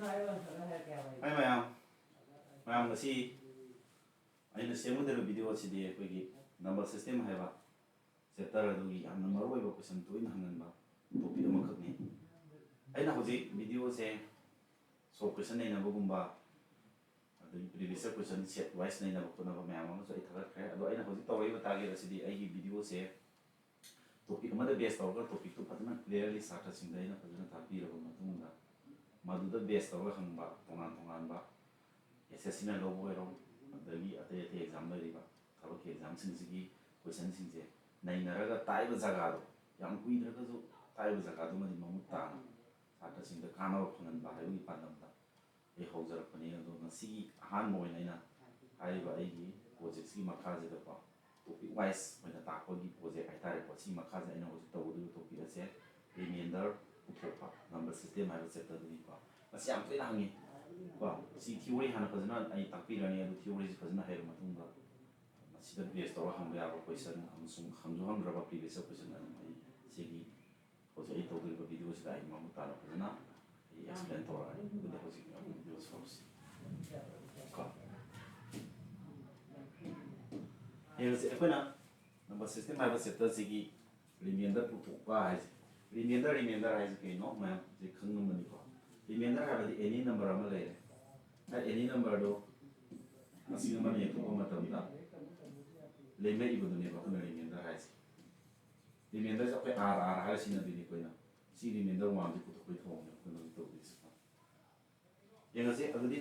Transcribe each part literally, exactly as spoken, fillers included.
ꯍꯥꯏ ꯃꯌꯥꯝ, ꯃꯌꯥꯝ ꯉꯁꯤ ꯑꯩꯅ ꯁꯦꯝꯒꯗꯧꯔꯤꯕ ꯚꯤꯗꯤꯑꯣ ꯑꯁꯤꯗꯤ ꯑꯩꯈꯣꯏꯒꯤ ꯅꯝꯕꯔ ꯁꯤꯁꯇꯦꯝ ꯍꯥꯏꯕ ꯆꯦꯞꯇꯔ ꯑꯗꯨꯒꯤ ꯌꯥꯝꯅ ꯃꯔꯨꯑꯣꯏꯕ ꯀꯣꯏꯁꯟ ꯇꯣꯏꯅ ꯍꯪꯒꯟꯕ ꯇꯣꯄꯤꯛ ꯑꯃꯈꯛꯅꯤ꯫ ꯑꯩꯅ ꯍꯧꯖꯤꯛ ꯚꯤꯗꯤꯑꯣꯁꯦ ꯁꯣꯔꯠ ꯀꯣꯏꯁꯟ ꯅꯩꯅꯕꯒꯨꯝꯕ, ꯑꯗꯒꯤ ꯄ꯭ꯔꯤꯚꯤꯌꯁ ꯀꯣꯏꯁꯟ ꯁꯦꯠ ꯋꯥꯏꯁ ꯅꯩꯅꯕ ꯈꯣꯠꯅꯕ ꯃꯌꯥꯝ ꯑꯃꯁꯨ ꯑꯩ ꯊꯥꯒꯠꯈ꯭ꯔꯦ꯫ ꯑꯗꯣ ꯑꯩꯅ ꯍꯧꯖꯤꯛ ꯇꯧꯔꯛꯏꯕ ꯇꯥꯔꯒꯦꯠ ꯑꯁꯤꯗꯤ ꯑꯩꯒꯤ ꯚꯤꯗꯤꯑꯣꯁꯦ ꯇꯣꯄꯤꯛ ꯑꯃꯗ ꯕꯦꯁ ꯇꯧꯔꯒ ꯇꯣꯄꯤꯛꯇꯨ ꯐꯖꯅ ꯀ꯭ꯂꯤꯌꯔꯂꯤ ꯁꯥꯇ꯭ꯔꯁꯤꯡꯗ ꯑꯩꯅ ꯐꯖꯅ ꯇꯥꯛꯄꯤꯔꯕ ꯃꯇꯨꯡꯗ, ꯃꯗꯨꯗ ꯕꯦꯁ ꯇꯧꯔꯒ ꯍꯪꯕ ꯇꯣꯉꯥꯟ ꯇꯣꯉꯥꯟꯕ ꯑꯦꯁ ꯑꯦꯁ ꯁꯤꯅ ꯂꯧꯕ ꯑꯣꯏꯔꯣ, ꯑꯗꯒꯤ ꯑꯇꯩ ꯑꯇꯩ ꯑꯦꯛꯖꯥꯝ ꯂꯩꯔꯤꯕ ꯊꯕꯛꯀꯤ ꯑꯦꯛꯖꯥꯝꯁꯤꯡꯁꯤꯒꯤ ꯀꯣꯏꯁꯟꯁꯤꯡꯁꯦ ꯅꯩꯅꯔꯒ ꯇꯥꯛꯏꯕ ꯖꯒꯥꯗꯣ ꯌꯥꯝ ꯀꯨꯏꯗ꯭ꯔꯒꯁꯨ ꯇꯥꯛꯏꯕ ꯖꯒꯥꯗꯨꯃꯗꯤ ꯃꯃꯨꯠ ꯇꯥꯅ ꯁꯥꯇ꯭ꯔꯁꯤꯡꯗ ꯀꯥꯟꯅꯕ ꯐꯪꯍꯟꯕ ꯍꯥꯏꯕꯒꯤ ꯄꯥꯟꯗꯝꯗ ꯑꯩ ꯍꯧꯖꯔꯛꯄꯅꯤ꯫ ꯑꯗꯣ ꯉꯁꯤꯒꯤ ꯑꯍꯥꯟꯕ ꯑꯣꯏꯅ ꯑꯩꯅ ꯍꯥꯏꯔꯤꯕ ꯑꯩꯒꯤ ꯄ꯭ꯔꯣꯖꯦꯛꯁꯤꯒꯤ ꯃꯈꯥꯁꯤꯗꯀꯣ, ꯇꯣꯄꯤꯛ ꯋꯥꯏꯁ ꯑꯣꯏꯅ ꯇꯥꯛꯄꯒꯤ ꯄ꯭ꯔꯣꯖꯦꯛ ꯍꯥꯏꯇꯥꯔꯦꯀꯣ꯫ ꯁꯤ ꯃꯈꯥꯁꯦ ꯑꯩꯅ ꯍꯧꯖꯤꯛ ꯇꯧꯒꯗꯧꯔꯤꯕ ꯇꯣꯄꯤꯛ ꯑꯁꯦ ꯔꯤꯃꯦꯟꯗꯔ ꯄꯨꯊꯣꯛꯄ, ꯅꯝꯕꯔ ꯁꯤꯁꯇꯦꯝ ꯍꯥꯏꯕ ꯆꯦꯞꯇꯔꯗꯨꯅꯤꯀꯣ꯫ ꯃꯁꯤ ꯌꯥꯝ ꯇꯣꯏꯅ ꯍꯪꯉꯤ ꯀꯣ꯫ ꯁꯤ ꯊꯤꯑꯣꯔꯤ ꯍꯥꯟꯅ ꯐꯖꯅ ꯑꯩ ꯇꯥꯛꯄꯤꯔꯅꯤ, ꯑꯗꯨ ꯊꯤꯑꯣꯔꯤꯁꯤ ꯐꯖꯅ ꯍꯩꯔ ꯃꯇꯨꯡꯗ ꯃꯁꯤꯗ ꯕꯦꯁ ꯇꯧꯔꯒ ꯍꯪꯕ ꯌꯥꯕ ꯀꯣꯏꯁꯟ ꯑꯃꯁꯨꯡ ꯍꯪꯁꯨ ꯍꯪꯈ꯭ꯔꯕ ꯄ꯭ꯔꯤꯚꯤꯌꯁ ꯀꯣꯏꯁꯟ ꯑꯗꯨꯝ ꯑꯩ ꯁꯤꯒꯤ ꯍꯧꯖꯤꯛ ꯑꯩ ꯇꯧꯗꯣꯔꯤꯕ ꯚꯤꯗꯤꯑꯣꯁꯤꯗ ꯑꯩ ꯃꯃꯨꯠ ꯇꯥꯅ ꯐꯖꯅ ꯑꯩ ꯑꯦꯛꯁꯄ꯭ꯂꯦꯟ ꯇꯧꯔꯛꯑꯅꯤ꯫ ꯑꯗꯨꯗꯤ ꯍꯧꯖꯤꯛ ꯑꯃꯨꯛ ꯚꯤꯗꯤꯑꯣ ꯁꯣꯔꯁꯤ ꯀꯣ꯫ ꯌꯦꯡꯉꯁꯤ, ꯑꯩꯈꯣꯏꯅ ꯅꯝꯕꯔ ꯁꯤꯁꯇꯦꯝ ꯍꯥꯏꯕ ꯆꯦꯞꯇꯔꯁꯤꯒꯤ ꯔꯤꯃꯦꯟꯗꯔ ꯄꯨꯊꯣꯛꯄ ꯍꯥꯏꯁꯦ, ꯔꯤꯃꯦꯟꯗꯔ, ꯔꯤꯃꯦꯟꯗꯔ ꯍꯥꯏꯁꯦ ꯀꯩꯅꯣ ꯃꯌꯥꯝꯁꯦ ꯈꯪꯉꯝꯃꯅꯤꯀꯣ꯫ ꯔꯤꯃꯦꯟꯗꯔ ꯍꯥꯏꯕꯗꯤ ꯑꯦꯅꯤ ꯅꯝꯕꯔ ꯑꯃ ꯂꯩꯔꯦ, ꯑꯦꯅꯤ ꯅꯝꯕꯔꯗꯣ ꯃꯁꯤꯡ ꯑꯃꯅ ꯌꯦꯟꯊꯣꯛꯄ ꯃꯇꯝꯗ ꯂꯦꯝꯃꯛꯏꯕꯗꯨꯅꯦꯕ ꯑꯩꯈꯣꯏꯅ ꯔꯤꯃꯦꯟꯗꯔ ꯍꯥꯏꯁꯦ꯫ ꯔꯤꯃꯦꯟꯗꯔꯁꯦ ꯑꯩꯈꯣꯏ ꯑꯥꯔ ꯑꯥꯔ ꯍꯥꯏꯔ ꯁꯤꯖꯤꯟꯅꯗꯣꯏꯅꯤ ꯑꯩꯈꯣꯏꯅ꯫ ꯁꯤ ꯔꯤꯃꯦꯟꯗꯔ ꯋꯥꯟꯁꯦ ꯄꯨꯊꯣꯛꯄꯒꯤ ꯊꯧꯑꯣꯡꯅꯦ ꯑꯩꯈꯣꯏꯅ ꯍꯧꯖꯤꯛ ꯇꯧꯗꯣꯏꯁꯦ꯫ ꯌꯦꯡꯉꯁꯤ ꯑꯗꯨꯗꯤ꯫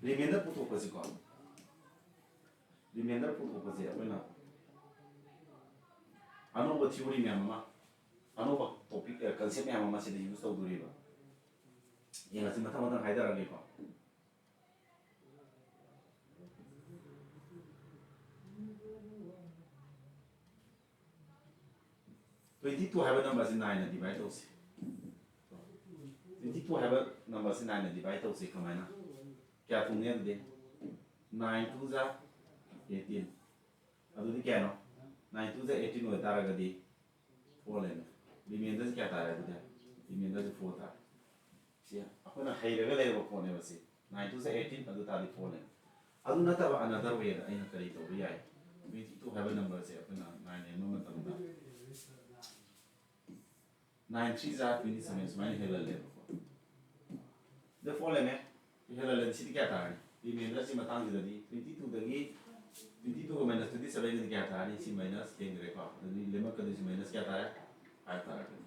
ꯔꯤꯃꯦꯟꯗꯔ ꯄꯨꯊꯣꯛꯄꯁꯤꯀꯣ, ꯔꯤꯃꯦꯟꯗꯔ ꯄꯨꯊꯣꯛꯄꯁꯦ ꯑꯩꯈꯣꯏꯅ ꯑꯅꯧꯕ ꯊꯤꯑꯣꯔꯤ ꯃꯌꯥꯝ ꯑꯃ, ꯑꯅꯧꯕ ꯇꯣꯄꯤꯛ, ꯀꯟꯁꯦꯞ ꯃꯌꯥꯝ ꯑꯃ ꯁꯤꯗ ꯌꯨꯁ ꯇꯧꯗꯣꯔꯤꯕ꯫ ꯌꯦꯡꯉꯁꯤ, ꯃꯊꯪ ꯃꯊꯪ ꯍꯥꯏꯗꯔꯛꯑꯒꯦꯀꯣ꯫ ꯇ꯭ꯋꯦꯟꯇꯤ ꯇꯨ ꯍꯥꯏꯕ ꯅꯝꯕꯔꯁꯤ ꯅꯥꯏꯟꯅ ꯗꯤꯚꯥꯏꯠ ꯇꯧꯁꯤ꯫ ꯇ꯭ꯋꯦꯟꯇꯤ ꯇꯨ ꯍꯥꯏꯕ ꯅꯝꯕꯔꯁꯤ ꯅꯥꯏꯟꯅ ꯗꯤꯚꯥꯏꯠ ꯇꯧꯁꯤ꯫ ꯀꯃꯥꯏꯅ? ꯀꯌꯥ ꯊꯨꯡꯅꯤ ꯑꯗꯨꯗꯤ? ꯅꯥꯏꯟ ꯇꯨ ꯖꯥ ꯑꯩꯠꯇꯤꯟ꯫ ꯑꯗꯨꯗꯤ ꯀꯌꯥꯅꯣ? ꯅꯥꯏꯟ ꯇꯨ ꯖꯥ ꯑꯩꯠꯇꯤꯟ ꯑꯣꯏꯇꯥꯔꯒꯗꯤ ꯐꯣꯔ ꯂꯩꯔꯦ꯫ ꯔꯤꯃꯦꯟꯗꯔꯁꯦ ꯀꯌꯥ ꯇꯥꯔꯦ ꯑꯗꯨꯗꯤ? ꯔꯤꯃꯦꯟꯗꯔꯁꯦ ꯐꯣꯔ ꯇꯥꯔꯦ꯫ ꯁꯤ ꯑꯩꯈꯣꯏꯅ ꯍꯩꯔꯒ ꯂꯩꯔꯕ ꯄꯣꯠꯅꯦꯕ ꯁꯤ꯫ Nine two eighteen, ꯑꯗꯨ ꯇꯥꯔꯗꯤ ꯐꯣꯔ ꯂꯩꯔꯦ꯫ ꯑꯗꯨ ꯅꯠꯇꯕ another way ꯗ ꯑꯩꯅ ꯀꯔꯤ ꯇꯧꯕ ꯌꯥꯏ? Twenty two ꯍꯥꯏꯕ ꯅꯝꯕꯔꯁꯦ ꯑꯩꯈꯣꯏꯅ ꯅꯥꯏꯟ ꯂꯦꯟꯕ ꯃꯇꯝꯗ, nine three are twenty seven ꯁꯨꯃꯥꯏꯅ ꯍꯦꯜꯍꯜꯂꯦꯕꯀꯣ꯫ ꯑꯗ ꯐꯣꯔ ꯂꯩꯔꯦ꯫ ꯍꯦꯜꯍꯜꯂꯗꯤ ꯁꯤꯗꯤ ꯀꯌꯥ ꯇꯥꯔꯅꯤ? ꯔꯤꯃꯦꯟꯗꯔꯁꯤ ꯃꯇꯥꯡꯁꯤꯗꯗꯤ twenty two ꯗꯒꯤ, twenty two ꯒ minus twenty seven ꯒꯗꯤ ꯀꯌꯥ ꯇꯥꯔꯅꯤ? ꯁꯤ ꯃꯥꯏꯅꯁ ꯍꯦꯟꯈ꯭ꯔꯦꯀꯣ꯫ ꯑꯗꯨꯗꯤ ꯂꯦꯝꯃꯛꯀꯗꯣꯏꯁꯤ ꯃꯥꯏꯅꯁ ꯀꯌꯥ ꯇꯥꯔꯦ? ꯐꯥꯏꯚ ꯇꯥꯔꯛꯀꯅꯤ꯫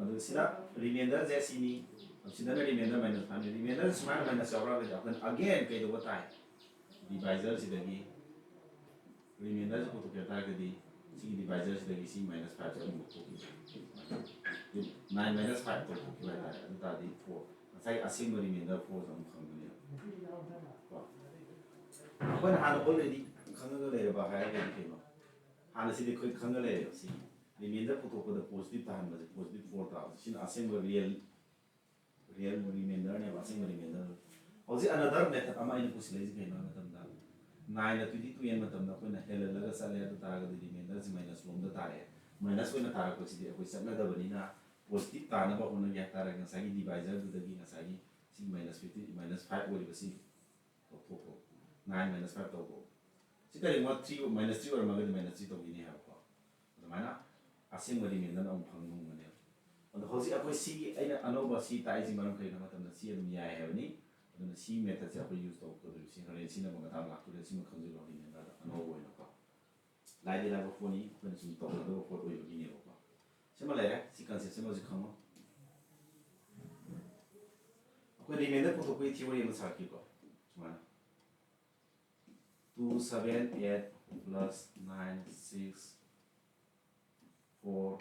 ꯑꯗꯨ ꯁꯤꯗ ꯔꯤꯃꯦꯟꯗꯔꯁꯦ ꯁꯤꯅꯤ, ꯁꯤꯗꯅ ꯔꯤꯃꯦꯟꯗꯔ ꯃꯥꯏꯅꯁ ꯐꯥꯏꯚꯅꯤ꯫ ꯔꯤꯃꯦꯟꯗꯔ ꯁꯨꯃꯥꯏꯅ ꯃꯥꯏꯅꯁ ꯌꯥꯎꯔꯛꯑꯒꯗꯤ ꯑꯩꯈꯣꯏꯅ again ꯀꯩꯗꯧꯕ ꯇꯥꯏ? ꯗꯤꯚꯥꯏꯖꯔꯁꯤꯗꯒꯤ ꯔꯤꯃꯦꯟꯗꯔꯁꯤ ꯄꯨꯊꯣꯛꯀꯦ ꯍꯥꯏ ꯇꯥꯔꯒꯗꯤ ꯁꯤꯒꯤ ꯗꯤꯚꯥꯏꯖꯔꯁꯤꯗꯒꯤ ꯁꯤ ꯃꯥꯏꯅꯁ ꯐꯥꯏꯚꯁꯦ ꯑꯗꯨꯝ ꯂꯧꯊꯣꯛꯈꯤꯕ, ꯅꯥꯏꯟ ꯃꯥꯏꯅꯁ ꯐꯥꯏꯚ ꯂꯧꯊꯣꯛꯈꯤꯕ ꯍꯥꯏ ꯇꯥꯔꯦ꯫ ꯑꯗꯨ ꯇꯥꯔꯗꯤ ꯐꯣꯔ, ꯉꯁꯥꯏꯒꯤ ꯑꯁꯦꯡꯕ ꯔꯤꯃꯦꯟꯗꯔ ꯐꯣꯔꯁꯦ ꯑꯃꯨꯛ ꯐꯪꯒꯅꯦꯕ꯫ ꯀꯣ? ꯑꯩꯈꯣꯏꯅ ꯍꯥꯟꯅ already ꯈꯪꯉꯒ ꯂꯩꯔꯕ ꯍꯥꯏꯔꯒꯗꯤ ꯀꯩꯅꯣ? ꯍꯥꯟꯅ ꯁꯤꯗꯤ ꯑꯩꯈꯣꯏ ꯈꯪꯉ ꯂꯩꯔꯦꯕ꯫ ꯁꯤ ꯔꯤꯃꯦꯟꯗꯔ ꯄꯨꯊꯣꯛꯄꯗ ꯄꯣꯖꯤꯇꯤꯚ ꯇꯥꯍꯟꯕꯁꯦ, ꯄꯣꯖꯤꯇꯤꯚ ꯐꯣꯔ ꯇꯥꯕꯁꯦ, ꯁꯤꯅ ꯑꯁꯦꯡꯕ ꯔꯤꯌꯦꯜ ꯔꯤꯌꯦꯜ ꯔꯤꯃꯦꯟꯗꯔꯅꯦꯕ, ꯑꯁꯦꯡꯕ ꯔꯤꯃꯦꯟꯗꯔ꯫ ꯍꯧꯖꯤꯛ another method ꯑꯃ ꯑꯩꯅ ꯄꯨꯁꯤꯜꯂꯛꯏꯁꯦ ꯀꯩꯅꯣ ꯍꯥꯏꯕ ꯃꯇꯝꯗ, ꯅꯥꯏꯟꯅ twenty two ꯌꯦꯟ ꯃꯇꯝꯗ ꯑꯩꯈꯣꯏꯅ ꯍꯦꯜꯍꯜꯂꯒ ꯆꯠꯂꯦ, ꯑꯗꯨ ꯇꯥꯔꯒꯗꯤ ꯔꯤꯃꯦꯟꯗꯔꯁꯤ ꯃꯥꯏꯅꯁ ꯂꯣꯝꯗ ꯇꯥꯔꯛꯑꯦ꯫ ꯃꯥꯏꯅꯁ ꯑꯣꯏꯅ ꯇꯥꯔꯛꯄꯁꯤꯗꯤ ꯑꯩꯈꯣꯏ ꯆꯠꯅꯗꯕꯅꯤꯅ ꯄꯣꯖꯤꯇꯤꯚ ꯇꯥꯅꯕ ꯍꯣꯠꯅꯒꯦ ꯍꯥꯏꯇꯥꯔꯦ꯫ ꯉꯁꯥꯏꯒꯤ ꯗꯤꯚꯥꯏꯖꯔꯗꯨꯗꯒꯤ ꯉꯁꯥꯏꯒꯤ ꯁꯤ ꯃꯥꯏꯅꯁ ꯐꯤꯐꯇꯤ, ꯃꯥꯏꯅꯁ ꯐꯥꯏꯚ ꯑꯣꯏꯔꯤꯕꯁꯤ ꯂꯧꯊꯣꯛꯈ꯭ꯔꯣ꯫ ꯅꯥꯏꯟ ꯃꯥꯏꯅꯁ ꯐꯥꯏꯚ ꯇꯧꯈ꯭ꯔꯣ꯫ ꯁꯤ ꯀꯔꯤꯒꯨꯝꯕ ꯊ꯭ꯔꯤ, ꯃꯥꯏꯅꯁ ꯊ꯭ꯔꯤ ꯑꯣꯏꯔꯝꯃꯒꯗꯤ ꯃꯥꯏꯅꯁ ꯊ꯭ꯔꯤ ꯇꯧꯈꯤꯅꯤ ꯍꯥꯏꯕꯀꯣ꯫ ꯑꯗꯨꯃꯥꯏꯅ ꯑꯁꯦꯡꯕ ꯔꯤꯃꯦꯟꯗꯔ ꯑꯃꯨꯛ ꯐꯪꯕ ꯉꯝꯒꯅꯦꯕ꯫ ꯑꯗꯣ ꯍꯧꯖꯤꯛ ꯑꯩꯈꯣꯏ ꯁꯤꯒꯤ ꯑꯩꯅ ꯑꯅꯧꯕ ꯁꯤ ꯇꯥꯛꯏꯁꯤ ꯃꯔꯝ ꯀꯔꯤꯒꯤꯅꯣ ꯍꯥꯏꯕ ꯃꯇꯝꯗ ꯁꯤ ꯑꯗꯨꯝ ꯌꯥꯏ ꯍꯥꯏꯕꯅꯤ꯫ ꯑꯗꯨꯅ ꯁꯤ ꯃꯦꯊꯠꯁꯦ ꯑꯩꯈꯣꯏ ꯌꯨꯁ ꯇꯧꯔꯛꯀꯗꯣꯏꯕ꯫ ꯁꯤ ꯍꯣꯔꯦꯟ ꯁꯤꯅ ꯑꯃꯨꯛ ꯃꯇꯥꯡ ꯂꯥꯛꯇꯣꯏꯅꯦ꯫ ꯁꯤꯃ ꯈꯪꯖꯤꯜꯂꯣ, ꯔꯤꯃꯦꯟꯗꯔꯗ ꯑꯅꯧꯕ ꯑꯣꯏꯅꯀꯣ꯫ ꯂꯥꯏꯗꯤ ꯂꯥꯏꯕ ꯄꯣꯠꯅꯤ, ꯑꯩꯈꯣꯏꯅ ꯁꯨꯝ ꯇꯧꯒꯗꯕ ꯄꯣꯠ ꯑꯣꯏꯕꯒꯤꯅꯦꯕꯀꯣ꯫ ꯁꯤꯃ ꯂꯩꯔꯦ꯫ ꯁꯤ ꯀꯟꯁꯦꯞꯁꯤꯃꯁꯨ ꯈꯪꯉꯣ꯫ ꯑꯩꯈꯣꯏ ꯔꯤꯃꯦꯟꯗꯔ ꯄꯨꯊꯣꯛꯄꯒꯤ ꯊꯤꯑꯣꯔꯤ ꯑꯃ ꯁꯥꯔꯛꯀꯦꯀꯣ꯫ ꯁꯨꯃꯥꯏꯅ, two seven eight plus nine six four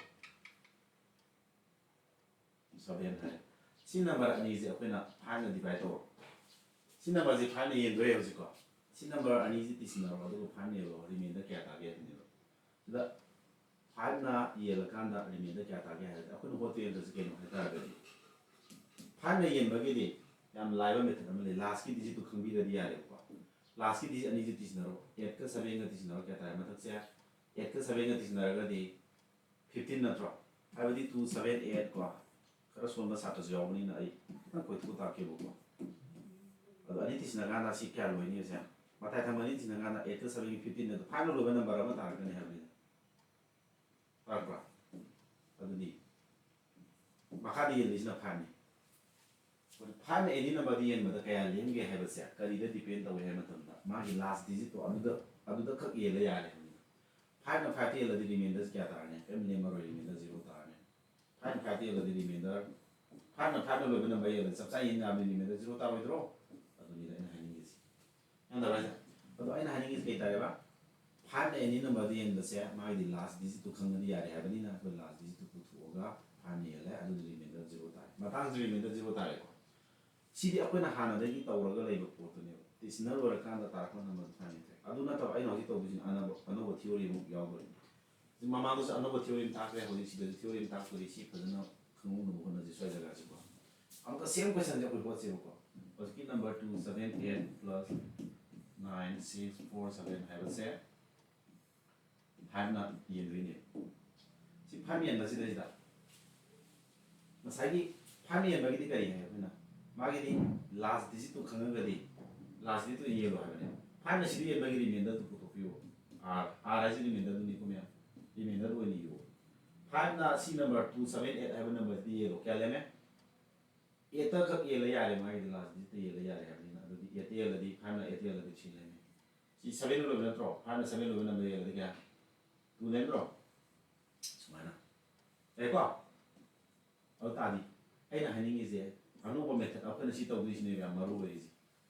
seven ꯍꯥꯏ꯫ ꯁꯤ ꯅꯝꯕꯔ ꯑꯅꯤꯁꯦ ꯑꯩꯈꯣꯏꯅ ꯐꯥꯏꯚꯅ ꯗꯤꯚꯥꯏꯠ ꯇꯧꯔꯣ꯫ ꯁꯤ ꯅꯝꯕꯔꯁꯦ ꯐꯥꯏꯚꯅ ꯌꯦꯟꯗꯣꯔꯦ ꯍꯧꯖꯤꯛꯀꯣ꯫ ꯁꯤ ꯅꯝꯕꯔ ꯑꯅꯤꯁꯦ ꯇꯤꯁꯤꯟꯅꯔꯣ, ꯑꯗꯨꯒ ꯐꯥꯏꯚꯅ ꯌꯦꯜꯂꯣ, ꯔꯤꯃꯦꯟꯗꯔ ꯀꯌꯥ ꯇꯥꯒꯦ ꯍꯥꯏꯕꯅꯦꯕ꯫ ꯁꯤꯗ ꯐꯥꯏꯚꯅ ꯌꯦꯜꯂꯀꯥꯟꯗ ꯔꯤꯃꯦꯟꯗꯔ ꯀꯌꯥ ꯇꯥꯒꯦ ꯍꯥꯏꯔꯗꯤ, ꯑꯩꯈꯣꯏꯅ ꯍꯣꯠꯇꯣꯏ ꯌꯦꯟꯗꯣꯏꯁꯦ ꯀꯩꯅꯣ ꯍꯥꯏ ꯇꯥꯔꯒꯗꯤ, ꯐꯥꯏꯚꯅ ꯌꯦꯟꯕꯒꯤꯗꯤ ꯌꯥꯝ ꯂꯥꯏꯕ ꯃꯦꯊꯠ ꯑꯃ ꯂꯩ꯫ ꯂꯥꯁꯀꯤ ꯗꯤꯖꯤꯠꯇꯨ ꯈꯪꯕꯤꯔꯗꯤ ꯌꯥꯔꯦꯕꯀꯣ꯫ ꯂꯥꯁꯀꯤ ꯗꯤꯖꯤꯠ ꯑꯅꯤꯁꯦ ꯇꯤꯁꯤꯟꯅꯔꯣ꯫ ꯑꯩꯠꯀ ꯁꯚꯦꯟꯒ ꯇꯤꯁꯤꯟꯅꯔꯣ, ꯀꯌꯥ ꯇꯥꯔꯦ? ꯃꯊꯛꯁꯦ ꯑꯩꯠꯀ ꯁꯚꯦꯟꯒ ꯇꯤꯁꯤꯟꯅꯔꯒꯗꯤ ꯐꯤꯐꯇꯤꯟ ꯅꯠꯇ꯭ꯔꯣ? ꯍꯥꯏꯕꯗꯤ ꯇꯨ, ꯁꯚꯦꯟ, ꯑꯩꯠ ꯀꯣ, ꯈꯔ ꯁꯣꯟꯕ ꯁꯥꯇ꯭ꯔꯁꯨ ꯌꯥꯎꯕꯅꯤꯅ ꯑꯩ ꯈꯤꯇꯪ ꯀꯣꯏꯊꯣꯛ ꯇꯥꯛꯀꯦꯕꯀꯣ꯫ ꯑꯗꯣ ꯑꯅꯤ ꯇꯤꯁꯤꯟꯅ ꯀꯥꯟꯗ ꯁꯤ ꯀꯌꯥ ꯂꯣꯏꯅꯤ ꯁꯦ? ꯃꯇꯥꯏ ꯊꯪꯕ ꯑꯅꯤ ꯇꯤꯁꯤꯟꯅ ꯀꯥꯟꯗ ꯑꯩꯠꯀ ꯁꯚꯦꯟꯒꯤ ꯐꯤꯐꯇꯤꯟ ꯑꯗꯣ ꯐꯥꯏꯚꯅ ꯂꯣꯏꯕ ꯅꯝꯕꯔ ꯑꯃ ꯇꯥꯔꯛꯀꯅꯤ ꯍꯥꯏꯕꯅꯤꯗ꯫ ꯇꯥꯔꯛꯄ꯭ꯔꯥ? ꯑꯗꯨꯗꯤ ꯃꯈꯥꯗ ꯌꯦꯜꯂꯤꯁꯤꯅ ꯐꯥꯏꯚꯅꯤ꯫ ꯐꯥꯏꯚꯅ ꯑꯦꯅꯤ ꯅꯝꯕꯔꯗ ꯌꯦꯟꯕꯗ ꯀꯌꯥ ꯂꯦꯝꯒꯦ ꯍꯥꯏꯕꯁꯦ ꯀꯔꯤꯗ ꯗꯤꯄꯦꯟ ꯇꯧꯏ ꯍꯥꯏꯕ ꯃꯇꯝꯗ ꯃꯥꯒꯤ ꯂꯥꯁ ꯗꯤꯖꯤꯠꯇꯣ ꯑꯗꯨꯗ, ꯑꯗꯨꯗ ꯈꯛ ꯌꯦꯜꯂ ꯌꯥꯔꯦ ꯍꯥꯏꯕꯅꯤꯗ꯫ ꯐꯥꯏꯚꯅ ꯐꯥꯏꯚꯇ ꯌꯦꯜꯂꯗꯤ ꯔꯤꯃꯦꯟꯗꯔꯁꯦ ꯀꯌꯥ ꯇꯥꯔꯅꯤ? ꯀꯔꯤꯝ ꯂꯦꯝꯃꯔꯣꯏ, ꯔꯤꯃꯦꯟꯗꯔ ꯖꯤꯔꯣ ꯇꯥꯔꯅꯤ꯫ ꯐꯥꯏꯚꯅ ꯐꯥꯏꯚꯇ ꯌꯦꯜꯂꯗꯤ ꯔꯤꯃꯦꯟꯗꯔ, ꯐꯥꯏꯚꯅ ꯐꯥꯏꯚꯅ ꯂꯣꯏꯕ ꯅꯝꯕꯔ ꯌꯦꯜꯂꯗꯤ ꯆꯞ ꯆꯥ ꯌꯦꯟ ꯌꯥꯕꯅꯤ, ꯔꯤꯃꯦꯟꯗꯔ ꯖꯤꯔꯣ ꯇꯥꯔꯣꯏꯗ꯭ꯔꯣ? ꯑꯗꯨꯅꯤꯗ ꯑꯩꯅ ꯍꯥꯏꯅꯤꯡꯉꯤꯁꯤ꯫ ꯒ꯭ꯌꯥꯟ ꯇꯥꯔꯕ ꯍꯥꯏꯁꯦ? ꯑꯗꯣ ꯑꯩꯅ ꯍꯥꯏꯅꯤꯡꯉꯤꯁꯤ ꯀꯩ ꯇꯥꯔꯦꯕ? ꯐꯥꯏꯚꯅ ꯑꯦꯅꯤ ꯅꯝꯕꯔꯗ ꯌꯦꯟꯕꯁꯦ ꯃꯥꯒꯤꯗꯤ ꯂꯥꯁ ꯗꯤꯖꯤꯠꯇꯨ ꯈꯪꯉꯗꯤ ꯌꯥꯔꯦ ꯍꯥꯏꯕꯅꯤꯅ ꯑꯩꯈꯣꯏ ꯂꯥꯁ ꯗꯤꯖꯤꯠꯇꯨ ꯄꯨꯊꯣꯛꯑꯒ ꯐꯥꯏꯚꯅ ꯌꯦꯜꯂꯦ, ꯑꯗꯨꯗꯤ ꯔꯤꯃꯦꯟꯗꯔ ꯖꯤꯔꯣ ꯇꯥꯔꯦ꯫ ꯃꯇꯥꯡꯁꯤ ꯔꯤꯃꯦꯟꯗꯔ ꯖꯤꯔꯣ ꯇꯥꯔꯦꯀꯣ꯫ ꯁꯤꯗꯤ ꯑꯩꯈꯣꯏꯅ ꯍꯥꯟꯅꯗꯒꯤ ꯇꯧꯔꯒ ꯂꯩꯕ ꯄꯣꯠꯇꯨꯅꯦꯕ꯫ ꯇꯤꯁꯤꯟꯅ ꯂꯣꯏꯔꯀꯥꯟꯗ ꯇꯥꯔꯛꯄ ꯅꯝꯕꯔꯗꯨ ꯐꯥꯏꯚ ꯅꯠꯇ꯭ꯔꯦ꯫ ꯑꯗꯨ ꯅꯠꯇꯕ ꯑꯩꯅ ꯍꯧꯖꯤꯛ ꯇꯧꯗꯣꯏꯁꯤꯅ ꯑꯅꯧꯕ, ꯑꯅꯧꯕ ꯊꯤꯑꯣꯔꯤ ꯑꯃꯨꯛ ꯌꯥꯎꯗꯣꯏꯅꯤ꯫ ꯁꯤ ꯃꯃꯥꯡꯗꯁꯨ ꯑꯅꯧꯕ ꯊꯤꯑꯣꯔꯤ ꯑꯃ ꯇꯥꯛꯈ꯭ꯔꯦ, ꯍꯧꯖꯤꯛ ꯁꯤꯗꯁꯨ ꯊꯤꯑꯣꯔꯤ ꯑꯃ ꯇꯥꯛꯇꯣꯔꯤ꯫ ꯁꯤ ꯐꯖꯅ ꯈꯪꯍꯧꯅꯕ ꯍꯣꯠꯅꯁꯤ ꯁ꯭ꯋꯥꯏ ꯖꯒꯥꯁꯤꯀꯣ꯫ ꯑꯃꯨꯛꯀ ꯁꯦꯝ ꯀꯣꯏꯁꯟꯁꯦ ꯑꯩꯈꯣꯏ ꯍꯣꯠꯁꯦꯕꯀꯣ꯫ ꯍꯧꯖꯤꯛꯀꯤ number two, seven, eight plus nine, six, four, seven ꯍꯥꯏꯕꯁꯦ ꯐꯥꯏꯚꯅ ꯌꯦꯟꯗꯣꯏꯅꯦ꯫ ꯁꯤ ꯐꯥꯏꯚ ꯌꯦꯟꯕꯁꯤꯗꯩꯁꯤꯗ ꯉꯁꯥꯏꯒꯤ ꯐꯥꯏꯚ ꯌꯦꯟꯕꯒꯤꯗꯤ ꯀꯔꯤ ꯍꯥꯏ? ꯑꯩꯈꯣꯏꯅ ꯃꯥꯒꯤꯗꯤ ꯂꯥꯁ ꯗꯤꯖꯤꯠꯇꯨ ꯈꯪꯉꯒꯗꯤ ꯂꯥꯁ ꯗꯤꯖꯤꯠꯇꯨ ꯌꯦꯜꯂꯣ ꯍꯥꯏꯕꯅꯦ꯫ ꯐꯥꯏꯚꯅ ꯁꯤꯗ ꯌꯦꯟꯕꯒꯤ ꯔꯤꯃꯦꯟꯗꯔꯗꯨ ꯄꯨꯊꯣꯛꯄꯤꯌꯣ꯫ ꯑꯥꯔ, ꯑꯥꯔ ꯍꯥꯏꯁꯤ ꯔꯤꯃꯦꯟꯗꯔꯗꯨꯅꯤꯀꯣ ꯃꯌꯥꯝ, ꯔꯤꯃꯦꯟꯗꯔꯗꯨ ꯑꯣꯏꯅ ꯏꯌꯣ꯫ ꯐꯥꯏꯚꯅ ꯁꯤ ꯅꯝꯕꯔ ꯇꯨ, ꯁꯚꯦꯟ, ꯑꯩꯠ ꯍꯥꯏꯕ ꯅꯝꯕꯔꯁꯤꯗ ꯌꯦꯜꯂꯣ꯫ ꯀꯌꯥ ꯂꯦꯝꯃꯦ? ꯑꯩꯠꯇ ꯈꯛ ꯌꯦꯜꯂ ꯌꯥꯔꯦ, ꯃꯥꯒꯤꯗꯤ ꯂꯥꯁ ꯗꯤꯖꯤꯠꯇ ꯌꯦꯜꯂ ꯌꯥꯔꯦ ꯍꯥꯏꯕꯅꯤꯅ꯫ ꯑꯗꯨꯗꯤ ꯑꯩꯠꯇ ꯌꯦꯜꯂꯗꯤ, ꯐꯥꯏꯚꯅ ꯑꯩꯠꯇ ꯌꯦꯜꯂꯗꯤ ꯊ꯭ꯔꯤ ꯂꯩꯔꯦ꯫ ꯁꯤ ꯁꯚꯦꯟ ꯂꯣꯏꯕ ꯅꯠꯇ꯭ꯔꯣ? ꯐꯥꯏꯚꯅ ꯁꯚꯦꯟ ꯂꯣꯏꯕ ꯅꯝꯕꯔ ꯌꯦꯜꯂꯗꯤ ꯀꯌꯥ? ꯇꯨ ꯂꯩꯔꯝꯗ꯭ꯔꯣ? ꯁꯨꯃꯥꯏꯅ꯫ ꯌꯥꯏꯀꯣ? ꯑꯗꯨ ꯇꯥꯔꯗꯤ ꯑꯩꯅ ꯍꯥꯏꯅꯤꯡꯉꯤꯁꯦ ꯑꯅꯧꯕ ꯃꯦꯊꯠ ꯑꯩꯈꯣꯏꯅ ꯁꯤ ꯇꯧꯗꯣꯏꯁꯤꯅꯦꯕ ꯌꯥꯝ ꯃꯔꯨ ꯑꯣꯏꯔꯤꯁꯦ꯫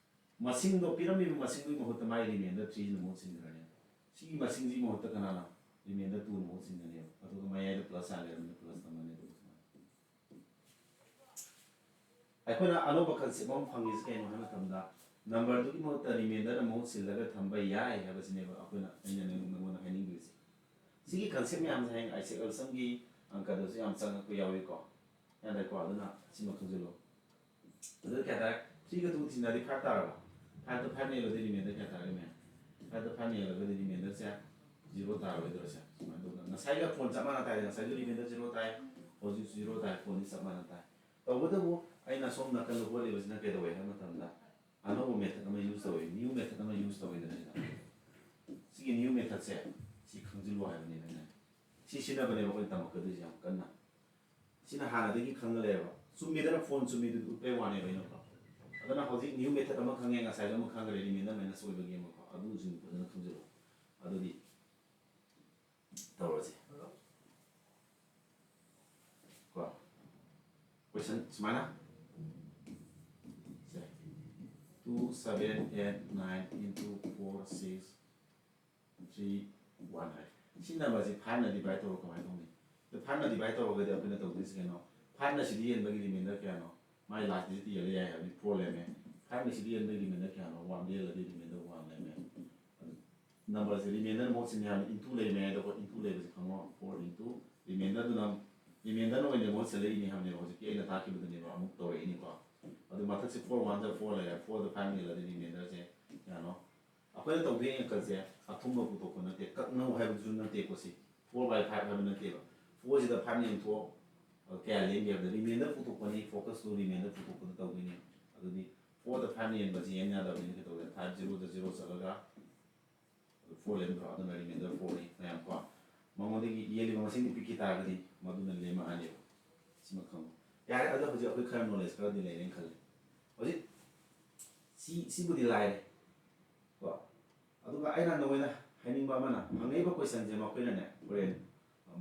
ꯃꯁꯤꯡꯗꯣ, ꯄꯤꯔꯝꯃꯤꯕ ꯃꯁꯤꯡꯗꯨꯒꯤ ꯃꯍꯨꯠꯇ ꯃꯥꯒꯤ ꯔꯤꯃꯦꯟꯗꯔ ꯊ꯭ꯔꯤꯁꯤꯅ ꯃꯍꯨꯠ ꯁꯤꯟꯈ꯭ꯔꯅꯦꯕ꯫ ꯁꯤꯒꯤ ꯃꯁꯤꯡꯁꯤꯒꯤ ꯃꯍꯨꯠꯇ ꯀꯅꯥꯅ? ꯔꯤꯃꯦꯟꯗꯔ ꯇꯨꯅ ꯃꯍꯨꯠ ꯁꯤꯟꯒꯅꯦꯕ꯫ ꯑꯗꯨꯒ ꯃꯌꯥꯏꯗ ꯄ꯭ꯂꯁ ꯁꯥꯏꯟ ꯂꯩꯔꯕꯅꯤꯅ ꯄ꯭ꯂꯁ ꯊꯝꯃꯅꯤ꯫ ꯑꯗꯨꯒ ꯁꯨꯃꯥꯏꯅ ꯑꯩꯈꯣꯏꯅ ꯑꯅꯧꯕ ꯀꯟꯁꯦꯞ ꯑꯃ ꯐꯪꯉꯤꯁꯦ ꯀꯩꯅꯣ ꯍꯥꯏꯕ ꯃꯇꯝꯗ, ꯅꯝꯕꯔꯗꯨꯒꯤ ꯃꯍꯨꯠꯇ ꯔꯤꯃꯦꯟꯗꯔꯅ ꯃꯍꯨꯠ ꯁꯤꯜꯂꯒ ꯊꯝꯕ ꯌꯥꯏ ꯍꯥꯏꯕꯁꯤꯅꯦꯕ ꯑꯩꯈꯣꯏꯅ, ꯑꯩꯅ ꯅꯪ-, ꯅꯪꯉꯣꯟꯗ ꯍꯥꯏꯅꯤꯡꯗꯣꯏꯁꯦ꯫ ꯁꯤꯒꯤ ꯀꯟꯁꯦꯞ ꯃꯌꯥꯝꯁꯦ ꯍꯌꯦꯡ ꯑꯥꯏꯖꯦꯛ ꯋꯤꯜꯁꯟꯒꯤ ꯑꯪꯀꯗꯁꯨ ꯌꯥꯝ ꯆꯪꯉꯛꯄ ꯌꯥꯎꯏꯀꯣ꯫ ꯌꯥꯗ꯭ꯔꯦꯀꯣ? ꯑꯗꯨꯅ ꯁꯤꯃ ꯈꯪꯖꯤꯜꯂꯣ꯫ ꯑꯗꯨꯗ ꯀꯌꯥ ꯇꯥꯔꯦ? ꯊ꯭ꯔꯤꯒ ꯇꯨ ꯊꯤꯟꯅꯔꯗꯤ ꯐꯥꯏꯚ ꯇꯥꯔꯕ? ꯐꯥꯏꯚꯇ ꯐꯥꯏꯚꯅ ꯌꯦꯜꯂꯗꯤ ꯔꯤꯃꯦꯟꯗꯔ ꯀꯌꯥ ꯇꯥꯔꯒꯦ ꯃꯌꯥꯝ? ꯐꯥꯏꯚꯇ ꯐꯥꯏꯚꯅ ꯌꯦꯜꯂꯒꯗꯤ ꯔꯤꯃꯦꯟꯗꯔꯁꯦ ꯖꯤꯔꯣ ꯇꯥꯔꯣꯏꯗ꯭ꯔꯣ? ꯁꯦ ꯁꯨꯃꯥꯏꯅ ꯇꯧꯗꯅ ꯉꯁꯥꯏꯒ ꯐꯣꯟ ꯆꯞ ꯃꯥꯟꯅ ꯇꯥꯏ, ꯉꯁꯥꯏꯁꯨ ꯔꯤꯃꯦꯟꯗꯔ ꯖꯤꯔꯣ ꯇꯥꯏ, ꯍꯧꯖꯤꯛꯁꯨ ꯖꯤꯔꯣ ꯇꯥꯏ, ꯐꯣꯟꯗꯤ ꯆꯞ ꯃꯥꯟꯅ ꯇꯥꯏ꯫ ꯇꯧꯕꯇꯕꯨ ꯑꯩꯅ ꯁꯣꯝ ꯅꯥꯀꯟꯗ ꯍꯣꯠꯂꯤꯕꯁꯤꯅ ꯀꯩꯗꯧꯋꯦ ꯍꯥꯏꯕ ꯃꯇꯝꯗ ꯑꯅꯧꯕ ꯃꯦꯊꯠ ꯑꯃ ꯌꯨꯁ ꯇꯧꯋꯦ, ꯅ꯭ꯌꯨ ꯃꯦꯊꯠ ꯑꯃ ꯌꯨꯁ ꯇꯧꯋꯤꯗꯅ꯫ ꯁꯤꯗ ꯁꯤꯒꯤ ꯅ꯭ꯌꯨ ꯃꯦꯊꯠꯁꯦ ꯁꯤ ꯈꯪꯖꯤꯜꯂꯣ ꯍꯥꯏꯕꯅꯦꯕ ꯑꯩꯅ꯫ ꯁꯤ ꯁꯤꯖꯤꯟꯅꯕꯅꯦꯕ ꯑꯩꯈꯣꯏꯅ ꯇꯝꯃꯛꯀꯗꯣꯏꯁꯦ ꯌꯥꯝ ꯀꯟꯅ꯫ ꯁꯤꯅ ꯍꯥꯟꯅꯗꯒꯤ ꯈꯪꯉ ꯂꯩꯔꯕ, ꯆꯨꯝꯃꯤꯗꯅ, ꯐꯣꯟ ꯆꯨꯝꯃꯤꯗꯨꯗꯤ ꯎꯠꯄꯩ ꯋꯥꯅꯦꯕ ꯑꯩꯅꯀꯣ꯫ ꯑꯗꯨꯅ ꯍꯧꯖꯤꯛ ꯅ꯭ꯌꯨ ꯃꯦꯊꯠ ꯑꯃ ꯈꯪꯉꯦ, ꯉꯁꯥꯏꯁꯨ ꯑꯃ ꯈꯪꯈ꯭ꯔꯦ, ꯔꯤꯃꯦꯟꯗꯔ ꯃꯥꯏꯅꯁ ꯑꯣꯏꯕꯒꯤ ꯑꯃꯀꯣ, ꯑꯗꯨꯁꯤꯡꯗꯨ ꯐꯖꯅ ꯈꯪꯖꯤꯜꯂꯣ꯫ ꯑꯗꯨꯗꯤ ꯇꯧꯔꯁꯦ꯫ ꯀꯣ, ꯀꯣꯏꯁꯟ ꯁꯨꯃꯥꯏꯅ ꯁꯦ, two seven eight nine into four six three one ꯍꯥꯏ꯫ ꯁꯤ ꯅꯝꯕꯔꯁꯤ ꯐꯥꯏꯚꯅ ꯗꯤꯚꯥꯏꯠ ꯇꯧꯔꯒ ꯀꯃꯥꯏꯅ ꯇꯧꯅꯤ? ꯑꯗꯣ ꯐꯥꯏꯚꯅ ꯗꯤꯚꯥꯏꯠ ꯇꯧꯔꯒꯗꯤ ꯑꯩꯈꯣꯏꯅ ꯇꯧꯗꯣꯏꯁꯤ ꯀꯩꯅꯣ? ꯐꯥꯏꯚꯅ ꯁꯤꯗ ꯌꯦꯟꯕꯒꯤ ꯔꯤꯃꯦꯟꯗꯔ ꯀꯌꯥꯅꯣ? ꯃꯥꯏ ꯂꯥꯁ ꯗꯤꯖꯤꯠꯇ ꯌꯦꯜꯂ ꯌꯥꯏ ꯍꯥꯏꯕꯅꯤ, ꯐꯣꯔ ꯂꯩꯔꯝꯃꯦ꯫ ꯐꯥꯏꯚꯅ ꯁꯤꯗ ꯌꯦꯟꯕꯒꯤ ꯔꯤꯃꯦꯟꯗꯔ ꯀꯌꯥꯅꯣ? ꯋꯥꯟꯗ ꯌꯦꯜꯂꯗꯤ ꯔꯤꯃꯦꯟꯗꯔ ꯋꯥꯟ ꯂꯩꯔꯝꯃꯦ꯫ ꯑꯗꯨ ꯅꯝꯕꯔꯁꯦ ꯔꯤꯃꯦꯟꯗꯔ ꯃꯍꯨꯠ ꯁꯤꯟꯅꯤ ꯍꯥꯏꯕꯅꯤ, ꯏꯟꯇꯨ ꯂꯩꯔꯝꯃꯦ ꯍꯥꯏꯗꯀꯣ, ꯏꯟꯇꯨ ꯂꯩꯕꯁꯦ ꯈꯪꯉꯣ, ꯐꯣꯔ ꯏꯟꯇꯨ ꯔꯤꯃꯦꯟꯗꯔꯗꯨꯅ, ꯔꯤꯃꯦꯟꯗꯔꯅ ꯑꯣꯏꯅ ꯃꯍꯨꯠ ꯁꯤꯜꯂꯛꯏꯅꯤ ꯍꯥꯏꯕꯅꯦꯕ, ꯍꯧꯖꯤꯛꯀꯤ ꯑꯩꯅ ꯇꯥꯛꯈꯤꯕꯗꯨꯅꯦꯕ ꯑꯃꯨꯛ ꯇꯧꯔꯛꯏꯅꯤꯀꯣ꯫ ꯑꯗꯨ ꯃꯊꯛꯁꯦ ꯐꯣꯔ ꯋꯥꯟ ꯖꯥ ꯐꯣꯔ ꯂꯩꯔꯦ, ꯐꯣꯔꯗ ꯐꯥꯏꯚ ꯌꯦꯜꯂꯗꯤ ꯔꯤꯃꯦꯟꯗꯔꯁꯦ ꯀꯌꯥꯅꯣ? ꯑꯩꯈꯣꯏꯅ ꯇꯧꯗꯣꯏ ꯑꯪꯀꯜꯁꯦ ꯑꯊꯨꯝꯕ ꯄꯨꯊꯣꯛꯄ ꯅꯠꯇꯦ, ꯀꯛꯅꯧ ꯍꯥꯏꯕꯗꯨꯁꯨ ꯅꯠꯇꯦꯀꯣ꯫ ꯁꯤ ꯐꯣꯔ ꯕꯥꯏ ꯐꯥꯏꯚ ꯍꯥꯏꯕ ꯅꯠꯇꯦꯕ꯫ ꯐꯣꯔꯁꯤꯗ ꯐꯥꯏꯚꯅ ꯌꯦꯟꯊꯣꯛꯑꯣ, ꯑꯗꯣ ꯀꯌꯥ ꯂꯦꯝꯒꯦ ꯍꯥꯏꯕꯗ ꯔꯤꯃꯦꯟꯗꯔ ꯄꯨꯊꯣꯛꯄꯅꯤ, ꯐꯣꯀꯁꯇꯨ ꯔꯤꯃꯦꯟꯗꯔ ꯄꯨꯊꯣꯛꯄꯗ ꯇꯧꯗꯣꯏꯅꯤ꯫ ꯑꯗꯨꯗꯤ ꯐꯣꯔꯗ ꯐꯥꯏꯚꯅ ꯌꯦꯟꯕꯁꯤ ꯌꯦꯟ ꯌꯥꯗꯕꯅꯤꯅ ꯀꯩꯗꯧꯔꯦ? ꯐꯥꯏꯚ ꯖꯤꯔꯣꯗ ꯖꯤꯔꯣ ꯆꯠꯂꯒ ꯑꯗꯨ ꯐꯣꯔ ꯂꯦꯝꯗ꯭ꯔꯣ? ꯑꯗꯨꯅ ꯔꯤꯃꯦꯟꯗꯔ ꯐꯣꯔꯅꯤ ꯃꯌꯥꯝ ꯀꯣ꯫ ꯃꯉꯣꯟꯗꯒꯤ ꯌꯦꯜꯂꯤꯕ ꯃꯁꯤꯡꯗꯤ ꯄꯤꯛꯈꯤ ꯇꯥꯔꯒꯗꯤ ꯃꯗꯨꯅ ꯂꯦꯝꯃꯛꯑꯅꯦꯕ꯫ ꯁꯤꯃ ꯈꯪꯉꯨ꯫ ꯌꯥꯔꯦ, ꯑꯗꯣ ꯍꯧꯖꯤꯛ ꯑꯩꯈꯣꯏ ꯈꯔ ꯅꯣꯂꯦꯖ ꯈꯔꯗꯤ ꯂꯩꯔꯦꯅ ꯈꯜꯂꯦ꯫ ꯍꯧꯖꯤꯛ ꯁꯤ, ꯁꯤꯕꯨꯗꯤ ꯂꯥꯏꯔꯦ ꯀꯣ꯫ ꯑꯗꯨꯒ ꯑꯩꯅ ꯅꯉꯣꯟꯗ ꯍꯥꯏꯅꯤꯡꯕ ꯑꯃꯅ, ꯍꯪꯉꯛꯏꯕ ꯀꯣꯏꯁꯟꯁꯦ ꯃꯈꯣꯏꯅꯅꯦ, ꯍꯣꯔꯦꯟ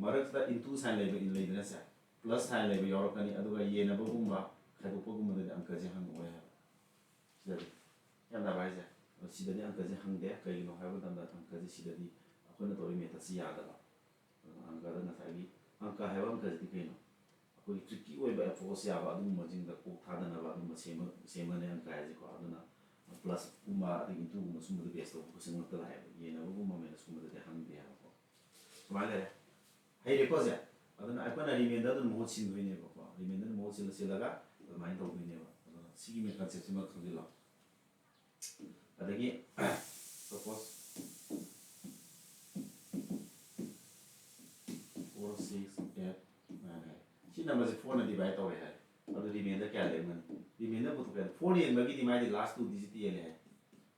ꯃꯔꯛꯇ ꯏꯟꯇꯨ ꯁꯥꯏꯟ ꯂꯩꯕ, ꯂꯩꯗꯅ ꯁꯦ, ꯄ꯭ꯂꯁ ꯁꯥꯏꯟ ꯂꯩꯕ ꯌꯥꯎꯔꯛꯀꯅꯤ, ꯑꯗꯨꯒ ꯌꯦꯟꯅꯕꯒꯨꯝꯕ, ꯈꯥꯏꯗꯣꯛꯄꯒꯨꯝꯕꯗꯗꯤ ꯑꯪꯀꯁꯦ ꯍꯪꯉꯛꯑꯣꯏ ꯍꯥꯏꯕ꯫ ꯁꯤꯗꯗꯤ ꯌꯥꯝ ꯂꯥꯏꯕ ꯍꯥꯏꯁꯦ꯫ ꯑꯗꯣ ꯁꯤꯗꯗꯤ ꯑꯪꯀꯁꯦ ꯍꯪꯗꯦ꯫ ꯀꯩꯒꯤꯅꯣ ꯍꯥꯏꯕ ꯃꯇꯝꯗ ꯑꯪꯀꯁꯦ ꯁꯤꯗꯗꯤ ꯑꯩꯈꯣꯏꯅ ꯇꯧꯔꯤ ꯃꯦꯊꯠꯁꯤ ꯌꯥꯗꯕ꯫ ꯑꯗꯨꯅ ꯑꯪꯀꯗ ꯉꯁꯥꯏꯒꯤ, ꯑꯪꯀ ꯍꯥꯏꯕ ꯑꯪꯀꯁꯤꯗꯤ ꯀꯩꯅꯣ? ꯑꯩꯈꯣꯏꯒꯤ ꯇ꯭ꯔꯤꯛꯀꯤ ꯑꯣꯏꯕ ꯑꯦꯄ꯭ꯔꯣꯆ ꯌꯥꯕ ꯑꯗꯨꯒꯨꯝꯕꯁꯤꯡꯗ ꯀꯣꯛ ꯊꯥꯗꯅꯕ ꯑꯗꯨꯝꯕ ꯁꯦꯝꯕ, ꯁꯦꯝꯕꯅꯦ ꯑꯪꯀ ꯍꯥꯏꯁꯦꯀꯣ꯫ ꯑꯗꯨꯅ ꯄ꯭ꯂꯁꯀꯨꯝꯕ ꯑꯗꯒꯤ ꯏꯟꯇꯨꯒꯨꯝꯕ ꯁꯨꯝꯕꯗ ꯕꯦꯁ ꯇꯧꯕ ꯀꯣꯏꯁꯟ ꯉꯥꯛꯇ ꯂꯥꯛꯑꯦꯕ꯫ ꯌꯦꯟꯅꯕꯒꯨꯝꯕ ꯃꯥꯏꯅꯁꯀꯨꯝꯕꯗꯗꯤ ꯍꯪꯗꯦ ꯍꯥꯏꯕꯀꯣ꯫ ꯁꯨꯃꯥꯏꯅ ꯂꯩꯔꯦ꯫ ꯍꯩꯔꯦꯀꯣ ꯁꯦ? ꯑꯗꯨꯅ ꯑꯩꯈꯣꯏꯅ ꯔꯤꯃꯦꯟꯗꯔꯗꯨꯅ ꯃꯍꯨꯠ ꯁꯤꯟꯗꯣꯏꯅꯦꯕꯀꯣ꯫ ꯔꯤꯃꯦꯟꯗꯔꯅ ꯃꯍꯨꯠ ꯁꯤꯜꯂ ꯁꯤꯜꯂꯒ ꯑꯗꯨꯃꯥꯏꯅ ꯇꯧꯗꯣꯏꯅꯦꯕ꯫ ꯑꯗꯨꯅ ꯁꯤꯒꯤ ꯃꯦ-, ꯀꯟꯁꯦꯞꯁꯤꯃ ꯈꯪꯖꯤꯜꯂꯣ꯫ ꯑꯗꯒꯤ ꯁꯄꯣꯁ six, eight, nine ꯍꯥꯏ꯫ ꯁꯤ ꯅꯝꯕꯔꯁꯦ ꯐꯣꯔꯅ divide ꯇꯧꯔꯦ ꯍꯥꯏ꯫ ꯑꯗꯨ remainder ꯀꯌꯥ ꯂꯩꯔꯝꯒꯅꯤ? Remainder ꯄꯨꯊꯣꯛꯀꯦ꯫ ꯐꯣꯔꯅ ꯌꯦꯟꯕꯒꯤꯗꯤ ꯃꯥꯏꯗꯤ last two digit ꯌꯦꯜꯂꯦ ꯍꯥꯏ꯫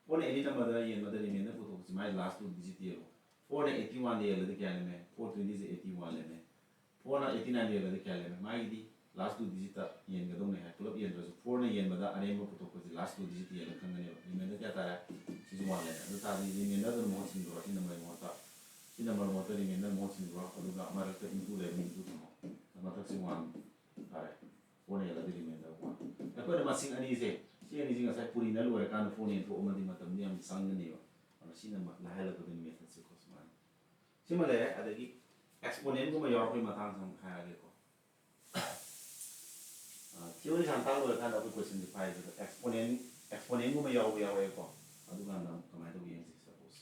ꯐꯣꯔꯅ any number ꯗ ꯌꯦꯟꯕꯗ remainder ꯄꯨꯊꯣꯛꯄꯁꯤ ꯃꯥꯏ last two digit ꯌꯦꯜꯂꯣ꯫ ꯐꯣꯔꯅ eighty one ꯗ ꯌꯦꯜꯂꯗꯤ ꯀꯌꯥ ꯂꯩꯔꯝꯃꯦ? Four twenty ꯁꯦ eighty one ꯂꯩꯔꯝꯃꯦ꯫ ꯐꯣꯔꯅ eighty nine ꯌꯦꯜꯂꯗꯤ ꯀꯌꯥ ꯂꯩꯔꯝꯃꯦ? ꯃꯥꯒꯤꯗꯤ last two digit ꯇ ꯌꯦꯟꯒꯗꯧꯅꯦ ꯍꯥꯏ꯫ ꯄꯨꯂꯞ ꯌꯦꯟꯗ꯭ꯔꯁꯨ ꯐꯣꯔꯅ ꯌꯦꯟꯕꯗ ꯑꯔꯦꯝꯕ ꯄꯨꯊꯣꯛꯄꯁꯤ last two digit ꯌꯦꯜꯂ ꯈꯪꯒꯅꯦꯕ꯫ Remainder ꯀꯌꯥ ꯇꯥꯔꯦ? ꯁꯤꯁꯨ one ꯂꯩꯔꯦ꯫ ꯑꯗꯨ ꯇꯥꯔꯗꯤ remainder ꯗꯨꯅ ꯃꯍꯨꯠ ꯁꯤꯟꯈ꯭ꯔꯣ꯫ ꯁꯤ ꯅꯝꯕꯔꯒꯤ ꯃꯍꯨꯠꯇ, ꯁꯤ ꯅꯝꯕꯔ ꯃꯍꯨꯠꯇ remainder ꯃꯍꯨꯠ ꯁꯤꯟꯈ꯭ꯔꯣ꯫ ꯑꯗꯨꯒ ꯃꯔꯛꯇ into ꯂꯩꯕꯅꯤ, into ꯊꯝꯃꯣ꯫ ꯃꯊꯛꯁꯤ one ꯇꯥꯔꯦ꯫ ꯐꯣꯔꯅ ꯌꯦꯜꯂꯗꯤ remainder one꯫ ꯑꯩꯈꯣꯏꯅ ꯃꯁꯤꯡ ꯑꯅꯤꯁꯦ, ꯁꯤ ꯑꯅꯤꯁꯤ ꯉꯁꯥꯏ ꯄꯨꯔꯤꯅ ꯂꯣꯏꯔꯀꯥꯟꯗ ꯐꯣꯔꯅ ꯌꯦꯟꯊꯣꯛꯑꯝꯃꯗꯤ ꯃꯇꯝꯗꯤ ꯌꯥꯝ ꯆꯪꯒꯅꯦꯕ꯫ ꯑꯗꯨꯅ ꯁꯤꯅ ꯃ-, ꯂꯥꯏꯍꯜꯂꯛꯀꯗꯣꯏꯅꯤ method ꯁꯦꯀꯣ, ꯁꯨꯃꯥꯏꯅ꯫ ꯁꯤꯃ ꯂꯩꯔꯦ꯫ ꯑꯗꯒꯤ exponent ꯒꯨꯝꯕ ꯌꯥꯎꯔꯛꯄꯒꯤ ꯃꯇꯥꯡꯁꯦ ꯑꯃꯨꯛ ꯍꯥꯏꯔꯛꯑꯒꯦꯀꯣ꯫ ꯑ, theory ꯁꯥꯟꯅ ꯇꯥꯛ ꯂꯣꯏꯔꯀꯥꯟꯗ ꯑꯩꯈꯣꯏ question ꯁꯦ ꯐꯥꯏꯁꯤꯗ exponent, exponent ꯒꯨꯝꯕ ꯌꯥꯎꯕ ꯌꯥꯎꯔꯛꯑꯦꯀꯣ꯫ ꯑꯗꯨꯀꯥꯟꯗ ꯑꯃꯨꯛ ꯀꯃꯥꯏꯅ ꯇꯧꯒꯦ ꯌꯦꯡꯁꯤ꯫ Suppose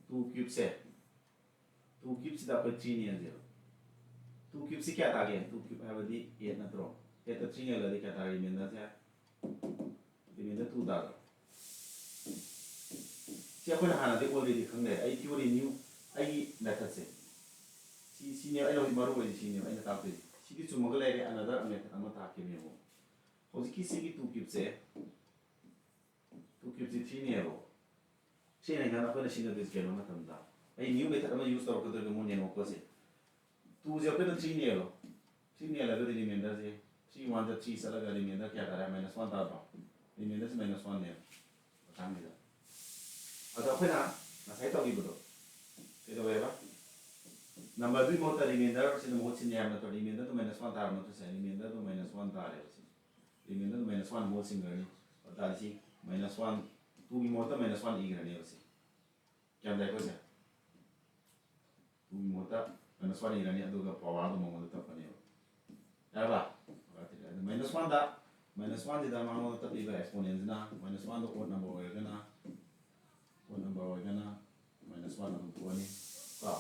two cube ꯁꯦ, two cube ꯁꯤꯗ ꯑꯩꯈꯣꯏ three ꯅ ꯌꯦꯡꯁꯦꯕ꯫ Two cube ꯁꯤ ꯀꯌꯥ ꯇꯥꯒꯦ? Two cube ꯍꯥꯏꯕꯗꯤ eight ꯅꯠꯇ꯭ꯔꯣ? Eight ꯇ three ꯅ ꯌꯦꯜꯂꯗꯤ ꯀꯌꯥ ꯇꯥꯔꯦ? Remainder ꯁꯦ, remainder two ꯇꯥꯗ꯭ꯔꯣ? ꯁꯤ ꯑꯩꯈꯣꯏꯅ ꯍꯥꯟꯅꯗꯤ already ꯈꯪ ꯂꯩꯔꯦ꯫ ꯑꯩ theory new, ꯑꯩꯒꯤ method ꯁꯦ ꯁꯤ, ꯁꯤꯅꯦꯕ ꯑꯩꯅ ꯍꯧꯖꯤꯛ ꯃꯔꯨ ꯑꯣꯏꯔꯤꯁꯦ, ꯁꯤꯅꯦꯕ ꯑꯩꯅ ꯇꯥꯛꯇꯣꯏꯁꯦ꯫ ꯁꯤꯗꯤ ꯆꯨꯝꯃꯒ ꯂꯩꯔꯦ꯫ Another method ꯑꯃ ꯇꯥꯛꯀꯦꯕ, ꯌꯦꯡꯉꯣ꯫ ꯍꯧꯖꯤꯛꯀꯤ ꯁꯤꯒꯤ two cube ꯁꯦ, two cube ꯁꯤ three ꯅꯦꯕ꯫ ꯁꯤꯅ ꯍꯥꯏꯅ ꯑꯩꯈꯣꯏꯅ ꯁꯤꯖꯤꯟꯅꯗꯣꯏꯁꯦ ꯀꯩꯅꯣ ꯃꯇꯝꯗ, ꯑꯩ new method ꯑꯃ use ꯇꯧꯔꯛꯀꯗꯣꯏꯕ, ꯑꯃꯨꯛ ꯌꯦꯡꯉꯣꯀꯣ ꯁꯦ꯫ Two ꯁꯦ ꯑꯩꯈꯣꯏꯅ three ꯅꯦꯕ꯫ Three ꯅꯦꯜꯂꯒꯗꯤ remainder ꯁꯦ three one ꯗ three ꯆꯠꯂꯒ remainder ꯀꯌꯥ ꯇꯥꯔꯦ? Minus one ꯇꯥꯗ꯭ꯔꯣ? Remainder ꯁꯦ minus one ꯅꯦꯕ ꯃꯇꯥꯡꯁꯤꯗ꯫ ꯑꯗꯣ ꯑꯩꯈꯣꯏꯅ ꯉꯁꯥꯏ ꯇꯧꯈꯤꯕꯗꯣ ꯀꯩꯗꯧꯋꯦꯕ? Number ꯗꯨꯒꯤ ꯃꯍꯨꯠꯇ remainder ꯁꯤꯅ ꯃꯍꯨꯠ ꯁꯤꯟꯅꯤ ꯍꯥꯏꯕ ꯅꯠꯇ꯭ꯔꯣ? Remainder ꯗꯨ minus one ꯇꯥꯔꯕ ꯅꯠꯇ꯭ꯔꯣ ꯁꯦ? Remainder ꯗꯨ minus one ꯇꯥꯔꯦꯕ ꯁꯤ꯫ Remainder ꯗꯨ minus one ꯃꯍꯨꯠ ꯁꯤꯟꯈ꯭ꯔꯅꯤ꯫ ꯑꯗꯨ ꯇꯥꯔꯗꯤ ꯁꯤ minus one, two ꯒꯤ ꯃꯍꯨꯠꯇ minus one ꯏꯈ꯭ꯔꯅꯦꯕ ꯁꯤ꯫ ꯒ꯭ꯌꯥꯟ ꯇꯥꯏꯀꯣ ꯁꯦ? Two ꯒꯤ ꯃꯍꯨꯠꯇ minus one ꯏꯔꯅꯤ, ꯑꯗꯨꯒ power ꯗꯨ ꯃꯉꯣꯟꯗ ꯇꯞꯄꯅꯦꯕ꯫ ꯌꯥꯔꯕ? Minus one ꯗ, minus one ꯁꯤꯗ ꯃꯉꯣꯟꯗ ꯇꯞꯄꯤꯕ exponent ꯁꯤꯅ minus one ꯗ odd number ꯑꯣꯏꯔꯒꯅ, odd number ꯑꯣꯏꯔꯒꯅ minus one ꯑꯗꯨꯝ ꯊꯣꯛꯑꯅꯤ꯫ ꯀꯣ?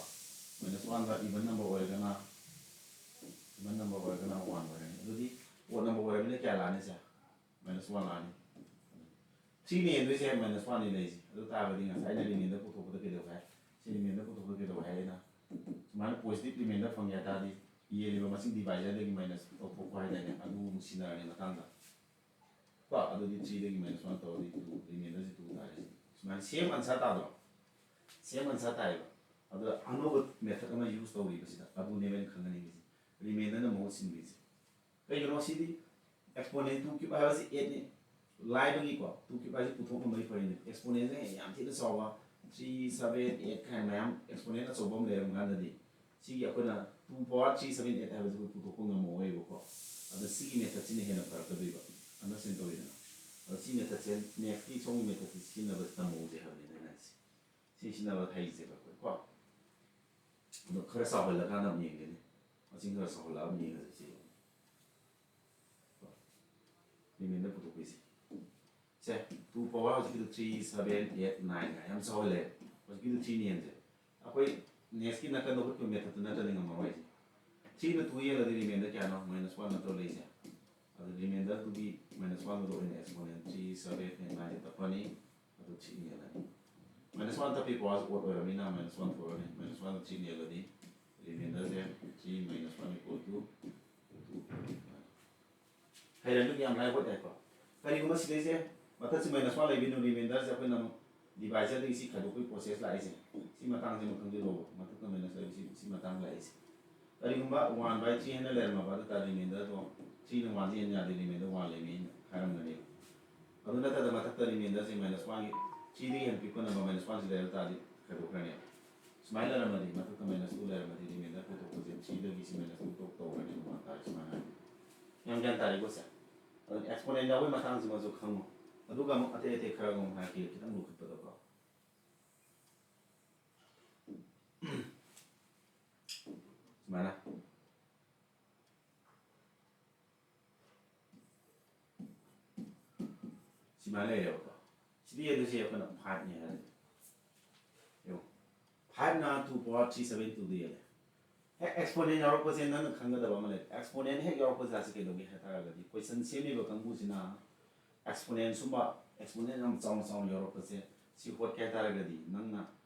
Minus one ꯗ even number ꯑꯣꯏꯔꯒꯅ, even number ꯑꯣꯏꯔꯒꯅ one ꯑꯣꯏꯔꯅꯤ꯫ ꯑꯗꯨꯗꯤ odd number ꯑꯣꯏꯔꯕꯅꯤꯅ ꯀꯌꯥ ꯂꯥꯛꯑꯅꯤ ꯁꯦ? Minus one ꯂꯥꯛꯑꯅꯤ꯫ Three ꯅ ꯍꯦꯟꯗꯣꯏꯁꯦ minus one ꯅꯤ ꯂꯩꯁꯦ꯫ ꯑꯗꯨ ꯇꯥꯔꯒꯗꯤ ꯉꯁꯥꯏ ꯑꯩꯅ remainder ꯄꯨꯊꯣꯛꯄꯗ ꯀꯩꯗꯧꯒꯦ ꯍꯥꯏ? ꯔꯤꯃꯦꯟꯗꯔ ꯄꯨꯊꯣꯛꯄꯗ ꯀꯩꯗꯧꯋꯦ ꯍꯥꯏꯔꯦꯅ? ꯁꯨꯃꯥꯏꯅ ꯄꯣꯖꯤꯇꯤꯚ ꯔꯤꯃꯦꯟꯗꯔ ꯐꯪꯒꯦ ꯍꯥꯏ ꯇꯥꯔꯗꯤ, ꯌꯦꯜꯂꯤꯕ ꯃꯁꯤꯡ ꯗꯤꯚꯥꯏꯖꯔꯗꯒꯤ ꯃꯥꯏꯅꯁ ꯇꯧꯊꯣꯛꯄ ꯍꯥꯏ ꯇꯥꯔꯦꯅꯦ, ꯑꯗꯨ ꯑꯃꯨꯛ ꯁꯤꯖꯤꯟꯅꯔꯅꯤ ꯃꯇꯥꯡꯗ꯫ ꯀꯣ, ꯑꯗꯨꯗꯤ ꯊ꯭ꯔꯤꯗꯒꯤ ꯃꯥꯏꯅꯁ ꯋꯥꯟ ꯇꯧꯔꯗꯤ ꯇꯨ, ꯔꯤꯃꯦꯟꯗꯔꯁꯤ ꯇꯨ ꯇꯥꯔꯦ꯫ ꯁꯨꯃꯥꯏꯅ ꯁꯦꯝ ꯑꯟꯁꯥꯔ ꯇꯥꯗ꯭ꯔꯣ? ꯁꯦꯝ ꯑꯟꯁꯥꯔ ꯇꯥꯏꯌꯦꯕ꯫ ꯑꯗꯨꯗ ꯑꯅꯧꯕ ꯃꯦꯊꯗ ꯑꯃ ꯌꯨꯁ ꯇꯧꯔꯤꯕꯁꯤꯗ ꯑꯗꯨꯅꯦꯕ ꯑꯩꯅ ꯈꯪꯍꯟꯅꯤꯡꯉꯤꯁꯦ, ꯔꯤꯃꯦꯟꯗꯔꯅ ꯃꯍꯨꯠ ꯁꯤꯟꯕꯤꯁꯦ꯫ ꯀꯩꯒꯤꯅꯣ ꯁꯤꯗꯤ? ꯑꯦꯛꯁꯄꯣꯅꯦꯟ ꯇꯨ ꯀ꯭ꯌꯨꯕ ꯍꯥꯏꯕꯁꯤ ꯑꯩꯠꯅꯤ꯫ ꯂꯥꯏꯕꯒꯤꯀꯣ, ꯇꯨ ꯀ꯭ꯌꯨꯕ ꯍꯥꯏꯁꯤ ꯄꯨꯊꯣꯛ ꯉꯝꯕꯒꯤ ꯐꯔꯤꯅꯤ꯫ ꯑꯦꯛꯁꯄꯣꯅꯦꯟꯁꯦ ꯌꯥꯝ ꯊꯤꯅ ꯆꯥꯎꯕ, ꯊ꯭ꯔꯤ, ꯁꯚꯦꯟ, ꯑꯩꯠ ꯀꯥꯏꯅ ꯃꯌꯥꯝ ꯑꯦꯛꯁꯄꯣꯅꯦꯟ ꯑꯆꯧꯕ ꯑꯃ ꯂꯩꯔꯝ ꯀꯥꯟꯗꯗꯤ, ꯁꯤꯒꯤ ꯑꯩꯈꯣꯏꯅ two power three seven eight ꯍꯥꯏꯕꯁꯤ ꯑꯩꯈꯣꯏ ꯄꯨꯊꯣꯛꯄ ꯉꯝꯃꯛꯑꯣꯏꯕꯀꯣ꯫ ꯑꯗꯣ ꯁꯤꯒꯤ ꯃꯦꯊꯗꯁꯤꯅ ꯍꯦꯟꯅ ꯐꯔꯛꯀꯗꯣꯏꯕ, ꯑꯟꯗꯔꯁꯇꯦꯟ ꯇꯧꯋꯤꯗꯅ꯫ ꯑꯗꯣ ꯁꯤ ꯃꯦꯊꯗꯁꯦ, ꯅꯦꯛꯁꯀꯤ ꯁꯣꯝꯒꯤ ꯃꯦꯊꯗꯁꯦ ꯁꯤꯖꯤꯟꯅꯕ ꯇꯝꯍꯧꯁꯦ ꯍꯥꯏꯕꯅꯤꯅ ꯑꯩꯅ ꯍꯥꯏꯁꯦ꯫ ꯁꯤ ꯁꯤꯖꯤꯟꯅꯕ ꯍꯩꯁꯦꯕ ꯑꯩꯈꯣꯏ ꯀꯣ꯫ ꯑꯗꯣ ꯈꯔ ꯆꯥꯎꯍꯜꯂꯀꯥꯟꯗ ꯑꯃꯨꯛ ꯌꯦꯡꯒꯅꯤ꯫ ꯃꯁꯤꯡ ꯈꯔ ꯆꯥꯎꯍꯜꯂꯛꯑꯒ ꯑꯃꯨꯛ ꯌꯦꯡꯉꯁꯦ ꯁꯤ꯫ ꯔꯤꯃꯦꯟꯗꯔ ꯄꯨꯊꯣꯛꯄꯩꯁꯦ꯫ ꯁꯦ, ꯇꯨ ꯄꯋꯥꯔ ꯍꯧꯖꯤꯛꯀꯤꯗꯣ ꯊ꯭ꯔꯤ, ꯁꯚꯦꯟ, ꯑꯩꯠ, ꯅꯥꯏꯟ ꯍꯥꯏ ꯌꯥꯝ ꯆꯥꯎꯍꯜꯂꯦ꯫ ꯍꯧꯖꯤꯛꯀꯤꯗꯣ ꯊ꯭ꯔꯤꯅ ꯍꯦꯟꯁꯦ꯫ ꯑꯩꯈꯣꯏ ꯅꯦꯛꯁꯀꯤ ꯅꯥꯀꯟꯗ ꯍꯨꯠꯄ ꯃꯦꯊꯗꯇꯨ ꯅꯠꯇ꯭ꯔꯗꯤ ꯉꯝꯃꯔꯣꯏ ꯍꯥꯏꯁꯦ꯫ ꯊ꯭ꯔꯤꯅ ꯇꯨ ꯌꯦꯜꯂꯗꯤ ꯔꯤꯃꯦꯟꯗꯔ ꯀꯌꯥꯅꯣ? ꯃꯥꯏꯅꯁ ꯋꯥꯟ ꯅꯠꯇ꯭ꯔꯣ ꯂꯩꯁꯦ? ꯑꯗꯨ ꯔꯤꯃꯦꯟꯗꯔꯗꯨꯒꯤ ꯃꯥꯏꯅꯁ ꯋꯥꯟꯗꯨꯗ ꯑꯣꯏꯅ ꯑꯦꯛꯁꯄꯣꯅꯦꯟ ꯊ꯭ꯔꯤ, ꯁꯚꯦꯟ, ꯑꯩꯠ, ꯅꯥꯏꯟꯁꯦ ꯇꯞꯄꯅꯤ꯫ ꯑꯗꯨ ꯊ꯭ꯔꯤ ꯌꯦꯜꯂꯅꯤ꯫ ꯃꯥꯏꯅꯁ ꯋꯥꯟ ꯇꯞꯄꯤ ꯄꯋꯥꯔꯁꯦ ꯑꯣꯠ ꯑꯣꯏꯔꯕꯅꯤꯅ ꯃꯥꯏꯅꯁ ꯋꯥꯟ ꯊꯣꯛꯂꯛꯑꯅꯤ꯫ ꯃꯥꯏꯅꯁ ꯋꯥꯟꯗ ꯊ꯭ꯔꯤ ꯌꯦꯜꯂꯗꯤ ꯔꯤꯃꯦꯟꯗꯔꯁꯦ three minus one equal two two. ꯍꯩꯔꯦ, ꯑꯗꯨꯗꯤ ꯌꯥꯝ ꯂꯥꯏꯕ ꯑꯣꯏ ꯇꯥꯏꯀꯣ꯫ ꯀꯔꯤꯒꯨꯝꯕ ꯁꯤꯗꯩꯁꯦ ꯃꯊꯛꯁꯤ ꯃꯥꯏꯅꯁ ꯋꯥꯟ ꯂꯩꯕꯅꯤꯅ ꯔꯤꯃꯦꯟꯗꯔꯁꯦ ꯑꯩꯈꯣꯏꯅ ꯑꯃꯨꯛ ꯗꯤꯚꯥꯏꯖꯔꯗꯒꯤ ꯁꯤ ꯈꯥꯏꯗꯣꯛꯄꯒꯤ ꯄ꯭ꯔꯣꯁꯦꯁ ꯂꯥꯛꯏꯁꯦ꯫ ꯁꯤ ꯃꯇꯥꯡꯁꯦ ꯑꯃꯨꯛ ꯈꯪꯖꯤꯜꯂꯣꯕ, ꯃꯊꯛꯇ ꯃꯥꯏꯅꯁ ꯂꯩꯕꯁꯤ, ꯁꯤ ꯃꯇꯥꯡ ꯂꯥꯛꯏꯁꯦ꯫ ꯀꯔꯤꯒꯨꯝꯕ ꯋꯥꯟ ꯕꯥꯏ ꯊ꯭ꯔꯤ ꯍꯥꯏꯅ ꯂꯩꯔꯝꯃꯕ ꯑꯗꯨ ꯇꯥꯔꯗꯤ ꯔꯤꯃꯦꯟꯗꯔꯗꯣ ꯊ꯭ꯔꯤꯅ ꯋꯥꯟꯁꯦ ꯍꯦꯟ ꯌꯥꯗꯦ, ꯔꯤꯃꯦꯟꯗꯔ ꯋꯥꯟ ꯂꯩꯅꯦꯅ ꯍꯥꯏꯔꯝꯒꯅꯦꯕ꯫ ꯑꯗꯨ ꯅꯠꯇꯗ ꯃꯊꯛꯇ ꯔꯤꯃꯦꯟꯗꯔꯁꯦ ꯃꯥꯏꯅꯁ ꯋꯥꯟꯒꯤ, ꯊ꯭ꯔꯤꯗꯒꯤ ꯍꯦꯟꯅ ꯄꯤꯛꯄ ꯅꯝꯕꯔ ꯃꯥꯏꯅꯁ ꯋꯥꯟꯁꯤ ꯂꯩꯔꯝ ꯇꯥꯔꯗꯤ ꯈꯥꯏꯗꯣꯛꯈ꯭ꯔꯅꯦꯕ꯫ ꯁꯨꯃꯥꯏꯅ ꯂꯩꯔꯝꯃꯗꯤ ꯃꯊꯛꯇ ꯃꯥꯏꯅꯁ ꯇꯨ ꯂꯩꯔꯝꯃꯗꯤ ꯔꯤꯃꯦꯟꯗꯔ ꯈꯥꯏꯗꯣꯛꯄꯁꯦ ꯊ꯭ꯔꯤꯗꯒꯤ ꯁꯤ ꯃꯥꯏꯅꯁ ꯇꯨ ꯇꯣꯛ ꯇꯧꯈ꯭ꯔꯅꯤ, ꯋꯥꯟ ꯇꯥꯔꯦ ꯁꯨꯃꯥꯏꯅ ꯍꯥꯏꯔꯗꯤ꯫ ꯌꯥꯝ ꯒ꯭ꯌꯥꯟ ꯇꯥꯔꯦꯀꯣ ꯁꯦ? ꯑꯗꯨ ꯑꯦꯛꯁꯄꯣꯅꯦꯟ ꯌꯥꯎꯕꯒꯤ ꯃꯇꯥꯡꯁꯤꯃꯁꯨ ꯈꯪꯉꯨ꯫ ꯑꯗꯨꯒ ꯑꯃꯨꯛ ꯑꯇꯩ ꯑꯇꯩ ꯈꯔꯒ ꯑꯃꯨꯛ ꯍꯥꯏꯔꯛꯀꯦ, ꯈꯤꯇꯪ ꯂꯨꯈꯠꯄꯗꯀꯣ꯫ ꯁꯨꯃꯥꯏꯅ꯫ ꯁꯨꯃꯥꯏꯅ ꯂꯩꯔꯦꯕꯀꯣ꯫ ꯁꯤꯗꯤ ꯑꯗꯨꯁꯦ ꯑꯩꯈꯣꯏꯅ ꯐꯥꯏꯚꯅꯤ ꯍꯥꯏꯔꯁꯦ꯫ ꯌꯦꯡꯉꯣ, ꯐꯥꯏꯚꯅ ꯇꯨ ꯄꯋꯥꯔ ꯊ꯭ꯔꯤ ꯁꯚꯦꯟ ꯇꯨꯗ ꯌꯦꯜꯂꯦ꯫ ꯍꯦꯛ ꯑꯦꯛꯁꯄꯣꯅꯦꯟ ꯌꯥꯎꯔꯛꯄꯁꯦ ꯅꯪꯅ ꯈꯪꯒꯗꯕ ꯑꯃ ꯂꯩ꯫ ꯑꯦꯛꯁꯄꯣꯅꯦꯟ ꯍꯦꯛ ꯌꯥꯎꯔꯛꯄ ꯖꯥꯠꯁꯦ ꯀꯩꯗꯧꯒꯦ ꯍꯥꯏ ꯇꯥꯔꯒꯗꯤ, ꯀꯣꯏꯁꯟ ꯁꯦꯝꯃꯤꯕ ꯀꯥꯡꯕꯨꯁꯤꯅ ꯑꯦꯛꯁꯄꯣꯅꯦꯟ ꯁꯨꯝꯕ, ꯑꯦꯛꯁꯄꯣꯅꯦꯟ ꯌꯥꯝ ꯆꯥꯎꯅ ꯆꯥꯎꯅ ꯌꯥꯎꯔꯛꯄꯁꯦ ꯁꯤ ꯍꯣꯠꯀꯦ ꯍꯥꯏ ꯇꯥꯔꯒꯗꯤ ꯅꯪꯅ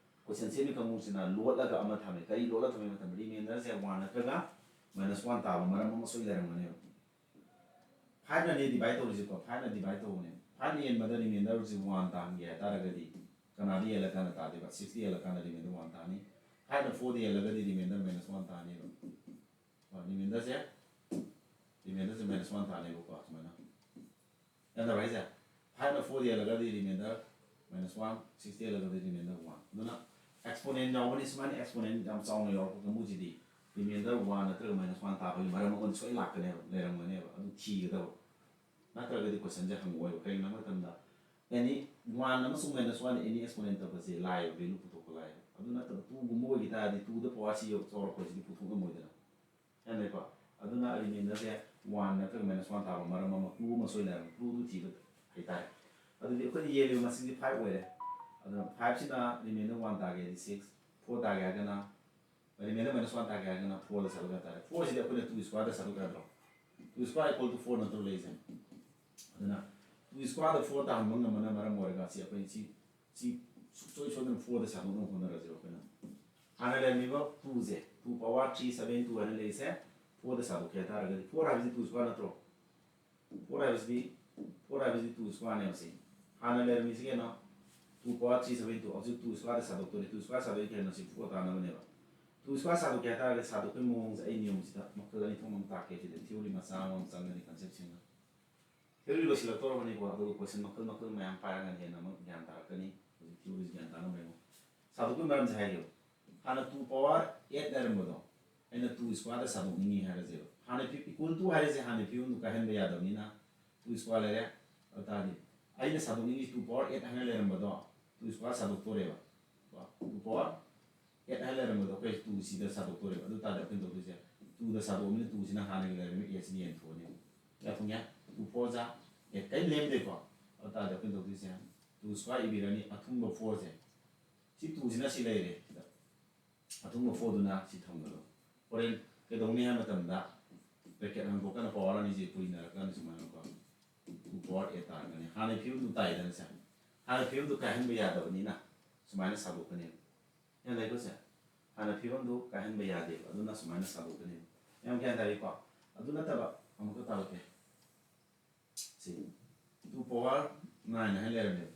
ꯀꯣꯏꯁꯟ ꯁꯦꯝꯃꯤ ꯀꯥꯡꯕꯨꯁꯤꯅ ꯂꯣꯠꯂꯒ ꯑꯃ ꯊꯝꯃꯦ꯫ ꯀꯔꯤ ꯂꯣꯠꯂ ꯊꯝꯃꯤ ꯃꯇꯝꯗ ꯔꯤꯃꯦꯟꯗꯔꯁꯦ ꯋꯥꯟ ꯅꯠꯇ꯭ꯔꯒ ꯃꯥꯏꯅꯁ ꯋꯥꯟ ꯇꯥꯕ ꯃꯔꯝ ꯑꯃ ꯁꯣꯏ ꯂꯩꯔꯝꯒꯅꯦꯕ꯫ ꯐꯥꯏꯚꯅꯅꯦ ꯗꯤꯚꯥꯏꯠ ꯇꯧꯔꯤꯁꯦꯀꯣ, ꯐꯥꯏꯚꯅ ꯗꯤꯚꯥꯏꯠ ꯇꯧꯕꯅꯦ꯫ ꯐꯥꯏꯚꯅ ꯌꯦꯟꯕꯗ ꯔꯤꯃꯦꯟꯗꯔꯁꯤ ꯋꯥꯟ ꯇꯥꯍꯟꯒꯦ ꯍꯥꯏꯇꯥꯔꯒꯗꯤ ꯀꯅꯥꯗ ꯌꯦꯜꯂꯀꯥꯟꯗ ꯇꯥꯗꯣꯏꯕ? ꯁꯤꯛꯁꯇ ꯌꯦꯜꯂꯀꯥꯟꯗ ꯔꯤꯃꯦꯟꯗꯔ ꯋꯥꯟ ꯇꯥꯅꯤ꯫ ꯐꯥꯏꯚꯅ ꯐꯣꯔꯗ ꯌꯦꯜꯂꯒꯗꯤ ꯔꯤꯃꯦꯟꯗꯔ ꯃꯥꯏꯅꯁ ꯋꯥꯟ ꯇꯥꯅꯦꯕ꯫ ꯔꯤꯃꯦꯟꯗꯔꯁꯦ ꯔꯤꯃꯦꯟꯗꯔꯁꯦ ꯃꯥꯏꯅꯁ ꯋꯥꯟ ꯇꯥꯅꯦꯕꯀꯣ, ꯁꯨꯃꯥꯏꯅ꯫ ꯒ꯭ꯌꯥꯟ ꯇꯥꯕ꯭ꯔꯥ ꯍꯥꯏꯁꯦ? ꯐꯥꯏꯚꯅ ꯐꯣꯔꯗ ꯌꯦꯜꯂꯒꯗꯤ ꯔꯤꯃꯦꯟꯗꯔ ꯃꯥꯏꯅꯁ ꯋꯥꯟ, ꯁꯤꯛꯁꯇ ꯌꯦꯜꯂꯒꯗꯤ ꯔꯤꯃꯦꯟꯗꯔ ꯋꯥꯟ꯫ ꯑꯗꯨꯅ ꯑꯦꯛꯁꯄꯣꯅꯦꯟ ꯌꯥꯎꯕꯅꯤ꯫ ꯁꯨꯃꯥꯏꯅ ꯑꯦꯛꯁꯄꯣꯅꯦꯟ ꯌꯥꯝ ꯆꯥꯎꯅ ꯌꯥꯎꯔꯛꯄ ꯀꯥꯡꯕꯨꯁꯤꯗꯤ ꯔꯤꯃꯦꯟꯗꯔ ꯋꯥꯟ ꯅꯠꯇ꯭ꯔꯒ ꯃꯥꯏꯅꯁ ꯋꯥꯟ ꯇꯥꯕꯒꯤ ꯃꯔꯝ ꯑꯃ ꯁꯣꯏ ꯂꯥꯛꯀꯅꯦꯕ, ꯂꯩꯔꯝꯒꯅꯦꯕ꯫ ꯑꯗꯨ ꯊꯤꯒꯗꯕ꯫ ꯅꯠꯇ꯭ꯔꯒꯗꯤ ꯀꯣꯏꯁꯟꯁꯦ ꯍꯪꯉꯛꯑꯣꯏꯕ꯫ ꯀꯩꯒꯤꯅꯣ ꯍꯥꯏꯕ ꯃꯇꯝꯗ ꯑꯦꯅꯤ ꯋꯥꯟ ꯑꯃꯁꯨꯡ ꯃꯥꯏꯅꯁ ꯋꯥꯟ ꯑꯦꯅꯤ ꯑꯦꯛꯁꯄꯣꯅꯦꯟ ꯇꯧꯕꯁꯦ ꯂꯥꯏꯌꯦꯕ, ꯚꯦꯂꯨ ꯄꯨꯊꯣꯛꯄ ꯂꯥꯏꯌꯦꯕ꯫ ꯑꯗꯨ ꯅꯠꯇꯕ ꯇꯨꯒꯨꯝꯕ ꯑꯣꯏꯈꯤ ꯇꯥꯔꯗꯤ ꯇꯨꯗ ꯄꯋꯥꯔ ꯁꯤ ꯆꯥꯎꯔꯛꯄꯁꯤꯗꯤ ꯄꯨꯊꯣꯛ ꯉꯝꯃꯣꯏꯗꯅ꯫ ꯒ꯭ꯌꯥꯟ ꯇꯥꯏꯀꯣ? ꯑꯗꯨꯅ ꯔꯤꯃꯦꯟꯗꯔꯁꯦ ꯋꯥꯟ ꯅꯠꯇ꯭ꯔꯒ ꯃꯥꯏꯅꯁ ꯋꯥꯟ ꯇꯥꯕ ꯃꯔꯝ ꯑꯃ, ꯀ꯭ꯂꯨ ꯑꯃ ꯁꯣꯏ ꯂꯩꯔꯝꯃꯤ꯫ ꯀ꯭ꯂꯨꯗꯨ ꯊꯤꯕ ꯍꯩꯇꯥꯔꯦ꯫ ꯑꯗꯨꯗꯤ ꯑꯩꯈꯣꯏꯅ ꯌꯦꯜꯂꯤꯕ ꯃꯁꯤꯡꯁꯦ ꯐꯥꯏꯚ ꯑꯣꯏꯔꯦ꯫ ꯑꯗꯨꯅ ꯐꯥꯏꯚꯁꯤꯅ ꯔꯤꯃꯦꯟꯗꯔ ꯋꯥꯟ ꯇꯥꯒꯦ ꯍꯥꯏꯗꯤ ꯁꯤꯛꯁ, ꯐꯣꯔ ꯇꯥꯒꯦ ꯍꯥꯏꯔꯒꯅ, ꯔꯤꯃꯦꯟꯗꯔ ꯃꯥꯏꯅꯁ ꯋꯥꯟ ꯇꯥꯒꯦ ꯍꯥꯏꯔꯒꯅ ꯐꯣꯔꯗ ꯁꯔꯨꯛ ꯍꯥꯏꯇꯥꯔꯦ꯫ ꯐꯣꯔꯁꯤꯗꯤ ꯑꯩꯈꯣꯏꯅ ꯇꯨ ꯁ꯭ꯀ꯭ꯋꯥꯔꯗ ꯁꯔꯨꯛ ꯌꯥꯗ꯭ꯔꯣ? Two square equal two four ꯅꯠꯇ꯭ꯔꯣ ꯂꯩꯔꯤꯁꯦ? ꯑꯗꯨꯅ ꯇꯨ ꯁ꯭ꯀ꯭ꯋꯥꯔꯗ ꯐꯣꯔ ꯇꯥꯍꯟꯕ ꯉꯝꯕꯅ ꯃꯔꯝ ꯑꯣꯏꯔꯒ ꯁꯤ ꯑꯩꯈꯣꯏ ꯁꯤ ꯁꯤ ꯁꯨꯡꯁꯣꯏ ꯁꯣꯏꯗꯅ ꯐꯣꯔꯗ ꯁꯥꯗꯣꯛꯅꯕ ꯍꯣꯠꯅꯔꯁꯦꯕ ꯑꯩꯈꯣꯏꯅ꯫ ꯍꯥꯟꯅ ꯂꯩꯔꯝꯃꯤꯕ ꯇꯨꯁꯦ, two power three seven two ꯍꯥꯏꯅ ꯂꯩꯔꯤꯁꯦ, ꯐꯣꯔꯗ ꯁꯥꯗꯣꯛꯀꯦ ꯍꯥꯏꯇꯥꯔꯒꯗꯤ, ꯐꯣꯔ ꯍꯥꯏꯕꯁꯤ ꯇꯨ ꯁ꯭ꯀ꯭ꯋꯥꯔ ꯅꯠꯇ꯭ꯔꯣ? ꯐꯣꯔ ꯍꯥꯏꯕꯁꯤꯗꯤ, ꯐꯣꯔ ꯍꯥꯏꯕꯁꯤꯗꯤ ꯇꯨ ꯁ꯭ꯀ꯭ꯋꯥꯔꯅꯦꯕ ꯁꯤ꯫ ꯍꯥꯟꯅ ꯂꯩꯔꯝꯃꯤꯁꯤ ꯀꯩꯅꯣ? Two power three seven two. ꯍꯧꯖꯤꯛ ꯇꯨ ꯁ꯭ꯀ꯭ꯋꯥꯔꯗ ꯁꯥꯗꯣꯛꯇꯣꯏꯅꯤ꯫ ꯇꯨ ꯁ꯭ꯀ꯭ꯋꯥꯔ ꯁꯥꯗꯣꯛꯏ ꯀꯩꯅꯣ? ꯁꯤ ꯐꯣꯔ ꯇꯥꯅꯕꯅꯦꯕ꯫ ꯇꯨ ꯁ꯭ꯀ꯭ꯋꯥꯔ ꯁꯥꯗꯣꯛꯀꯦ ꯍꯥꯏꯇꯥꯔꯒꯗꯤ ꯁꯥꯗꯣꯛꯄꯒꯤ ꯃꯑꯣꯡꯁꯦ ꯑꯩ ꯅꯤꯌꯣꯝꯁꯤꯗ ꯃꯈꯜ ꯑꯅꯤ ꯊꯣꯛꯅ ꯑꯃꯨꯛ ꯇꯥꯛꯀꯦ꯫ ꯁꯤꯗ ꯊꯤꯑꯣꯔꯤ ꯃꯆꯥ ꯑꯃ ꯑꯃꯨꯛ ꯆꯪꯒꯅꯤ, ꯀꯟꯁꯦꯞꯁꯤꯡꯅ꯫ ꯊꯤꯑꯣꯔꯤ ꯂꯣꯏꯁꯤꯜꯂꯛꯇꯧꯔꯕꯅꯤꯀꯣ, ꯑꯗꯨꯒ ꯀꯣꯏꯁꯟ ꯃꯈꯜ ꯃꯈꯜ ꯃꯌꯥꯝ ꯄꯥꯏꯔꯒꯅ ꯍꯦꯟꯅ ꯑꯃꯨꯛ ꯒ꯭ꯌꯥꯟ ꯇꯥꯔꯛꯀꯅꯤ꯫ ꯍꯧꯖꯤꯛ ꯊꯤꯑꯣꯔꯤꯁꯤ ꯒ꯭ꯌꯥꯟ ꯇꯥꯅꯕ ꯌꯦꯡꯉꯣ꯫ ꯁꯥꯗꯣꯛꯄꯒꯤ ꯃꯔꯝꯁꯦ ꯍꯥꯏꯒꯦꯕ꯫ ꯍꯥꯟꯅ ꯇꯨ ꯄꯋꯥꯔ ꯑꯦꯠ ꯂꯩꯔꯝꯕꯗꯣ ꯑꯩꯅ ꯇꯨ ꯁ꯭ꯀ꯭ꯋꯥꯔꯗ ꯁꯥꯗꯣꯛꯅꯤꯡꯉꯤ ꯍꯥꯏꯔꯁꯦꯕ꯫ ꯍꯥꯟꯅ ꯏꯀ꯭ꯋꯦꯜ ꯇꯨ ꯍꯥꯏꯔꯤꯁꯦ ꯍꯥꯟꯅ ꯐꯤꯕꯝꯗꯨ ꯀꯥꯏꯍꯟꯕ ꯌꯥꯗꯕꯅꯤꯅ ꯇꯨ ꯁ꯭ꯀ꯭ꯋꯥꯔ ꯂꯩꯔꯦ꯫ ꯑꯗꯨ ꯇꯥꯔꯗꯤ ꯑꯩꯅ ꯁꯥꯗꯣꯛꯅꯤꯡꯉꯤ ꯇꯨ ꯄꯋꯥꯔ ꯑꯦꯠ ꯍꯥꯏꯅ ꯂꯩꯔꯝꯕꯗꯣ ꯇꯨ ꯁ꯭ꯀ꯭ꯋꯥꯔ ꯁꯥꯗꯣꯛꯇꯣꯔꯦꯕ꯫ ꯇꯨ ꯄꯋꯥꯔ ꯑꯦꯠ ꯍꯥꯏꯅ ꯂꯩꯔꯝꯕꯗꯣ ꯑꯩꯈꯣꯏ ꯇꯨꯁꯤꯗ ꯁꯥꯗꯣꯛꯇꯣꯔꯦꯕ꯫ ꯑꯗꯨ ꯇꯥꯔꯗꯤ ꯑꯩꯈꯣꯏꯅ ꯇꯧꯗꯣꯏꯁꯦ, ꯇꯨꯗ ꯁꯥꯗꯣꯛꯑꯕꯅꯤꯅ ꯇꯨꯁꯤꯅ ꯍꯥꯟꯅꯒꯤ ꯂꯩꯔꯝꯃꯤꯕ ꯑꯦꯠꯁꯤꯅ ꯌꯦꯟꯊꯣꯛꯑꯅꯦꯕ꯫ ꯀꯌꯥ ꯐꯪꯉꯦ? ꯇꯨ ꯐꯣꯔ ꯖꯥ ꯑꯦꯠ, ꯀꯔꯤꯝ ꯂꯦꯝꯗꯦꯀꯣ꯫ ꯑꯗꯨ ꯇꯥꯔꯗꯤ ꯑꯩꯈꯣꯏꯅ ꯇꯧꯗꯣꯏꯁꯦ, ꯇꯨ ꯁ꯭ꯀ꯭ꯋꯥꯔ ꯏꯕꯤꯔꯅꯤ, ꯑꯊꯨꯡꯕ ꯐꯣꯔꯁꯦ, ꯁꯤ ꯇꯨꯁꯤꯅ ꯁꯤ ꯂꯩꯔꯦ ꯁꯤꯗ꯫ ꯑꯊꯨꯡꯕ ꯐꯣꯔꯗꯨꯅ ꯁꯤ ꯊꯝꯒꯗꯧꯕ꯫ ꯍꯣꯔꯦꯟ ꯀꯩꯗꯧꯅꯤ ꯍꯥꯏꯕ ꯃꯇꯝꯗ ꯕ꯭ꯔꯦꯀꯦꯠ ꯍꯥꯡꯗꯣꯛꯀꯥꯟꯗ ꯄꯋꯥꯔ ꯑꯅꯤꯁꯦ ꯄꯨꯏꯅꯔꯀꯥꯟꯗ ꯁꯨꯃꯥꯏꯅꯀꯣ, ꯇꯨ ꯄꯋꯥꯔ ꯑꯦꯠ ꯇꯥꯔꯛꯀꯅꯤ꯫ ꯍꯥꯟꯅ ꯐꯤꯕꯝꯗꯨ ꯇꯥꯏꯗꯅ ꯁꯦ, ꯍꯥꯟꯅ ꯐꯤꯕꯝꯗꯨ ꯀꯥꯏꯍꯟꯕ ꯌꯥꯗꯕꯅꯤꯅ ꯁꯨꯃꯥꯏꯅ ꯁꯥꯗꯣꯛꯀꯅꯦꯕ꯫ ꯒ꯭ꯌꯥꯟ ꯂꯩꯀꯣ ꯁꯦ? ꯍꯥꯟꯅ ꯐꯤꯕꯝꯗꯨ ꯀꯥꯏꯍꯟꯕ ꯌꯥꯗꯦꯕ, ꯑꯗꯨꯅ ꯁꯨꯃꯥꯏꯅ ꯁꯥꯗꯣꯛꯀꯅꯦꯕ꯫ ꯌꯥꯝ ꯒ꯭ꯌꯥꯟ ꯇꯥꯔꯤꯀꯣ? ꯑꯗꯨ ꯅꯠꯇꯕ ꯑꯃꯨꯛꯀ ꯇꯥꯛꯂꯛꯀꯦ꯫ ꯁꯤ two power nine ꯍꯥꯏꯅ ꯂꯩꯔꯝꯃꯦꯕ꯫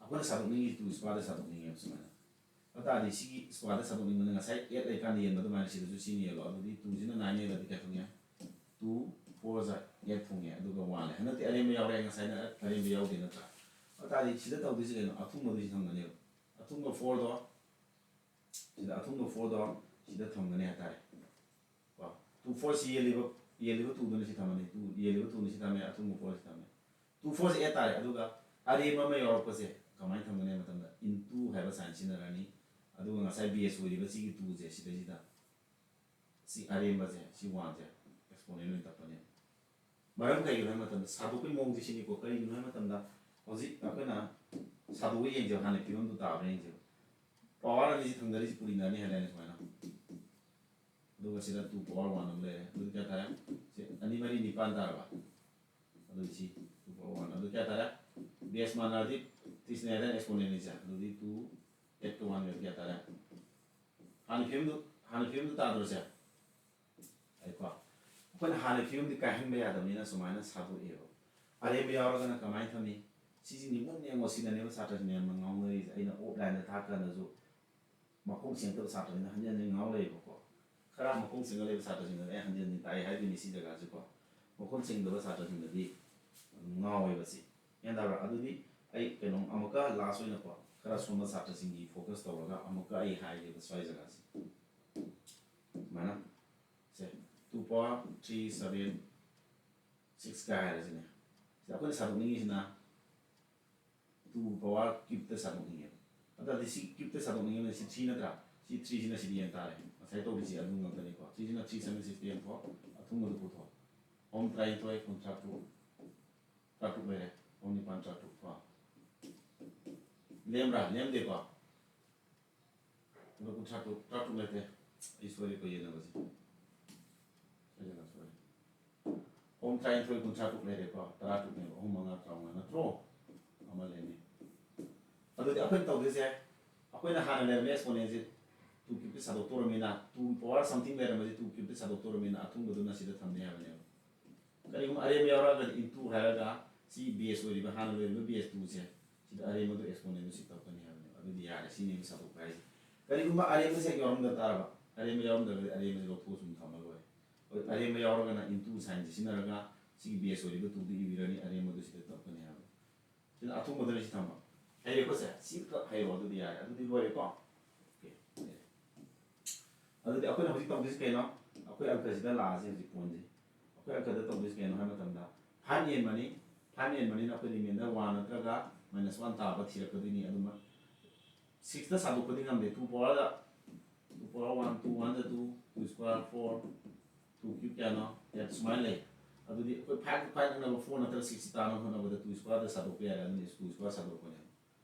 ꯑꯩꯈꯣꯏꯅ ꯁꯥꯗꯣꯛꯅꯤꯡꯉꯤ two square ꯗ ꯁꯥꯗꯣꯛꯅꯤꯡꯉꯦꯕ ꯁꯨꯃꯥꯏꯅ꯫ ꯑꯗꯨ ꯇꯥꯔꯗꯤ ꯁꯤꯒꯤ square ꯗ ꯁꯥꯗꯣꯛꯅꯤꯡꯕꯅ ꯉꯁꯥꯏ eight ꯂꯩꯀꯥꯟꯗ ꯌꯦꯟꯕ ꯑꯗꯨꯃꯥꯏꯅ ꯁꯤꯗꯁꯨ ꯁꯤꯅ ꯌꯦꯜꯂꯣ꯫ ꯑꯗꯨꯗꯤ two ꯁꯤꯅ nine ꯌꯦꯜꯂꯗꯤ ꯀꯌꯥ ꯊꯨꯡꯉꯦ? Two four ꯖ eight ꯊꯨꯡꯉꯦ, ꯑꯗꯨꯒ one ꯂꯩ꯫ ꯍꯟꯗꯛꯇꯤ ꯑꯔꯦꯝꯕ ꯌꯥꯎꯔꯦ, ꯉꯁꯥꯏꯅ ꯑꯔꯦꯝꯕ ꯌꯥꯎꯗꯦ ꯅꯠꯇ꯭ꯔꯥ? ꯑꯗꯨ ꯇꯥꯔꯗꯤ ꯁꯤꯗ ꯇꯧꯗꯣꯏꯁꯦ ꯀꯩꯅꯣ? ꯑꯊꯨꯡꯕꯗꯨ ꯁꯤ ꯊꯝꯒꯅꯦꯕ꯫ ꯑꯊꯨꯡꯕ four ꯗꯣ ꯁꯤꯗ ꯑꯊꯨꯡꯕ four ꯗꯣ ꯁꯤꯗ ꯊꯝꯒꯅꯤ ꯍꯥꯏꯇꯥꯔꯦ꯫ ꯀꯣ, two four ꯁꯤ ꯌꯦꯜꯂꯤꯕ, ꯌꯦꯜꯂꯤꯕ two ꯗꯨꯅ ꯁꯤ ꯊꯝꯃꯅꯤ, two, ꯌꯦꯜꯂꯤꯕ two ꯅ ꯁꯤ ꯊꯝꯃꯦ, ꯑꯊꯨꯡꯕ four ꯁꯤ ꯊꯝꯃꯦ꯫ Two four ꯁꯤ eight ꯇꯥꯔꯦ, ꯑꯗꯨꯒ ꯑꯔꯦꯝꯕ ꯑꯃ ꯌꯥꯎꯔꯛꯄꯁꯦ ꯀꯃꯥꯏꯅ ꯊꯝꯒꯅꯤ ꯍꯥꯏꯕ ꯃꯇꯝꯗ into ꯍꯥꯏꯕ sign ꯁꯤꯖꯤꯟꯅꯔꯅꯤ꯫ ꯑꯗꯨꯒ ꯉꯁꯥꯏ base ꯑꯣꯏꯔꯤꯕ ꯁꯤꯒꯤ two ꯁꯦ ꯁꯤꯗꯩꯁꯤꯗ ꯁꯤ ꯑꯔꯦꯝꯕꯁꯦ, ꯁꯤ one ꯁꯦ exponent ꯑꯣꯏꯅ ꯇꯞꯄꯅꯦꯕ꯫ ꯃꯔꯝ ꯀꯩꯒꯤꯅꯣ ꯍꯥꯏꯕ ꯃꯇꯝꯗ ꯁꯥꯗꯣꯛꯄꯒꯤ ꯃꯑꯣꯡꯁꯦ ꯁꯤꯅꯤꯀꯣ꯫ ꯀꯔꯤꯒꯤꯅꯣ ꯍꯥꯏꯕ ꯃꯇꯝꯗ ꯍꯧꯖꯤꯛ ꯑꯩꯈꯣꯏꯅ ꯁꯥꯗꯣꯛꯑꯒ ꯌꯦꯡꯁꯦꯕ, ꯍꯥꯟꯅ ꯐꯤꯕꯝꯗꯨ ꯇꯥꯕ꯭ꯔꯥ ꯌꯦꯡꯁꯦꯕ꯫ Power ꯑꯅꯤꯁꯤ ꯊꯪꯅꯔꯤꯁꯤ ꯄꯨꯔꯤꯅꯔꯅꯤ ꯍꯥꯏꯗꯥꯏꯅꯦ ꯁꯨꯃꯥꯏꯅ꯫ ꯑꯗꯨꯒ ꯁꯤꯗ two power one ꯑꯃ ꯂꯩꯔꯦ꯫ ꯑꯗꯨꯗꯤ ꯀꯌꯥ ꯇꯥꯔꯦ? ꯁꯤ ꯑꯅꯤ ꯃꯔꯤ ꯅꯤꯄꯥꯟ ꯇꯥꯔꯕ? ꯑꯗꯨꯗꯤ ꯁꯤ two power one꯫ ꯑꯗꯨ ꯀꯌꯥ ꯇꯥꯔꯦ? Base ꯃꯥꯟꯅꯔꯗꯤ ꯇꯤꯁꯅꯦ ꯍꯥꯏꯗꯥꯏꯅꯦ exponent ꯅꯤꯁꯦ꯫ ꯑꯗꯨꯗꯤ two eight ꯀ one ꯒ ꯀꯌꯥ ꯇꯥꯔꯦ? ꯍꯥꯟꯅ ꯐꯤꯕꯝꯗꯨ, ꯍꯥꯟꯅ ꯐꯤꯕꯝꯗꯨ ꯇꯥꯗ꯭ꯔꯣ ꯁꯦ? ꯑꯩꯀꯣ, ꯑꯩꯈꯣꯏꯅ ꯍꯥꯟꯅ ꯐꯤꯕꯝꯗꯤ ꯀꯥꯏꯍꯟꯕ ꯌꯥꯗꯕꯅꯤꯅ ꯁꯨꯃꯥꯏꯅ ꯁꯥꯗꯣꯛꯑꯦꯕ꯫ ꯑꯔꯦꯝꯕ ꯌꯥꯎꯔꯒꯅ ꯀꯃꯥꯏꯅ ꯊꯝꯃꯤ? ꯁꯤꯁꯤ ꯅꯤꯡꯉꯣꯟ ꯌꯦꯡꯉꯣ, ꯁꯤꯗꯅꯦꯕ ꯁꯥꯇ꯭ꯔꯁꯤꯡꯅ ꯌꯥꯝꯅ ꯉꯥꯎꯅꯔꯤꯁꯦ꯫ ꯑꯩꯅ offline ꯗ ꯊꯥꯛꯀꯥꯟꯗꯁꯨ ꯃꯈꯣꯡ ꯁꯦꯡꯗꯕ ꯁꯥꯇ꯭ꯔꯁꯤꯡꯅ ꯍꯟꯖꯤꯟ ꯍꯟꯖꯤꯟ ꯉꯥꯎ ꯂꯩꯌꯦꯕꯀꯣ꯫ ꯈꯔ ꯃꯈꯣꯡ ꯁꯦꯡꯅ ꯂꯩꯕ ꯁꯥꯇ꯭ꯔꯁꯤꯡꯗꯗꯤ ꯑꯩ ꯍꯟꯖꯤꯟ ꯍꯟꯖꯤꯟ ꯇꯥꯛꯏ ꯍꯥꯏꯗꯣꯏꯅꯤ ꯁꯤ ꯖꯒꯥꯁꯤꯀꯣ꯫ ꯃꯈꯣꯡ ꯁꯦꯡꯗꯕ ꯁꯥꯇ꯭ꯔꯁꯤꯡꯗꯗꯤ ꯑꯗꯨꯝ ꯉꯥꯎꯋꯦꯕ ꯁꯤ꯫ ꯒ꯭ꯌꯥꯟ ꯇꯥꯕ꯭ꯔꯥ? ꯑꯗꯨꯗꯤ ꯑꯩ ꯀꯩꯅꯣꯝ ꯑꯃꯨꯛꯀ last ꯑꯣꯏꯅꯀꯣ, ꯈꯔ ꯁꯣꯟꯕ ꯁꯥꯇ꯭ꯔꯁꯤꯡꯒꯤ focus ꯇꯧꯔꯒ ꯑꯃꯨꯛꯀ ꯑꯩ ꯍꯥꯏꯒꯦꯕ ꯁ꯭ꯋꯥꯏ ꯖꯒꯥꯁꯦ꯫ ꯁꯨꯃꯥꯏꯅ ꯁꯦ, two power three seven six ꯀꯥꯏ ꯍꯥꯏꯔꯁꯤꯅꯦ꯫ ꯁꯤꯗ ꯑꯩꯈꯣꯏꯅ ꯁꯥꯗꯣꯛꯅꯤꯡꯉꯤꯁꯤꯅ two power cube ꯇ ꯁꯥꯗꯣꯛꯅꯤꯡꯉꯦꯕ꯫ ꯑꯗꯨꯗꯤ ꯁꯤ cube ꯇ ꯁꯥꯗꯣꯛꯅꯤꯡꯉꯤꯕꯅ ꯁꯤ three ꯅꯠꯇ꯭ꯔꯥ? ꯁꯤ three ꯁꯤꯅ ꯁꯤꯗ ꯌꯦꯟ ꯇꯥꯔꯦ꯫ ꯉꯁꯥꯏ ꯇꯧꯔꯤꯁꯤ ꯑꯗꯨ ꯉꯥꯛꯇꯅꯤꯀꯣ꯫ Three ꯁꯤꯅ three seven six ꯇ ꯌꯦꯟꯊꯣꯛ, ꯑꯊꯨꯡꯕꯗꯨ ꯄꯨꯊꯣꯛ꯫ ꯑꯍꯨꯝ ꯇꯔꯥꯅꯤꯊꯣꯏ, ꯀꯨꯟꯊ꯭ꯔꯥ ꯇꯔꯨꯛ, ꯇꯔꯥ ꯇꯔꯨꯛ ꯂꯩꯔꯦ꯫ ꯑꯍꯨꯝ ꯅꯤꯄꯥꯟ ꯇꯔꯥ ꯇꯔꯨꯛ ꯀꯣ꯫ ꯂꯦꯝꯕ꯭ꯔꯥ? ꯂꯦꯝꯗꯦꯀꯣ꯫ ꯑꯗꯣ ꯀꯨꯟꯊ꯭ꯔꯥ ꯇꯔꯨꯛ, ꯇꯔꯥ ꯇꯔꯨꯛ ꯂꯩꯇꯦ꯫ ꯑꯩ ꯁꯣꯏꯔꯦꯀꯣ ꯌꯦꯟꯅꯕꯁꯦ꯫ ꯁꯣꯏꯗꯅ ꯁꯣꯏꯔꯦ꯫ ꯑꯍꯨꯝ ꯇꯔꯥꯅꯤꯊꯣꯏ, ꯀꯨꯟꯊ꯭ꯔꯥ ꯇꯔꯨꯛ ꯂꯩꯔꯦꯀꯣ꯫ ꯇꯔꯥ ꯇꯔꯨꯛꯅꯦꯕ꯫ ꯑꯍꯨꯝ ꯃꯉꯥ ꯇꯔꯥꯃꯉꯥ ꯅꯠꯇ꯭ꯔꯣ? ꯑꯃ ꯂꯩꯅꯤ꯫ ꯑꯗꯨꯗꯤ ꯑꯩꯈꯣꯏꯅ ꯇꯧꯗꯣꯏꯁꯦ ꯑꯩꯈꯣꯏꯅ ꯍꯥꯟꯅ ꯂꯩꯔꯝꯕ exponentꯁꯦ two cubeꯇ ꯁꯥꯗꯣꯛꯇꯧꯔꯃꯤꯅ, two power something ꯂꯩꯔꯝꯕꯁꯦ two cubeꯇ ꯁꯥꯗꯣꯛꯇꯧꯔꯃꯤꯅ ꯑꯊꯨꯡꯕꯗꯨꯅ ꯁꯤꯗ ꯊꯝꯅꯤ ꯍꯥꯏꯕꯅꯦꯕ꯫ ꯀꯔꯤꯒꯨꯝꯕ ꯑꯔꯦꯝꯕ ꯌꯥꯎꯔꯛꯑꯒꯗꯤ into ꯍꯥꯏꯔꯒ ꯁꯤ base ꯑꯣꯏꯔꯤꯕ, ꯍꯥꯟꯅ ꯂꯩꯔꯝꯕ base twoꯁꯦ ꯁꯤꯗ ꯑꯔꯦꯝꯕꯗꯨ exponentꯗꯨ shift ꯇꯧꯔꯛꯀꯅꯤ ꯍꯥꯏꯕꯅꯦꯕ꯫ ꯑꯗꯨꯗꯤ ꯌꯥꯔꯦ, ꯁꯤꯅꯦꯕ ꯁꯥꯗꯣꯛꯄ ꯍꯥꯏꯁꯦ꯫ ꯀꯔꯤꯒꯨꯝꯕ ꯑꯔꯦꯝꯕꯁꯦ ꯍꯦꯛ ꯌꯥꯎꯔꯝꯗ ꯇꯥꯔꯕ, ꯑꯔꯦꯝꯕ ꯌꯥꯎꯔꯝꯗ꯭ꯔꯒꯗꯤ ꯑꯔꯦꯝꯕꯁꯦ ꯂꯧꯊꯣꯛꯑ ꯁꯨꯝ ꯊꯝꯃ ꯂꯣꯏꯔꯦ꯫ ꯍꯣꯏ, ꯑꯔꯦꯝꯕ ꯌꯥꯎꯔꯒꯅ into signꯁꯦ ꯁꯤꯖꯤꯟꯅꯔꯒ ꯁꯤꯒꯤ base ꯑꯣꯏꯔꯤꯕ twoꯗꯨ ꯏꯕꯤꯔꯅꯤ, ꯑꯔꯦꯝꯕꯗꯨ ꯁꯤꯗ ꯇꯧꯔꯛꯀꯅꯤ ꯍꯥꯏꯕ꯫ ꯁꯤꯅ ꯑꯊꯨꯡꯕꯗꯨꯅ ꯁꯤ ꯊꯝꯕ꯫ ꯍꯩꯔꯦꯀꯣ ꯁꯦ? ꯁꯤ ꯈꯛ ꯍꯩꯔꯣ, ꯑꯗꯨꯗꯤ ꯌꯥꯔꯦ, ꯑꯗꯨꯗꯤ ꯂꯣꯏꯔꯦꯀꯣ꯫ Okay, ꯍꯩꯔꯦ꯫ ꯑꯗꯨꯗꯤ ꯑꯩꯈꯣꯏꯅ ꯍꯧꯖꯤꯛ ꯇꯧꯗꯣꯏꯁꯤ ꯀꯩꯅꯣ? ꯑꯩꯈꯣꯏ ꯑꯪꯀꯁꯤꯗ ꯂꯥꯛꯑꯁꯤ ꯍꯧꯖꯤꯛ ꯄꯣꯟꯁꯤ꯫ ꯑꯩꯈꯣꯏ ꯑꯪꯀꯗ ꯇꯧꯗꯣꯏꯁꯤ ꯀꯩꯅꯣ ꯍꯥꯏꯕ ꯃꯇꯝꯗ, five ꯌꯦꯟꯕꯅꯤ꯫ Five ꯌꯦꯟꯕꯅꯤꯅ ꯑꯩꯈꯣꯏ remainder one ꯅꯠꯇ꯭ꯔꯒ minus one ꯇꯥꯕ ꯊꯤꯔꯛꯀꯗꯣꯏꯅꯤ꯫ ꯑꯗꯨꯃ sixꯇ ꯁꯥꯗꯣꯛꯄꯗꯤ ꯉꯝꯗꯦ꯫ Two powerꯗ, two power one, two one two, two square four, two cube ꯀꯌꯥꯅꯣ? Eight ꯁꯨꯃꯥꯏꯅ ꯂꯩ꯫ ꯑꯗꯨꯗꯤ ꯑꯩꯈꯣꯏ five five ꯅꯛꯅꯕ four ꯅꯠꯇ꯭ꯔꯒ six ꯇꯥꯅꯕ ꯍꯣꯠꯅꯕꯗ two squareꯗ ꯁꯥꯗꯣꯛꯄ ꯌꯥꯔꯦ꯫ ꯑꯗꯨꯅ two square ꯁꯥꯗꯣꯛꯄꯅꯦꯕ꯫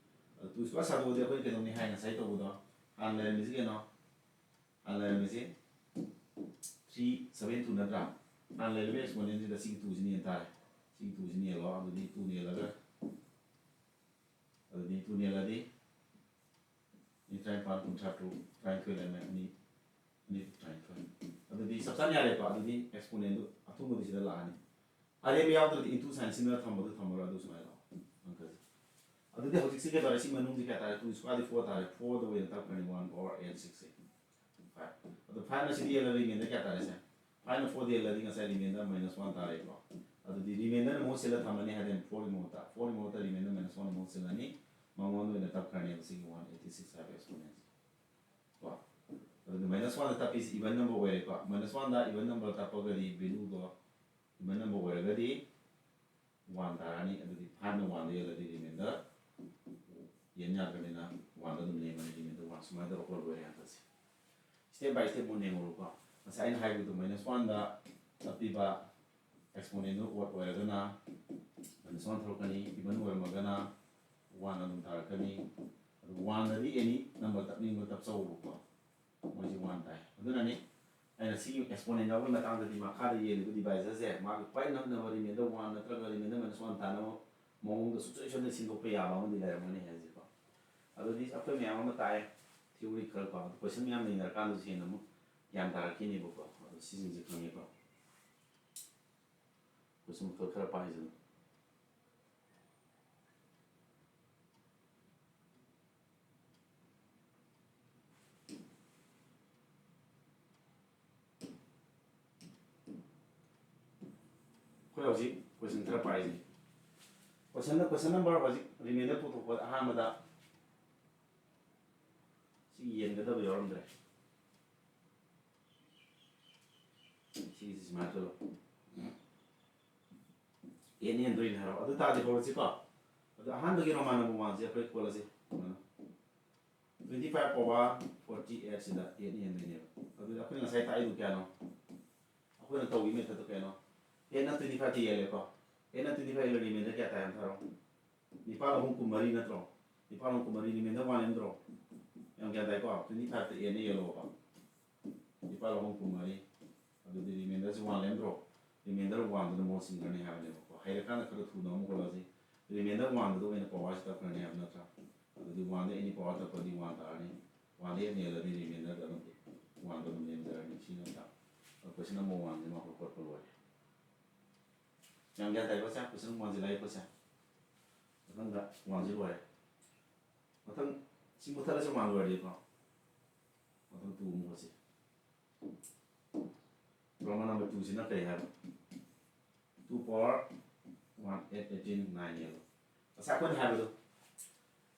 ꯑꯗꯨ two square ꯁꯥꯗꯣꯛꯑꯗꯤ ꯑꯩꯈꯣꯏꯅ ꯀꯩꯗꯧꯅꯤ ꯍꯥꯏ ꯉꯁꯥꯏ ꯇꯧꯕꯗꯣ? ꯍꯥꯟꯅ ꯂꯩꯔꯝꯃꯤꯁꯤ ꯀꯩꯅꯣ? ꯍꯥꯟꯅ ꯂꯩꯔꯝꯃꯤꯁꯤ three seven two ꯅꯠꯇ꯭ꯔꯥ? ꯍꯥꯟꯅ ꯂꯩꯔꯝꯃꯤ exponentꯁꯤꯗ ꯁꯤꯒꯤ twoꯁꯤ ꯌꯦꯟ ꯇꯥꯔꯦ꯫ ꯁꯤꯒꯤ twoꯁꯤ ꯌꯦꯜꯂꯣ꯫ ꯑꯗꯨꯗꯤ two ꯌꯦꯜꯂꯒ, ꯑꯗꯨꯗꯤ two ꯌꯦꯜꯂꯗꯤ ꯃꯤ ꯇꯔꯥꯅꯤꯄꯥꯟ, ꯀꯨꯟꯊ꯭ꯔꯥ ꯇꯔꯨꯛ, ꯇꯔꯥꯅꯤꯊꯣꯏ ꯂꯩꯔꯝꯃꯦ꯫ ꯑꯅꯤ, ꯑꯅꯤ, ꯇꯔꯥꯅꯤꯊꯣꯏ꯫ ꯑꯗꯨꯗꯤ ꯆꯞ ꯆꯥꯅ ꯌꯥꯔꯦꯀꯣ꯫ ꯑꯗꯨꯗꯤ exponentꯗꯨ ꯑꯊꯨꯡꯕꯗꯤ ꯁꯤꯗ ꯂꯥꯛꯑꯅꯤ꯫ ꯑꯔꯦꯝꯕ ꯌꯥꯎꯗ꯭ꯔꯗꯤ into sign ꯁꯤꯖꯤꯟꯅꯔ ꯊꯝꯕꯗꯨ ꯊꯝꯃꯔꯣꯏ, ꯑꯗꯨ ꯁꯨꯃꯥꯏꯅ ꯂꯥꯛꯑꯣ ꯑꯪꯀꯁꯦ꯫ ꯑꯗꯨꯗꯤ ꯍꯧꯖꯤꯛꯁꯤ ꯀꯩꯗꯧꯔꯦ? ꯁꯤ ꯃꯅꯨꯡꯁꯤ ꯀꯌꯥ ꯇꯥꯔꯦ? Two squareꯗꯤ four ꯇꯥꯔꯦ꯫ Fourꯗ ꯑꯣꯏꯅ ꯇꯞꯈ꯭ꯔꯅꯤ, one power eight six ꯁꯦ꯫ Five꯫ ꯑꯗꯣ fiveꯅ ꯁꯤꯗꯤ ꯌꯦꯜꯂ remainder ꯀꯌꯥ ꯇꯥꯔꯦ ꯁꯦ? Fiveꯅ fourꯗ ꯌꯦꯜꯂꯗꯤ ꯉꯁꯥꯏ remainder minus one ꯇꯥꯔꯦꯀꯣ꯫ ꯑꯗꯨꯗꯤ reminderꯅ ꯃꯍꯨꯠ ꯁꯤꯜꯂ ꯊꯝꯃꯅꯤ ꯍꯥꯏꯗꯤ fourꯒꯤ ꯃꯍꯨꯠꯇ, fourꯒꯤ ꯃꯍꯨꯠꯇ remainder minus one ꯃꯍꯨꯠ ꯁꯤꯜꯂꯅꯤ, ꯃꯉꯣꯟꯗ ꯑꯣꯏꯅ ꯇꯞꯈ꯭ꯔꯅꯦꯕ ꯁꯤꯒꯤ one eighty six ꯍꯥꯏꯕ exponentꯁꯦ꯫ ꯀꯣ? ꯑꯗꯨꯗꯤ minus oneꯗ ꯇꯞꯄꯤꯁꯤ even number ꯑꯣꯏꯔꯦꯀꯣ꯫ Minus oneꯗ even number ꯇꯞꯄꯒꯗꯤ valueꯗꯣ even number ꯑꯣꯏꯔꯒꯗꯤ one ꯇꯥꯔꯅꯤ꯫ ꯑꯗꯨꯗꯤ fiveꯅ oneꯗ ꯌꯦꯜꯂꯗꯤ remainder ꯌꯦꯟ ꯌꯥꯗ꯭ꯔꯕꯅꯤꯅ oneꯗ ꯑꯗꯨꯝ ꯂꯦꯝꯃꯅꯤ, remainder one꯫ ꯁꯨꯃꯥꯏꯅ ꯇꯧꯔꯒ ꯂꯣꯏꯔꯦ ꯑꯪꯀꯁꯦ꯫ Step by step ꯃꯨꯟꯅ ꯌꯦꯡꯉꯨꯔꯣꯀꯣ꯫ ꯉꯁꯥꯏ ꯑꯩꯅ ꯍꯥꯏꯕꯗꯣ minus oneꯗ ꯇꯞꯄꯤꯕ exponentꯗꯨ odd ꯑꯣꯏꯔꯒꯅ minus one ꯊꯣꯛꯂꯛꯀꯅꯤ, even ꯑꯣꯏꯔꯝꯃꯒꯅ one ꯑꯗꯨꯝ ꯇꯥꯔꯛꯀꯅꯤ꯫ ꯑꯗꯨ oneꯗꯗꯤ any number ꯇꯞꯅꯤꯡꯕ ꯇꯞꯆꯧꯕꯀꯣ꯫ ꯃꯣꯏꯁꯤ one ꯇꯥꯏ꯫ ꯑꯗꯨꯅꯅꯤ ꯑꯩꯅ ꯁꯤꯒꯤ exponent ꯌꯥꯎꯕꯒꯤ ꯃꯇꯥꯡꯗꯗꯤ ꯃꯈꯥꯗ ꯌꯦꯡꯉꯤꯕ divisorꯁꯦ ꯃꯥꯒꯤ ꯈ꯭ꯋꯥꯏ ꯅꯛꯅꯕ remainder one ꯅꯠꯇ꯭ꯔꯒ remainder minus one ꯇꯥꯅꯕ ꯃꯑꯣꯡꯗ ꯁꯨꯡꯁꯣꯏ ꯁꯣꯏꯗꯅ ꯁꯤꯟꯗꯣꯛꯄ ꯌꯥꯕ ꯑꯃꯗꯤ ꯂꯩꯔꯝꯒꯅꯤ ꯍꯥꯏꯁꯦꯀꯣ꯫ ꯑꯗꯨꯗꯤ ꯑꯩꯈꯣꯏ ꯃꯌꯥꯝ ꯑꯃ ꯇꯥꯛꯑꯦ, ꯊꯤꯑꯣꯔꯤ ꯈꯔ ꯀꯣ, ꯑꯗꯨ ꯀꯣꯏꯁꯟ ꯃꯌꯥꯝ ꯅꯩꯅꯔꯀꯥꯟꯗꯁꯨ ꯍꯦꯟꯅ ꯑꯃꯨꯛ ꯒ꯭ꯌꯥꯟ ꯇꯥꯔꯛꯈꯤꯅꯦꯕꯀꯣ꯫ ꯑꯗꯨ ꯁꯤꯁꯤꯡꯁꯦ ꯈꯪꯉꯦꯀꯣ꯫ ꯀꯣꯏꯁꯟ ꯃꯈꯜ ꯈꯔ ꯄꯥꯏꯁꯤꯅ꯫ ꯑꯩꯈꯣꯏ ꯍꯧꯖꯤꯛ ꯀꯣꯏꯁꯟ ꯈꯔ ꯄꯥꯏꯁꯤ꯫ ꯀꯣꯏꯁꯟꯗ, ꯀꯣꯏꯁꯟ ꯅꯝꯕꯔ ꯍꯧꯖꯤꯛ ꯔꯤꯃꯦꯟꯗꯔ ꯄꯨꯊꯣꯛꯄ ꯑꯍꯥꯟꯕꯗ ꯁꯤ ꯌꯦꯟꯒꯗꯕ ꯌꯥꯎꯔꯝꯗ꯭ꯔꯦ꯫ ꯁꯤꯒꯤꯁꯤ ꯁꯨꯃꯥꯏꯅ ꯇꯧꯔꯣ꯫ ꯑꯦꯠꯅ ꯍꯦꯟꯗꯣꯏꯅꯦ ꯍꯥꯏꯔꯣ꯫ ꯑꯗꯨ ꯇꯥꯔꯗꯤ ꯍꯧꯔꯁꯤꯀꯣ꯫ ꯑꯗꯨ ꯑꯍꯥꯟꯕꯒꯤ ꯔꯣꯃꯥꯟ ꯅꯝꯕꯔ ꯋꯥꯟꯁꯦ ꯑꯩꯈꯣꯏ ꯈꯣꯠꯂꯁꯤ꯫ ꯁꯨꯃꯥꯏꯅ twenty five power forty eight ꯁꯤꯗ ꯑꯦꯠꯅ ꯍꯦꯟꯗꯣꯏꯅꯦꯕ꯫ ꯑꯗꯨꯗꯤ ꯑꯩꯈꯣꯏꯅ ꯉꯁꯥꯏ ꯇꯥꯛꯏꯗꯨ ꯀꯌꯥꯅꯣ? ꯑꯩꯈꯣꯏꯅ ꯇꯧꯈꯤꯕ ꯃꯦꯊꯠꯇꯣ ꯀꯌꯥꯅꯣ? ꯑꯦꯠꯅ twenty five ꯇ ꯌꯦꯜꯂꯦꯀꯣ꯫ ꯑꯦꯠꯅ twenty five ꯌꯦꯜꯂ ꯔꯤꯃꯦꯟꯗꯔ ꯀꯌꯥ ꯇꯥꯏ ꯑꯝꯇ ꯍꯥꯏꯔꯣ? ꯅꯤꯄꯥꯜ ꯑꯍꯨꯝ ꯀꯨꯟꯃꯔꯤ ꯅꯠꯇ꯭ꯔꯣ? ꯅꯤꯄꯥꯜ ꯑꯍꯨꯝ ꯀꯨꯟꯃꯔꯤ ꯔꯤꯃꯦꯟꯗꯔ ꯋꯥꯟ ꯅꯠꯇ꯭ꯔꯣ? ꯌꯥꯝ ꯒ꯭ꯌꯥꯟ ꯇꯥꯏꯀꯣ? Twenty five ꯇ ꯑꯦꯠꯅ ꯌꯦꯜꯂꯣꯕ꯫ ꯅꯤꯄꯥꯜ ꯑꯍꯨꯝ ꯀꯨꯟꯃꯔꯤ꯫ ꯑꯗꯨꯗꯤ ꯔꯤꯃꯦꯟꯗꯔꯁꯤ ꯋꯥꯟ ꯂꯩꯔꯝꯗ꯭ꯔꯣ? ꯔꯤꯃꯦꯟꯗꯔ ꯋꯥꯟꯗꯨꯅ ꯃꯍꯨꯠ ꯁꯤꯟꯈ꯭ꯔꯅꯤ ꯍꯥꯏꯕꯅꯦꯕꯀꯣ꯫ ꯍꯩꯔꯀꯥꯟꯗ ꯈꯔ ꯊꯨꯅ ꯑꯃꯨꯛ ꯍꯣꯠꯂꯁꯤ꯫ ꯔꯤꯃꯦꯟꯗꯔ ꯋꯥꯟꯗꯨꯗ ꯑꯣꯏꯅ ꯄꯋꯥꯔꯁꯤ ꯇꯞꯈ꯭ꯔꯅꯤ ꯍꯥꯏꯕ ꯅꯠꯇ꯭ꯔꯥ? ꯑꯗꯨꯗꯤ ꯋꯥꯟꯗ ꯑꯦꯅꯤ ꯄꯋꯥꯔ ꯇꯞꯄꯗꯤ ꯋꯥꯟ ꯇꯥꯔꯅꯤ꯫ ꯋꯥꯟꯗ ꯑꯦꯠ ꯌꯦꯜꯂꯗꯤ ꯔꯤꯃꯦꯟꯗꯔꯗ ꯑꯗꯨꯝ ꯋꯥꯟꯗ ꯑꯗꯨꯝ ꯂꯦꯝꯖꯔꯅꯤ꯫ ꯁꯤ ꯅꯠꯇ꯭ꯔꯥ? ꯑꯗꯣ ꯀꯣꯏꯁꯟ ꯅꯝꯕꯔ ꯋꯥꯟꯁꯤꯃ ꯑꯩꯈꯣꯏ ꯍꯣꯠꯄ ꯂꯣꯏꯔꯦ꯫ ꯌꯥꯝ ꯒ꯭ꯌꯥꯟ ꯇꯥꯏꯀꯣ ꯁꯦ? ꯀꯣꯏꯁꯟ ꯋꯥꯟꯁꯤ ꯂꯥꯛꯑꯦꯀꯣ ꯁꯦ꯫ ꯃꯊꯪꯗ ꯋꯥꯟꯁꯤ ꯂꯣꯏꯔꯦ꯫ ꯃꯊꯪ ꯁꯤ ꯃꯨꯠꯊꯠꯂꯁꯤ ꯋꯥꯟ ꯂꯣꯏꯔꯗꯤꯀꯣ꯫ ꯃꯊꯪ ꯇꯨ ꯑꯃꯨꯛ ꯍꯣꯠꯁꯤ꯫ ꯔꯣꯃꯥꯟ ꯅꯝꯕꯔ ꯇꯨꯁꯤꯅ ꯀꯔꯤ ꯍꯥꯏꯕ? Two power one, eight, eighteen, nine yellow. ꯉꯁꯥꯏ ꯑꯩꯈꯣꯏꯅ ꯍꯥꯏꯕꯗꯣ,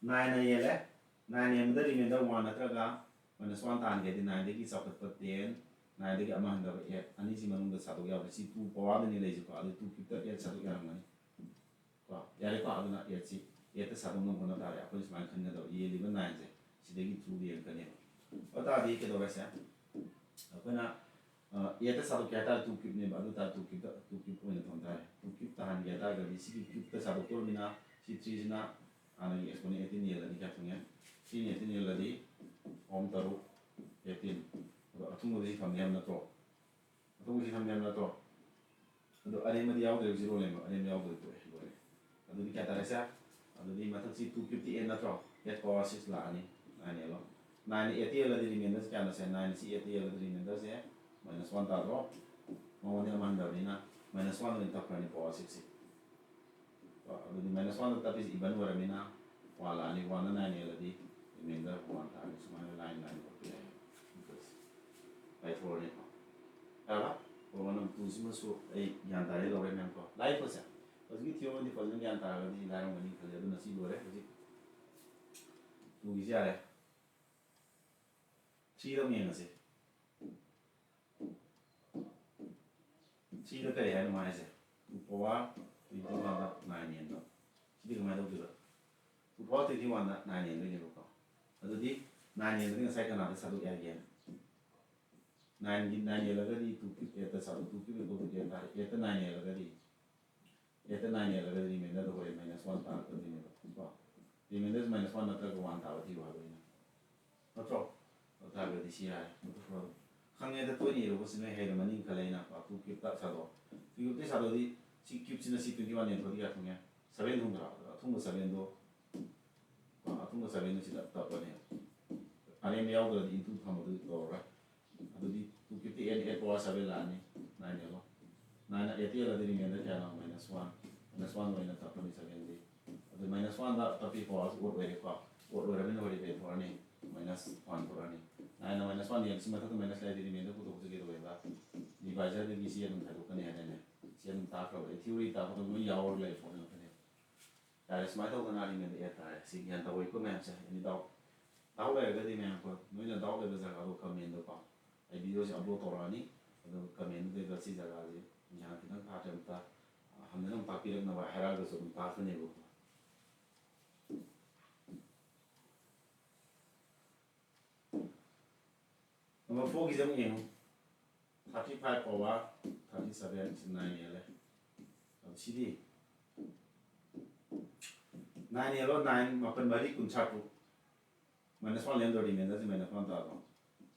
ꯅꯥꯏꯟꯅ ꯌꯦꯜꯂꯦ꯫ ꯅꯥꯏꯟ ꯌꯦꯟꯕꯗ ꯔꯤꯃꯦꯟꯗꯔ ꯋꯥꯟ ꯅꯠꯇ꯭ꯔꯒ ꯃꯥꯏꯅꯁ ꯋꯥꯟ ꯇꯥꯍꯟꯒꯦꯗꯤ ꯅꯥꯏꯟꯗꯒꯤ ꯆꯥꯎꯈꯠꯄ ꯇꯦꯟ, ꯅꯥꯏꯟꯗꯒꯤ ꯑꯃ ꯍꯟꯊꯕ ꯑꯦꯠ, ꯑꯅꯤꯁꯤ ꯃꯅꯨꯡꯗ ꯁꯥꯗꯣꯛ ꯌꯥꯕ꯫ ꯁꯤ ꯇꯨ ꯄꯋꯥꯔꯗꯅꯤ ꯂꯩꯁꯤꯀꯣ꯫ ꯑꯗꯨ ꯇꯨ ꯀ꯭ꯌꯨꯕꯇ ꯑꯦꯠ ꯁꯥꯗꯣꯛ ꯌꯥꯔꯝꯒꯅꯤ꯫ ꯀꯣ, ꯌꯥꯔꯦꯀꯣ? ꯑꯗꯨꯅ ꯑꯦꯠꯁꯤ, ꯑꯦꯠꯇ ꯁꯥꯗꯣꯛꯅꯕ ꯍꯣꯠꯅ ꯇꯥꯔꯦ꯫ ꯑꯩꯈꯣꯏꯅ ꯁꯨꯃꯥꯏꯅ ꯈꯟꯒꯗꯕ, ꯌꯦꯜꯂꯤꯕ ꯅꯥꯏꯟꯁꯦ ꯁꯤꯗꯒꯤ ꯊ꯭ꯔꯨꯗ ꯌꯦꯡꯉꯛꯀꯅꯦꯕ꯫ ꯑꯗꯨ ꯇꯥꯔꯗꯤ ꯀꯩꯗꯧꯔꯦ ꯁꯦ? ꯑꯩꯈꯣꯏꯅ, ꯑ, ꯑꯦꯠꯇ ꯁꯥꯗꯣꯛꯀꯦ ꯍꯥꯏ ꯇꯥꯔꯗꯤ ꯇꯨ ꯀ꯭ꯌꯨꯕꯅꯦꯕ, ꯑꯗꯨ ꯇꯥꯔꯗꯤ ꯇꯨ ꯀ꯭ꯌꯨꯕꯇ, ꯇꯨ ꯀ꯭ꯌꯨꯕ ꯑꯣꯏꯅ ꯊꯝ ꯇꯥꯔꯦ꯫ ꯇꯨ ꯀ꯭ꯌꯨꯕꯇ ꯍꯟꯒꯦ ꯍꯥꯏ ꯇꯥꯔꯒꯗꯤ ꯁꯤꯒꯤ ꯀ꯭ꯌꯨꯕꯇ ꯁꯥꯗꯣꯛꯇꯣꯔꯃꯤꯅ ꯁꯤ ꯊ꯭ꯔꯤꯁꯤꯅ ꯍꯥꯟꯅꯒꯤ ꯑꯦꯛꯁꯄꯣꯅꯦꯟ ꯑꯩꯠꯇꯤꯟ ꯌꯦꯜꯂꯗꯤ ꯀꯌꯥ ꯊꯨꯡꯉꯦ? ꯊ꯭ꯔꯤꯅ ꯑꯩꯠꯇꯤꯟ ꯌꯦꯜꯂꯗꯤ ꯑꯍꯨꯝ ꯇꯔꯨꯛ ꯑꯩꯠꯇꯤꯟ꯫ ꯑꯗꯣ ꯑꯊꯨꯡꯕꯗꯤ ꯁꯤ ꯊꯝꯅꯤ ꯍꯥꯏꯕ ꯅꯠꯇ꯭ꯔꯣ? ꯑꯊꯨꯡꯕꯁꯤ ꯊꯝꯅꯤ ꯍꯥꯏꯕ ꯅꯠꯇ꯭ꯔꯣ? ꯑꯗꯣ ꯑꯔꯦꯝꯕꯗꯤ ꯌꯥꯎꯗ꯭ꯔꯦ, ꯖꯤꯔꯣ ꯂꯩꯔꯝꯕ, ꯑꯔꯦꯝꯕ ꯌꯥꯎꯗ꯭ꯔꯦ, ꯇꯣꯛꯑꯦ, ꯂꯣꯏꯔꯦ꯫ ꯑꯗꯨꯗꯤ ꯀꯌꯥ ꯇꯥꯔꯦ ꯁꯦ? ꯑꯗꯨꯗꯤ ꯃꯊꯛꯁꯤ ꯇꯨ ꯀ꯭ꯌꯨꯕꯇꯤ ꯑꯦꯠ ꯅꯠꯇ꯭ꯔꯣ? eight power six ꯂꯥꯛꯑꯅꯤ, nine ꯑꯦꯜꯂꯣ꯫ Nine eight ꯑꯦꯜꯂꯗꯤ remainder ꯁꯦ ꯀꯌꯥꯅꯣ ꯁꯦ? Nine ꯁꯤ eight ꯑꯦꯜꯂꯗꯤ remainder ꯁꯦ minus one ꯇꯥꯗ꯭ꯔꯣ? ꯃꯉꯣꯟꯗ ꯑꯃ ꯍꯟꯊꯕꯅꯤꯅ minus one ꯑꯣꯏꯅ ꯇꯞꯈ꯭ꯔꯅꯤ power six ꯁꯤ꯫ ꯑꯗꯨꯗꯤ minus one ꯗ ꯇꯞꯄꯤꯁꯤ even ꯑꯣꯏꯔꯕꯅꯤꯅ one ꯂꯥꯛꯑꯅꯤ, one ꯅ nine ꯑꯦꯜꯂꯗꯤ remainder one ꯇꯥꯔꯅꯤ꯫ ꯁꯨꯃꯥꯏꯅ line line ꯈꯣꯠꯄ ꯌꯥꯏ꯫ ꯀꯥꯏꯊꯣꯛꯑꯅꯤꯀꯣ꯫ ꯌꯥꯔꯕ? Problem number two ꯁꯤꯃꯁꯨ ꯑꯩ ꯒ꯭ꯌꯥꯟ ꯇꯥꯔꯦ ꯂꯧꯔꯦ ꯃꯌꯥꯝ ꯀꯣ꯫ ꯂꯥꯏꯔꯤꯛꯄꯁꯦ ꯍꯧꯖꯤꯛꯀꯤ theorem ꯗꯤ ꯐꯖꯅ ꯒ꯭ꯌꯥꯟ ꯇꯥꯔꯒꯗꯤ ꯂꯥꯏꯔꯝꯒꯅꯤ ꯈꯜꯂꯦ꯫ ꯑꯗꯨꯅ ꯁꯤ ꯂꯣꯏꯔꯦ꯫ ꯍꯧꯖꯤꯛ two ꯒꯤꯁꯤ ꯌꯥꯔꯦ꯫ Three ꯗ ꯑꯃꯨꯛ ꯌꯦꯡꯉꯁꯤ꯫ Three ꯗ ꯀꯔꯤ ꯍꯥꯏꯅꯣ ꯃꯥ ꯍꯥꯏꯁꯦ? Two power twenty one ꯗ nine ꯍꯦꯟꯕ꯫ ꯁꯤꯗꯤ ꯀꯃꯥꯏꯅ ꯇꯧꯗꯣꯏꯕ? Two power twenty one ꯗ nine ꯍꯦꯟꯗꯣꯏꯅꯦꯕꯀꯣ꯫ ꯑꯗꯨꯗꯤ nine ꯍꯦꯟꯕꯗꯤ ꯉꯁꯥꯏ ꯀꯅꯥꯗ ꯁꯥꯗꯣꯛ ꯌꯥꯒꯦ? Nine ꯒꯤ nine ꯍꯦꯜꯂꯒꯗꯤ two cube eight ꯇ ꯁꯥꯗꯣꯛ, two cube eight ꯇꯥꯔꯦ꯫ Eight ꯇ nine ꯍꯦꯜꯂꯒꯗꯤ, eight ꯇ nine ꯍꯦꯜꯂꯒꯗꯤ remainder ꯗ ꯍꯣꯔꯦꯟ minus one ꯇꯥꯔꯛꯀꯗꯣꯏꯅꯦꯕ ꯀꯣ꯫ Remainder minus one ꯅꯠꯇ꯭ꯔꯒ one ꯇꯥꯕ ꯊꯤꯌꯨ ꯍꯥꯏꯕ ꯑꯩꯅ꯫ ꯅꯠꯇ꯭ꯔꯣ? ꯑꯗꯨ ꯇꯥꯔꯒꯗꯤ ꯁꯤ ꯌꯥꯔꯦ꯫ ꯈꯪꯉꯦꯗ, ꯇꯣꯏꯅ ꯏꯔꯨꯕꯁꯤ ꯅꯣꯏ ꯍꯩꯔꯝꯃꯅꯤ ꯈꯜꯂꯦ ꯑꯩꯅ꯫ Two cube ꯇ ꯁꯥꯗꯣꯛ꯫ Two cube ꯇ ꯁꯥꯗꯣꯛꯑꯗꯤ ꯁꯤ cube ꯁꯤꯅ ꯁꯤ twenty one ꯌꯦꯟꯊꯣꯛꯑꯗꯤ ꯀꯌꯥ ꯊꯨꯡꯉꯦ? Seven ꯊꯨꯡꯗ꯭ꯔꯥ? ꯑꯗꯣ ꯑꯊꯨꯡꯕ seven ꯗꯣ, ꯑ, ꯑꯊꯨꯡꯕ seven ꯗꯣ ꯁꯤꯗ ꯇꯞꯄꯅꯦ꯫ ꯑꯔꯦꯝꯕ ꯌꯥꯎꯗ꯭ꯔꯗꯤ into ꯊꯝꯕꯗꯨ ꯇꯧꯔꯔꯣꯏ꯫ ꯑꯗꯨꯗꯤ two cube ꯇ eight, eight power seven ꯂꯥꯛꯑꯅꯤ, nine ꯑꯦꯜꯂꯣ꯫ Nine eight ꯑꯦꯜꯂꯗꯤ remainder ꯀꯌꯥꯅꯣ? Minus one꯫ Minus one ꯑꯣꯏꯅ ꯇꯞꯄꯅꯤ seven ꯗꯤ꯫ ꯑꯗꯨ minus one ꯗ ꯇꯞꯄꯤ power ꯁꯤ odd ꯑꯣꯏꯔꯦꯀꯣ꯫ Odd ꯑꯣꯏꯔꯕꯅꯤꯅ ꯍꯣꯔꯦꯟ ꯀꯩ ꯊꯣꯛꯑꯅꯤ? Minus one ꯊꯣꯛꯑꯅꯤ꯫ Nine ꯅ minus one ꯌꯦꯡ, ꯁꯤ ꯃꯊꯛꯇ minus ꯂꯩꯔꯗꯤ remainder ꯄꯨꯊꯣꯛꯄꯁꯦ ꯀꯩꯗꯧꯋꯦꯕ? Divisor ꯗꯒꯤ ꯁꯤ ꯑꯗꯨꯝ ꯈꯥꯏꯗꯣꯛꯀꯅꯤ ꯍꯥꯏꯗꯥꯏꯅꯦ? ꯁꯤ ꯑꯗꯨꯝ ꯇꯥꯛꯈ꯭ꯔꯕ꯫ ꯑꯩ theory ꯇꯥꯛꯄꯗ ꯂꯣꯏ ꯌꯥꯎꯔ ꯂꯩ ꯄꯣꯠ ꯉꯥꯛꯇꯅꯦ꯫ ꯌꯥꯔꯦ, ꯁꯨꯃꯥꯏꯅ ꯇꯧꯗꯅ remainder eight ꯇꯥꯔꯦ꯫ ꯁꯤ ꯒ꯭ꯌꯥꯟ ꯇꯧꯋꯤꯀꯣ ꯃꯌꯥꯝꯁꯦ? Any doubt? Doubt ꯂꯩꯔꯒꯗꯤ ꯃꯌꯥꯝ ꯀꯣ, ꯅꯣꯏꯅ doubt ꯂꯩꯕ ꯖꯒꯥꯗꯣ comment ꯗꯀꯣ꯫ ꯑꯩ video ꯁꯦ upload ꯇꯧꯔꯛꯑꯅꯤ꯫ ꯑꯗꯨ comment ꯗꯨꯗ ꯁꯤ ꯖꯒꯥꯁꯦ ꯒ꯭ꯌꯥꯟ ꯈꯤꯇꯪ ꯇꯥꯗ꯭ꯔꯦ ꯑꯝꯇ, ꯑ, ꯍꯟꯅ ꯑꯃꯨꯛ ꯇꯥꯛꯄꯤꯔꯛꯅꯕ ꯍꯥꯏꯔꯛꯑꯒꯁꯨ ꯑꯗꯨꯝ ꯇꯥꯛꯀꯅꯦꯕꯀꯣ꯫ Number four ꯒꯤꯁꯦ ꯑꯃꯨꯛ ꯌꯦꯡꯉꯨ꯫ Thirty five power thirty seven ꯁꯤ nine ꯍꯦꯜꯂꯦ꯫ ꯑꯗꯨ ꯁꯤꯗꯤ nine ꯍꯦꯜꯂꯣ, nine ꯃꯥꯄꯟ ꯃꯔꯤ ꯀꯨꯟꯊ꯭ꯔꯥ ꯇꯔꯨꯛ꯫ Minus one ꯂꯦꯝꯗꯣ remainder ꯁꯤ minus one ꯇꯥꯗ꯭ꯔꯣ?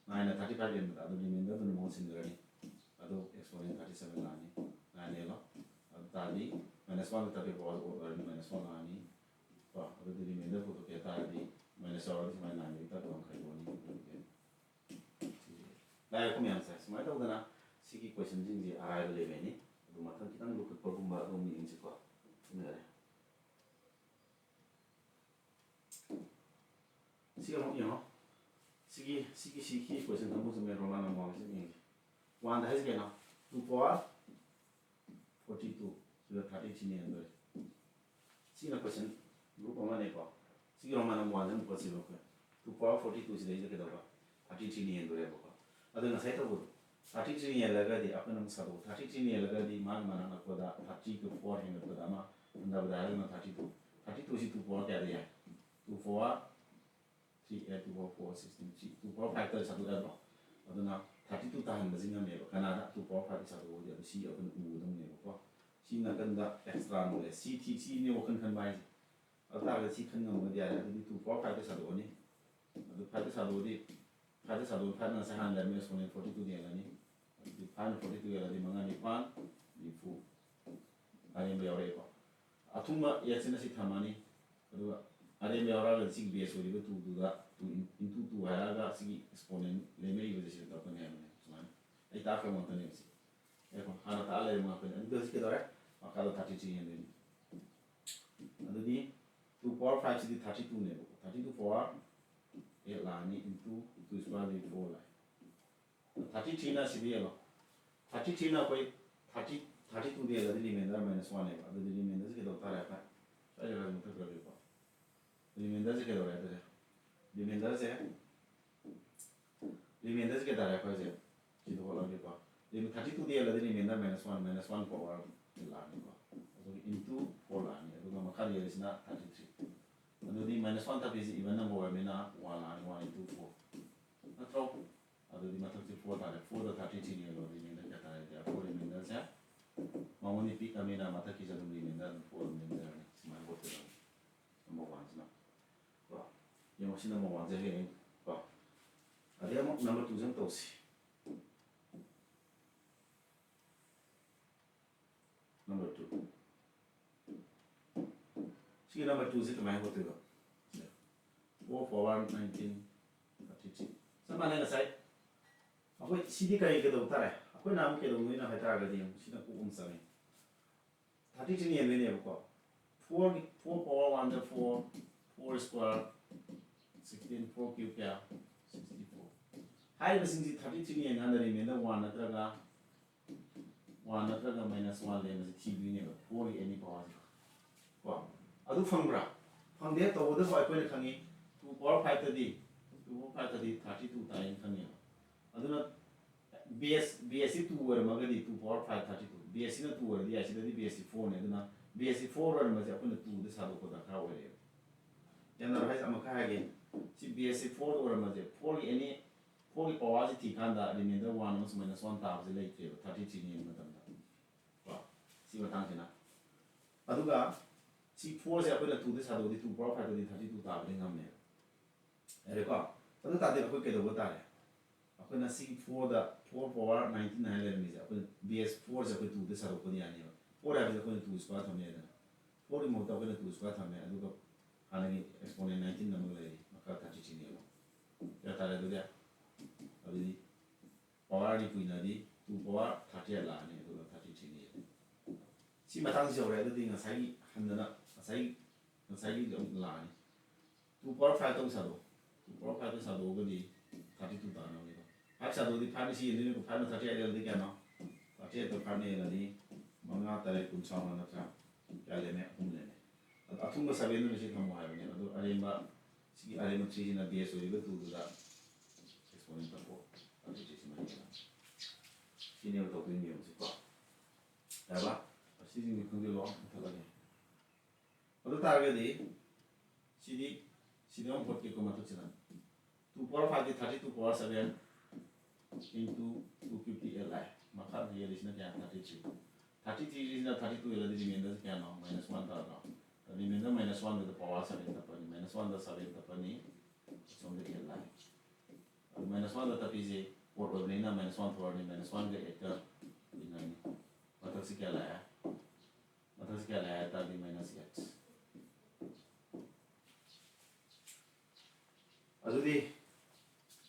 Nine ꯅ thirty five ꯂꯦꯝꯕꯗ ꯑꯗꯨ remainder ꯗꯨꯅ ꯃꯍꯨꯠ ꯁꯤꯟꯈ꯭ꯔꯅꯤ꯫ ꯑꯗꯨ exponent thirty seven ꯂꯥꯛꯑꯅꯤ꯫ Nine hello. ꯑꯗꯨ ꯇꯥꯔꯗꯤ minus one ꯗ thirty power ꯑꯣꯏꯔꯗꯤ minus one ꯂꯥꯛꯑꯅꯤ꯫ ꯑꯗꯨꯗꯤ ꯔꯤꯃꯦꯟꯗꯔ ꯄꯨꯊꯣꯛꯀꯦ ꯍꯥꯏ ꯇꯥꯔꯗꯤ ꯃꯥꯏꯅꯁ ꯌꯥꯎꯔꯗꯤ ꯁꯨꯃꯥꯏꯅ ꯂꯥꯏꯟꯗꯒꯤ ꯇꯠꯄ ꯑꯃ ꯈꯥꯏꯗꯣꯛꯑꯅꯤ꯫ ꯂꯥꯏꯔꯤꯛ ꯃꯌꯥꯝꯁꯦ ꯁꯨꯃꯥꯏꯅ ꯇꯧꯗꯅ ꯁꯤꯒꯤ ꯀꯣꯏꯁꯟꯁꯤꯡꯁꯤ ꯑꯔꯥꯏꯕ ꯂꯦꯕꯦꯜꯅꯤ꯫ ꯑꯗꯨ ꯃꯊꯪ ꯈꯤꯇꯪ ꯂꯨꯈꯠꯄꯒꯨꯝꯕ ꯑꯗꯨꯝ ꯌꯦꯡꯁꯤꯀꯣ꯫ ꯁꯤꯅ ꯌꯥꯔꯦ꯫ ꯁꯤ ꯑꯃꯨꯛ ꯌꯦꯡꯉꯣ꯫ ꯁꯤꯒꯤ ꯁꯤꯒꯤ ꯁꯤꯒꯤ ꯀꯣꯏꯁꯟ ꯑꯃꯨꯛ ꯆꯨꯝꯃꯦ꯫ ꯔꯣꯃꯥꯟ ꯅꯝꯕꯔ ꯋꯥꯟꯁꯦ ꯌꯦꯡꯁꯤ꯫ ꯋꯥꯟꯗ ꯍꯥꯏꯁꯦ ꯀꯩꯅꯣ? Two power forty two ꯁꯤꯗ thirty three ꯍꯦꯟꯗꯣꯔꯦ꯫ ꯁꯤꯅ ꯀꯣꯏꯁꯟ ꯒ꯭ꯔꯨꯞ ꯑꯃꯅꯦꯀꯣ꯫ ꯁꯤꯒꯤ ꯔꯣꯃꯥꯟ ꯅꯝꯕꯔ ꯋꯥꯟꯁꯦ ꯑꯃꯨꯛ ꯈꯣꯠꯁꯤꯕ ꯑꯩꯈꯣꯏ꯫ Two power forty two ꯁꯤꯗꯩꯁꯤꯗ ꯀꯩꯗꯧꯕ? Thirty three ꯍꯦꯟꯗꯣꯔꯦꯕꯀꯣ꯫ ꯑꯗꯣ ꯉꯁꯥꯏ ꯇꯧꯕꯗꯣ thirty three ꯍꯦꯜꯂꯒꯗꯤ ꯑꯩꯈꯣꯏꯅ ꯑꯃꯨꯛ ꯁꯥꯗꯣꯛꯑꯣ꯫ Thirty three ꯍꯦꯜꯂꯒꯗꯤ ꯃꯥꯒꯤ ꯃꯅꯥꯛ ꯅꯛꯄꯗ thirty to four ꯍꯦꯟꯒꯠꯄꯗ ꯑꯃ ꯍꯟꯊꯕꯗ ꯍꯥꯏꯔꯒꯅ thirty two꯫ Thirty two ꯁꯤ two power ꯀꯌꯥꯗ ꯌꯥꯏ? Two power three eight, two power four sixteen, three, two power five ꯇ ꯁꯥꯗꯣꯛ ꯌꯥꯗ꯭ꯔꯣ? ꯑꯗꯨꯅ thirty two ꯇꯥꯍꯟꯕꯁꯤ ꯉꯝꯃꯦꯕ꯫ ꯀꯅꯥꯗ? Two power five ꯇ ꯁꯥꯗꯣꯛꯑꯗꯤ꯫ ꯑꯗꯨ ꯁꯤ ꯑꯩꯈꯣꯏꯅ ꯎꯒꯗꯧꯅꯦꯕꯀꯣ꯫ ꯁꯤ ꯅꯥꯀꯟꯗ extra knowledge, ꯁꯤ ꯊꯤ ꯁꯤꯅꯦ ꯋꯥꯈꯜ ꯈꯟꯕ ꯍꯥꯏꯁꯦ꯫ ꯑꯗꯨ ꯇꯥꯔꯒꯗꯤ ꯁꯤ ꯈꯟ ꯉꯝꯃꯒꯗꯤ ꯌꯥꯔꯦ꯫ ꯑꯗꯨꯗꯤ two power five ꯇ ꯁꯥꯗꯣꯛꯑꯅꯤ꯫ ꯑꯗꯨ five ꯇ ꯁꯥꯗꯣꯛꯑꯗꯤ, five ꯇ ꯁꯥꯗꯣꯛꯑꯗꯤ five ꯅ ꯉꯁꯥꯏ ꯍꯥꯟꯅ ꯂꯩꯔꯝꯃꯦ, exponent forty two ꯗ ꯌꯦꯡꯉꯅꯤ꯫ ꯑꯗꯨꯗꯤ five ꯅ forty two ꯌꯦꯡꯉꯗꯤ ꯃꯉꯥ ꯅꯤꯄꯥꯟ ꯅꯤꯐꯨ꯫ ꯑꯔꯦꯝꯕ ꯌꯥꯎꯔꯛꯑꯦꯀꯣ꯫ ꯑꯊꯨꯝꯕ eight ꯁꯤꯅ ꯁꯤ ꯊꯝꯃꯅꯤ꯫ ꯑꯗꯨꯒ ꯑꯔꯦꯝꯕ ꯌꯥꯎꯔꯛꯑꯒꯗꯤ ꯁꯤꯒꯤ base ꯑꯣꯏꯔꯤꯕ two ꯗꯨꯗ two in-, into two ꯍꯥꯏꯔꯛꯑꯒ ꯁꯤꯒꯤ exponent ꯂꯩꯃꯔꯤꯕꯁꯦ ꯁꯤꯗ ꯇꯧꯔꯛꯀꯅꯤ ꯍꯥꯏꯕꯅꯦ꯫ ꯁꯨꯃꯥꯏꯅ ꯑꯩ ꯇꯥꯛꯈ꯭ꯔꯕ ꯉꯥꯛꯇꯅꯦꯕ ꯁꯤ꯫ ꯌꯦꯡꯉꯣ, ꯍꯥꯟꯅ ꯇꯥꯛꯑ ꯂꯩꯔꯕ ꯉꯥꯛꯇꯅꯦ꯫ ꯑꯗꯨꯗꯤ ꯍꯧꯖꯤꯛ ꯀꯩꯗꯧꯔꯦ? ꯃꯈꯥꯗ thirty three ꯍꯦꯟꯗꯣꯏꯅꯤ꯫ ꯑꯗꯨꯗꯤ two power five ꯁꯤꯗꯤ thirty two ꯅꯦꯕꯀꯣ꯫ Thirty two power eight ꯂꯥꯛꯑꯅꯤ into two square ꯗꯤ four ꯂꯥꯛꯑꯦ꯫ Thirty three ꯅ ꯁꯤꯗꯤ ꯌꯦꯡꯉꯣ꯫ Thirty three ꯅ ꯑꯩꯈꯣꯏ thirty, thirty two ꯗ ꯌꯦꯜꯂꯗꯤ remainder minus one ꯅꯦꯕ꯫ ꯑꯗꯨꯗꯤ remainder ꯁꯦ ꯀꯩꯗꯧ ꯇꯥꯔꯦ? ꯁ꯭ꯋꯥꯏꯗ ꯈꯔ ꯃꯨꯊꯠꯈ꯭ꯔꯒꯦꯀꯣ꯫ Remainder ꯁꯦ ꯀꯩꯗꯧꯔꯦ ꯑꯗꯨꯗꯤ? Remainder ꯁꯦ, remainder ꯁꯦ ꯀꯩ ꯇꯥꯔꯦ ꯑꯩꯈꯣꯏꯁꯦ? ꯁꯤꯗ ꯍꯣꯠꯂꯒꯦꯀꯣ꯫ Thirty two ꯗ ꯌꯦꯜꯂꯗꯤ remainder minus one, minus one power ꯂꯥꯛꯑꯅꯤꯀꯣ꯫ ꯑꯗꯨꯒ into four ꯂꯥꯛꯑꯅꯤ꯫ ꯑꯗꯨꯒ ꯃꯈꯥꯗ ꯌꯦꯜꯂꯤꯁꯤꯅ thirty three꯫ ꯑꯗꯨꯗꯤ minus one thirty ꯁꯤ even number ꯑꯣꯏꯔꯕꯅꯤꯅ one ꯂꯥꯛꯑꯅꯤ, one into four꯫ ꯅꯠꯇ꯭ꯔꯣ? ꯑꯗꯨꯗꯤ ꯃꯊꯛꯁꯦ four ꯇꯥꯔꯦ꯫ Four ꯗ thirty three ꯌꯦꯜꯂꯣ, remainder ꯀꯌꯥ ꯇꯥꯔꯦ? Therefore remainder ꯁꯦ ꯃꯉꯣꯟꯗꯤ ꯄꯤꯛꯑꯕꯅꯤꯅ ꯃꯊꯛꯀꯤꯁꯦ ꯑꯗꯨꯝ remainder ꯑꯗꯨꯝ four ꯑꯗꯨꯝ ꯂꯦꯝꯖꯔꯅꯤ꯫ ꯁꯨꯃꯥꯏꯅ ꯍꯣꯠꯀꯗꯕꯅꯤ꯫ Number one ꯁꯤꯅ꯫ ꯀꯣ? ꯌꯦꯡꯉꯣ, ꯁꯤ number one ꯁꯦ ꯍꯌꯦꯡ ꯀꯣ꯫ ꯑꯗꯩ ꯑꯃꯨꯛ number two ꯁꯦ ꯑꯃꯨꯛ ꯇꯧꯁꯤ꯫ Number two꯫ ꯁꯤꯒꯤ Number two ꯁꯤ ꯀꯃꯥꯏꯅ ꯍꯣꯠꯇꯣꯏꯕ? Four power nineteen thirty three꯫ ꯆꯞ ꯃꯥꯟꯅꯩ ꯉꯁꯥꯏ꯫ ꯑꯩꯈꯣꯏ ꯁꯤꯗꯤ ꯀꯔꯤ ꯀꯩꯗꯧ ꯇꯥꯔꯦ? ꯑꯩꯈꯣꯏꯅ ꯑꯃꯨꯛ ꯀꯩꯗꯧꯗꯣꯏꯅꯣ ꯍꯥꯏ ꯇꯥꯔꯒꯗꯤ, ꯑꯃꯨꯛ ꯁꯤꯅ ꯀꯣꯛ ꯑꯃ ꯆꯪꯉꯤ꯫ Thirty three ꯌꯦꯡꯗꯣꯏꯅꯦꯕꯀꯣ꯫ Four ꯒꯤ, four power one ꯗ four, four square sixteen, four cube ꯀꯌꯥ? Sixty four꯫ ꯍꯥꯏꯔꯤꯕꯁꯤꯡꯁꯤ thirty three ꯌꯦꯡꯀꯥꯟꯗ remainder one ꯅꯠꯇ꯭ꯔꯒ one ꯅꯠꯇ꯭ꯔꯒ minus one ꯂꯩꯔꯝꯕꯁꯦ ꯊꯤꯗꯣꯏꯅꯦꯕ, four ꯒꯤ any power ꯁꯦ꯫ ꯀꯣ? ꯑꯗꯨ ꯐꯪꯕ꯭ꯔꯥ? ꯐꯪꯗꯦ꯫ ꯇꯧꯕꯇꯕꯨ ꯑꯩꯈꯣꯏꯅ ꯈꯪꯉꯤ, two power five ꯇꯗꯤ, two power five ꯇꯗꯤ thirty two ꯇꯥꯏꯅ ꯈꯪꯉꯦꯕ꯫ ꯑꯗꯨꯅ base, base ꯁꯤ two ꯑꯣꯏꯔꯝꯃꯒꯗꯤ, two power five thirty two, base ꯁꯤꯅ two ꯑꯣꯏꯔꯗꯤ ꯌꯥꯏ, ꯁꯤꯗꯗꯤ base ꯁꯤ four ꯅꯦ꯫ ꯑꯗꯨꯅ base ꯁꯤ four ꯑꯣꯏꯔꯝꯕꯁꯦ ꯑꯩꯈꯣꯏꯅ two ꯗ ꯁꯥꯗꯣꯛꯄ ꯗꯔꯀꯥꯔ ꯑꯣꯏꯔꯦꯕ꯫ ꯒ꯭ꯌꯥꯟ ꯇꯥꯔꯕ ꯍꯥꯏꯁꯦ? ꯑꯃꯨꯛꯀ ꯍꯥꯏꯒꯦ, ꯁꯤ base ꯁꯤ four ꯑꯣꯏꯔꯝꯕꯁꯦ, four ꯒꯤ any, four ꯒꯤ power ꯁꯤ ꯊꯤꯀꯥꯟꯗ remainder one ꯑꯃꯁꯨꯡ minus one ꯇꯥꯕꯁꯦ ꯂꯩꯇ꯭ꯔꯦꯕ, thirty three ꯌꯦꯡꯕ ꯃꯇꯝꯗ꯫ ꯀꯣ? ꯁꯤ ꯃꯇꯥꯡꯁꯤꯅ꯫ ꯑꯗꯨꯒ ꯁꯤ four ꯁꯦ ꯑꯩꯈꯣꯏꯅ two ꯗ ꯁꯥꯗꯣꯛꯑꯗꯤ, two power five ꯇꯗꯤ thirty two ꯇꯥꯕꯗꯤ ꯉꯝꯃꯦꯕ꯫ ꯌꯥꯔꯦꯀꯣ? ꯑꯗꯨ ꯇꯥꯔꯗꯤ ꯑꯩꯈꯣꯏ ꯀꯩꯗꯧꯕ ꯇꯥꯔꯦ? ꯑꯩꯈꯣꯏꯅ ꯁꯤꯒꯤ four ꯗ, four power nineteen ꯍꯥꯏꯅ ꯂꯩꯔꯝꯃꯤꯁꯦ, ꯑꯩꯈꯣꯏꯅ base four ꯁꯦ ꯑꯩꯈꯣꯏ two ꯗ ꯁꯥꯗꯣꯛꯄꯗꯤ ꯌꯥꯅꯦꯕ꯫ Four ꯍꯥꯏꯕꯁꯦ ꯑꯩꯈꯣꯏꯅ two square ꯊꯝ ꯌꯥꯏꯗꯅ꯫ Four ꯒꯤ ꯃꯍꯨꯠꯇ ꯑꯩꯈꯣꯏꯅ two square ꯊꯝꯃꯦ, ꯑꯗꯨꯒ ꯍꯥꯟꯅꯒꯤ exponent nineteen ꯑꯃ ꯂꯩꯔꯤ, ꯃꯈꯥ thirty three ꯅꯦꯕ꯫ ꯀꯌꯥ ꯇꯥꯔꯦ ꯑꯗꯨꯗꯤ? ꯑꯗꯨꯗꯤ power ꯑꯅꯤ ꯀꯨꯏꯅꯗꯤ two power thirty eight ꯂꯥꯛꯑꯅꯤ, ꯑꯗꯨꯒ thirty three ꯅꯦꯕ꯫ ꯁꯤ ꯃꯇꯥꯡꯁꯤ ꯌꯧꯔꯦ꯫ ꯑꯗꯨꯗꯤ ꯉꯁꯥꯏꯒꯤ ꯍꯟꯗꯅ, ꯉꯁꯥꯏ, ꯉꯁꯥꯏꯒꯤꯗꯤ ꯑꯃꯨꯛ ꯂꯥꯛꯑꯅꯤ꯫ Two power five ꯇ ꯑꯃꯨꯛ ꯁꯥꯗꯣꯛꯑꯣ꯫ Two power five ꯇ ꯁꯥꯗꯣꯛꯑꯒꯗꯤ thirty two ꯇꯥꯅꯕꯅꯤꯀꯣ꯫ Five ꯁꯥꯗꯣꯛꯑꯗꯤ five ꯅ ꯁꯤ ꯌꯦꯡꯗꯣꯏꯅꯤꯀꯣ꯫ Five ꯅ thirty eight ꯂꯩꯔꯗꯤ ꯀꯌꯥꯅꯣ? Thirty eight ꯇ five ꯅ ꯌꯦꯡꯉꯗꯤ ꯃꯉꯥ, ꯇꯔꯦꯠ, ꯀꯨꯟ, ꯇꯔꯥꯃꯉꯥ ꯅꯠꯇ꯭ꯔꯥ? ꯀꯌꯥ ꯂꯩꯔꯝꯃꯦ? ꯑꯍꯨꯝ ꯂꯩꯔꯝꯃꯦ꯫ ꯑꯗꯣ ꯑꯊꯨꯡꯕ seven ꯗꯨꯅ ꯁꯤ ꯊꯝꯃꯣ ꯍꯥꯏꯕꯅꯦꯕ꯫ ꯑꯗꯣ ꯑꯔꯦꯝꯕ, ꯁꯤꯒꯤ ꯑꯔꯦꯝꯕ three ꯁꯤꯅ base ꯑꯣꯏꯔꯤꯕ two ꯗꯨꯗ exponent ꯇꯧꯊꯣꯛꯑꯣ꯫ ꯑꯗꯨꯗꯤ ꯁꯤ ꯁꯨꯃꯥꯏꯅ ꯇꯧꯔꯅꯤ꯫ ꯁꯤꯅꯦꯕ ꯇꯧꯗꯣꯏ ꯅꯤꯌꯣꯝꯁꯤꯀꯣ꯫ ꯌꯥꯔꯕ? ꯑꯁꯤꯁꯤꯡꯁꯤ ꯈꯪꯖꯤꯜꯂꯣ, ꯃꯨꯊꯠꯂꯒꯦ꯫ ꯑꯗꯨ ꯇꯥꯔꯒꯗꯤ ꯁꯤꯗꯤ, ꯁꯤꯗ ꯑꯃꯨꯛ ꯍꯣꯠꯀꯦꯀꯣ ꯃꯊꯛꯁꯤꯗ꯫ Two power five D thirty two power seven into two fifty L I꯫ ꯃꯈꯥꯗ ꯌꯦꯜꯂꯤꯁꯤꯅ ꯀꯌꯥ? Thirty three꯫ Thirty three ꯁꯤꯅ thirty two ꯌꯦꯜꯂꯗꯤ remainder ꯁꯤ ꯀꯌꯥꯅꯣ? Minus one ꯇꯥꯗ꯭ꯔꯣ? Remainder minus one ꯗꯨꯗ power seven ꯇꯞꯄꯅꯤ, minus one ꯗ seven ꯇꯞꯄꯅꯤ, ꯑꯁꯣꯝꯗ L I꯫ ꯑꯗꯨ minus one ꯗ ꯇꯞꯄꯤꯁꯦ odd ꯑꯣꯏꯕꯅꯤꯅ minus one ꯊꯣꯛꯂꯛꯑꯅꯤ, minus one ꯒ eight ꯒ ꯏꯟꯅꯔꯅꯤ꯫ ꯃꯊꯛꯁꯤ ꯀꯌꯥ ꯂꯥꯛꯑꯦ? ꯃꯊꯛꯁꯤ ꯀꯌꯥ ꯂꯥꯛꯑꯦ ꯍꯥꯏ ꯇꯥꯔꯗꯤ minus eight꯫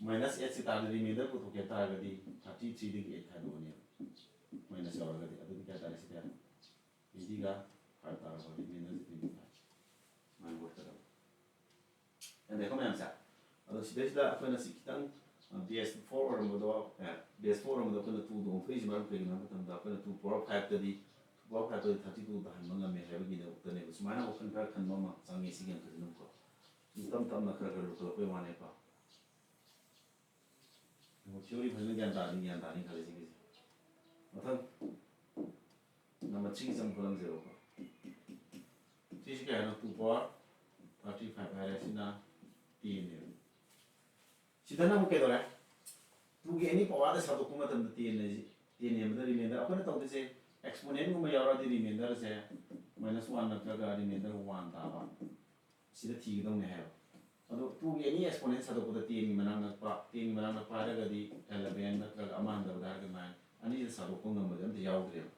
ꯃꯥꯏꯅꯁ ꯑꯦꯠꯁꯤ ꯇꯥꯔꯗꯤ ꯔꯤꯃꯦꯟꯗꯔ ꯄꯨꯊꯣꯛꯀꯦ ꯇꯥꯔꯒꯗꯤ ꯊꯥꯔꯇꯤ ꯊ꯭ꯔꯤꯗꯒꯤ ꯑꯦꯠ ꯈꯥꯏꯗꯣꯛꯑꯅꯦꯕ꯫ ꯃꯥꯏꯅꯁ ꯌꯥꯎꯔꯒꯗꯤ ꯑꯗꯨꯗꯤ ꯀꯌꯥ ꯇꯥꯔꯦ ꯁꯤꯗ? ꯇ꯭ꯋꯦꯟꯇꯤꯒ ꯐꯥꯏꯚ ꯇꯥꯔꯕ ꯔꯤꯃꯦꯟꯗꯔꯁꯦ ꯇ꯭ꯋꯦꯟꯇꯤ ꯐꯥꯏꯚ ꯁꯨꯃꯥꯏꯅ ꯑꯣꯏꯔꯛꯀꯗꯕ꯫ ꯑꯦꯟ ꯗꯦꯀꯣ ꯃꯌꯥꯝꯁꯦ꯫ ꯑꯗꯣ ꯁꯤꯗꯩꯁꯤꯗ ꯑꯩꯈꯣꯏꯅ ꯁꯤ ꯈꯤꯇꯪ ꯕꯦꯁ ꯐꯣꯔ ꯑꯣꯏꯔꯝꯕꯗꯣ, ꯕꯦꯁ ꯐꯣꯔ ꯑꯣꯏꯔꯝꯕꯗꯣ ꯑꯩꯈꯣꯏꯅ ꯇꯨꯗ ꯑꯣꯟꯊꯣꯛꯏꯁꯤ ꯃꯔꯝ ꯀꯩꯒꯤꯅꯣ ꯍꯥꯏꯕ ꯃꯇꯝꯗ ꯑꯩꯈꯣꯏꯅ ꯇꯨ ꯄꯋꯥꯔ ꯐꯥꯏꯚꯇꯗꯤ ꯇꯨ ꯄꯋꯥꯔ ꯐꯥꯏꯚꯇꯗꯤ ꯊꯥꯔꯇꯤ ꯇꯨꯗ ꯍꯟꯕ ꯉꯝꯃꯦ ꯍꯥꯏꯕꯒꯤꯗꯃꯛꯇꯅꯦꯕ꯫ ꯁꯨꯃꯥꯏꯅ ꯋꯥꯈꯜ ꯈꯔ ꯈꯟꯕ ꯑꯃ ꯆꯪꯉꯦ ꯁꯤꯒꯤ ꯑꯪꯀꯁꯤꯅꯀꯣ꯫ ꯁꯨꯝ ꯇꯞ ꯇꯞꯅ ꯈꯔ ꯈꯔ ꯂꯨꯈꯠꯂꯛꯄꯩ ꯋꯥꯅꯦꯀꯣ꯫ ꯊꯤꯑꯣꯔꯤ ꯐꯖꯅ ꯒ꯭ꯌꯥꯟ ꯇꯥꯔꯗꯤ ꯒ꯭ꯌꯥꯟ ꯇꯥꯅꯤ ꯈꯜꯂꯦ ꯁꯤꯒꯤꯁꯦ꯫ ꯃꯊꯪ ꯅꯝꯕꯔ ꯊ꯭ꯔꯤꯒꯤ ꯆꯪ ꯈꯣꯠꯂꯝꯁꯦꯕꯀꯣ꯫ ꯁꯤꯁꯤ ꯀꯌꯥꯅꯣ? ꯇꯨ ꯄꯋꯥꯔ ꯊꯥꯔꯇꯤ ꯐꯥꯏꯚ ꯍꯥꯏꯔꯦ, ꯁꯤꯅ ꯇꯦꯟꯅꯦꯕ꯫ ꯁꯤꯗꯅ ꯑꯃꯨꯛ ꯀꯩꯗꯧꯔꯦ? ꯇꯨꯒꯤ ꯑꯦꯅꯤ ꯄꯋꯥꯔꯗ ꯁꯥꯗꯣꯛꯄ ꯃꯇꯝꯗ ꯇꯦꯟ ꯍꯥꯏꯁꯤ, ꯇꯦꯟ ꯌꯦꯟꯕꯗ ꯔꯤꯃꯦꯟꯗꯔ ꯑꯩꯈꯣꯏꯅ ꯇꯧꯗꯣꯏꯁꯦ, ꯑꯦꯛꯁꯄꯣꯅꯦꯟꯒꯨꯝꯕ ꯌꯥꯎꯔꯗꯤ ꯔꯤꯃꯦꯟꯗꯔꯁꯦ ꯃꯥꯏꯅꯁ ꯋꯥꯟ ꯅꯠꯇ꯭ꯔꯒ ꯔꯤꯃꯦꯟꯗꯔ ꯋꯥꯟ ꯇꯥꯕ ꯁꯤꯗ ꯊꯤꯒꯗꯧꯅꯦ ꯍꯥꯏꯕ꯫ ꯑꯗꯣ ꯇꯨꯒꯤ ꯑꯦꯅꯤ ꯑꯦꯛꯁꯄꯣꯅꯦꯟ ꯁꯥꯗꯣꯛꯄꯗ ꯇꯦꯟꯒꯤ ꯃꯅꯥꯛ ꯅꯛꯄ, ꯇꯦꯟꯒꯤ ꯃꯅꯥꯛ ꯅꯛꯄ ꯍꯥꯏꯔꯒꯗꯤ ꯑꯦꯂꯚꯦꯟ ꯅꯠꯇ꯭ꯔꯒ ꯑꯃ ꯍꯟꯊꯕꯗ ꯍꯥꯏꯔꯒ ꯅꯥꯏꯟ, ꯑꯅꯤꯗ ꯁꯥꯗꯣꯛꯄ ꯉꯝꯕꯗꯤ ꯑꯝꯇ ꯌꯥꯎꯗ꯭ꯔꯦꯕ꯫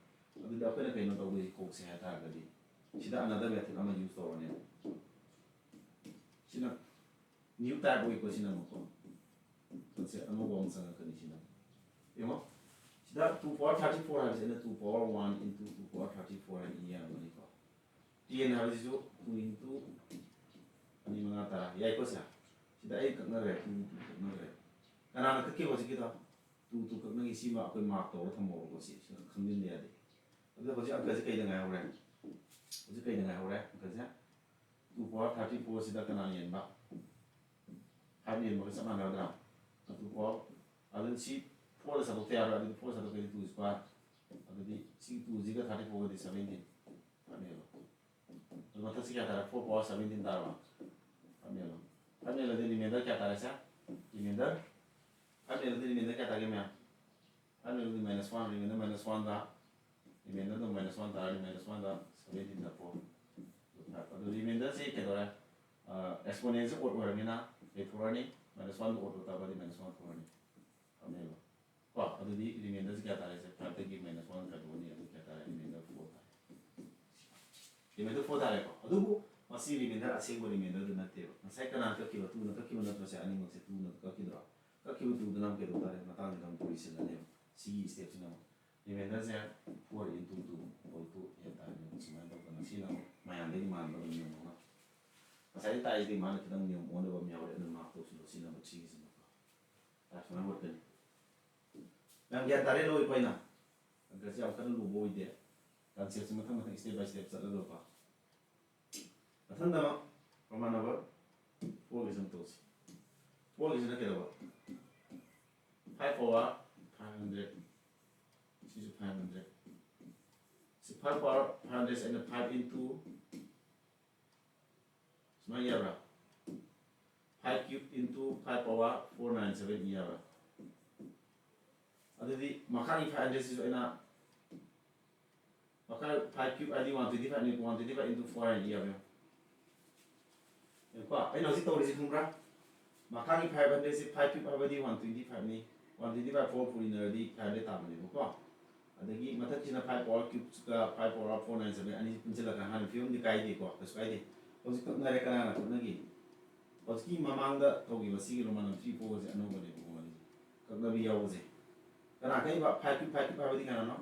ꯑꯗꯨꯗꯤ ꯑꯩꯈꯣꯏꯅ ꯀꯩꯅꯣ ꯇꯧꯗꯣꯏꯁꯤ ꯀꯣꯛꯁꯦ ꯍꯥꯏ ꯇꯥꯔꯒꯗꯤ ꯁꯤꯗ another method ꯑꯃ use ꯇꯧꯔꯅꯦꯕ꯫ ꯁꯤꯅ new type ꯑꯣꯏꯀꯣ, ꯁꯤꯅ ꯑꯃꯨꯛꯀꯣ꯫ ꯀꯣꯛꯁꯦ ꯑꯅꯧꯕ ꯑꯃ ꯆꯪꯉꯛꯀꯅꯤ ꯁꯤꯅ꯫ ꯌꯦꯡꯉꯣ, ꯁꯤꯗ two power thirty four ꯍꯥꯏꯕꯁꯦ ꯑꯩꯅ two power one into two power thirty four ꯍꯥꯏꯅ ꯏ ꯌꯥꯔꯝꯒꯅꯤꯀꯣ꯫ ꯇꯦꯟ ꯍꯥꯏꯕꯁꯤꯁꯨ two into ꯑꯅꯤ, ꯃꯉꯥ, ꯇꯔꯥ ꯌꯥꯏꯀꯣ ꯁꯦ? ꯁꯤꯗ ꯑꯩ ꯀꯛꯅꯈ꯭ꯔꯦ, two, two ꯀꯛꯅꯈ꯭ꯔꯦ꯫ ꯀꯅꯥꯅ ꯀꯛꯈꯤꯕ ꯍꯧꯖꯤꯛꯀꯤꯗꯣ? Two, two ꯀꯛꯅꯈꯤ꯫ ꯁꯤꯃ ꯑꯩꯈꯣꯏ mark ꯇꯧꯔ ꯊꯝꯍꯧꯔꯣꯀꯣ, ꯁꯤ ꯁꯤꯅ ꯈꯪꯖꯤꯟꯕ ꯌꯥꯗꯦ꯫ ꯑꯗꯨꯗ ꯍꯧꯖꯤꯛ ꯑꯪꯀꯁꯦ ꯀꯩꯗ ꯉꯥꯏꯍꯧꯔꯦ? ꯍꯧꯖꯤꯛ ꯀꯩꯗ ꯉꯥꯏꯍꯧꯔꯦ ꯑꯪꯀꯁꯦ? Two power thirty four ꯁꯤꯗ ꯀꯅꯥꯅ ꯌꯦꯟꯕ? Five ꯌꯦꯟꯕꯒ ꯆꯞ ꯃꯥꯟꯅꯔꯗ꯭ꯔꯥ? Two power, ꯑꯗꯨꯗꯤ ꯁꯤ fourꯗ ꯁꯥꯗꯣꯛꯇ ꯌꯥꯔꯣꯏ꯫ ꯑꯗꯨꯗꯤ four ꯁꯥꯗꯣꯛꯀꯦꯗꯤ two square, ꯑꯗꯨꯗꯤ ꯁꯤ twoꯁꯤꯒ thirty fourꯒꯗꯤ seventeen꯫ Five yellow. ꯑꯗꯨ ꯃꯊꯛꯁꯤ ꯀꯌꯥ ꯇꯥꯔꯦ? Four power seventeen ꯇꯥꯔꯕ? Five yellow. Five ꯌꯦꯜꯂꯗꯤ remainder ꯀꯌꯥ ꯇꯥꯔꯦ ꯁꯦ? Remainder, five ꯌꯦꯜꯂꯗꯤ remainder ꯀꯌꯥ ꯇꯥꯒꯦ ꯃꯌꯥꯝ? Five ꯌꯦꯜꯂꯗꯤ minus one, remainder minus one ꯇꯥ, remainder ꯗꯣ minus one ꯇꯥꯔꯗꯤ minus one ꯗ seventeen ꯗ four꯫ ꯑꯗꯨ remainder ꯁꯤ ꯀꯩꯗꯧꯔꯦ? Exponent ꯁꯤ odd ꯑꯣꯏꯔꯕꯅꯤꯅ ꯀꯩ ꯊꯣꯛꯂꯛꯑꯅꯤ? Minus one ꯗ odd ꯑꯣꯏ ꯇꯥꯔꯒꯗꯤ minus one ꯊꯣꯛꯂꯛꯑꯅꯤ꯫ ꯈꯪꯉꯦꯕ? ꯀꯣ, ꯑꯗꯨꯗꯤ remainder ꯁꯤ ꯀꯌꯥ ꯇꯥꯔꯦ? ꯁꯦ five ꯇꯒꯤ minus one ꯈꯥꯏꯗꯣꯛꯑꯅꯤ, ꯑꯗꯨ ꯀꯌꯥ ꯇꯥꯔꯦ? Remainder four ꯇꯥꯔꯦ꯫ Remainder four ꯇꯥꯔꯦꯀꯣ꯫ ꯑꯗꯨꯕꯨ ꯃꯁꯤ ꯔꯤꯃꯦꯟꯗꯔ ꯑꯁꯦꯡꯕ ꯔꯤꯃꯦꯟꯗꯔꯗꯨ ꯅꯠꯇꯦꯕ꯫ ꯉꯁꯥꯏ ꯀꯅꯥ ꯀꯛꯈꯤꯕ? ꯇꯨꯅ ꯀꯛꯈꯤꯕ ꯅꯠꯇ꯭ꯔꯣ? ꯁꯦ, ꯑꯅꯤꯃꯛꯁꯦ ꯇꯨꯅ ꯀꯛꯈꯤꯗ꯭ꯔꯣ? ꯀꯛꯈꯤꯕ ꯇꯨꯗꯨꯅ ꯑꯃꯨꯛ ꯀꯩꯗꯧ ꯇꯥꯔꯦ? ꯃꯇꯥꯡꯁꯤꯗ ꯑꯃꯨꯛ ꯄꯨꯔꯤꯁꯤꯜꯂꯅꯦꯕ꯫ ꯁꯤꯒꯤ ꯁ꯭ꯇꯦꯞꯁꯤꯅ ꯑꯃꯨꯛ ꯔꯤꯃꯦꯟꯗꯔꯁꯦ four into two equal two eight ꯇꯥꯔꯦ꯫ ꯁꯨꯃꯥꯏꯅ ꯇꯧꯗꯅ ꯁꯤꯅ ꯑꯃꯨꯛ ꯃꯌꯥꯝꯗꯒꯤ ꯃꯥꯟꯕ ꯑꯃ ꯌꯦꯡꯉꯒ ꯉꯁꯥꯏꯗꯤ ꯇꯥꯛꯏꯁꯤꯗꯤ ꯃꯥꯅ ꯈꯤꯇꯪ ꯅꯤꯌꯣꯝ ꯑꯣꯟꯅꯕ ꯑꯃ ꯌꯥꯎꯔꯦ, ꯑꯗꯨ ꯃꯥꯔꯛ ꯇꯧꯁꯤꯜꯂꯣ꯫ ꯁꯤꯅ ꯑꯃꯨꯛ ꯁꯤꯒꯤꯁꯤꯃꯀꯣ꯫ ꯁꯨꯃꯥꯏꯅ ꯍꯣꯠꯀꯅꯤ꯫ ꯌꯥꯝ ꯒ꯭ꯌꯥꯟ ꯇꯥꯔꯦ ꯂꯧꯏꯀꯣ ꯑꯩꯅ? ꯑꯪꯀꯁꯦ ꯌꯥꯝ ꯀꯟꯅ ꯂꯨꯕ ꯑꯣꯏꯗꯦ꯫ ꯀꯟꯁꯦꯞꯁꯦ ꯃꯊꯪ ꯃꯊꯪ step by step ꯆꯠꯂꯒꯀꯣ꯫ ꯃꯊꯪꯗ ꯑꯃ Roman number four ꯒꯤꯁꯤ ꯑꯃꯨꯛ ꯇꯧꯁꯤ꯫ Four ꯒꯤꯁꯤꯅ ꯀꯩꯗꯧꯕ? Five power five hundred꯫ ꯁꯤꯁꯨ five hundred꯫ ꯁꯤ five power five hundred ꯑꯩꯅ five into ꯁꯨꯃꯥꯏꯅ ꯌꯥꯕ꯭ꯔꯥ? Five cube into five power four nine seven E ꯌꯥꯕ꯭ꯔꯥ? ꯑꯗꯨꯗꯤ ꯃꯈꯥꯒꯤ five hundred ꯁꯤꯁꯨ ꯑꯩꯅ ꯃꯈꯥ five cube ꯍꯥꯏꯗꯤ one twenty five ꯅꯤ, one twenty five into four ꯍꯥꯏꯅ ꯏ ꯌꯥꯕ꯭ꯔꯥ? ꯌꯦꯡꯉꯨꯀꯣ, ꯑꯩꯅ ꯍꯧꯖꯤꯛ ꯇꯧꯔꯤꯁꯤ ꯈꯪꯕ꯭ꯔꯥ? ꯃꯈꯥꯒꯤ five hundred ꯁꯤ five cube ꯍꯥꯏꯕꯗꯤ one twenty five ꯅꯤ, one twenty five four ꯄꯨꯔꯤꯅꯔꯗꯤ five hundred ꯇꯥꯕꯅꯦꯕꯀꯣ꯫ ꯑꯗꯒꯤ ꯃꯊꯛꯁꯤꯅ five power cube ꯀ five power four nine seven ꯑꯅꯤ ꯄꯨꯟꯁꯤꯜꯂꯒ ꯍꯥꯟꯅ ꯐꯤꯕꯝꯗꯤ ꯀꯥꯏꯗꯦꯀꯣ, ꯀꯩꯁꯨ ꯀꯥꯏꯗꯦ꯫ ꯍꯧꯖꯤꯛ ꯀꯛꯅꯔꯦ, ꯀꯅꯥꯅ ꯀꯛꯅꯒꯦ? ꯍꯧꯖꯤꯛꯀꯤ ꯃꯃꯥꯡꯗ ꯇꯧꯈꯤꯕ ꯁꯤꯒꯤ Roman number three four ꯒꯁꯦ ꯑꯅꯧꯕꯅꯦꯕꯀꯣ, ꯃꯥꯒꯤꯁꯦ ꯀꯛꯅꯕꯤ ꯌꯥꯎꯕꯁꯦ꯫ ꯀꯅꯥ ꯀꯛꯏꯕ? Five cube, five cube ꯍꯥꯏꯕꯗꯤ ꯀꯅꯥꯅꯣ?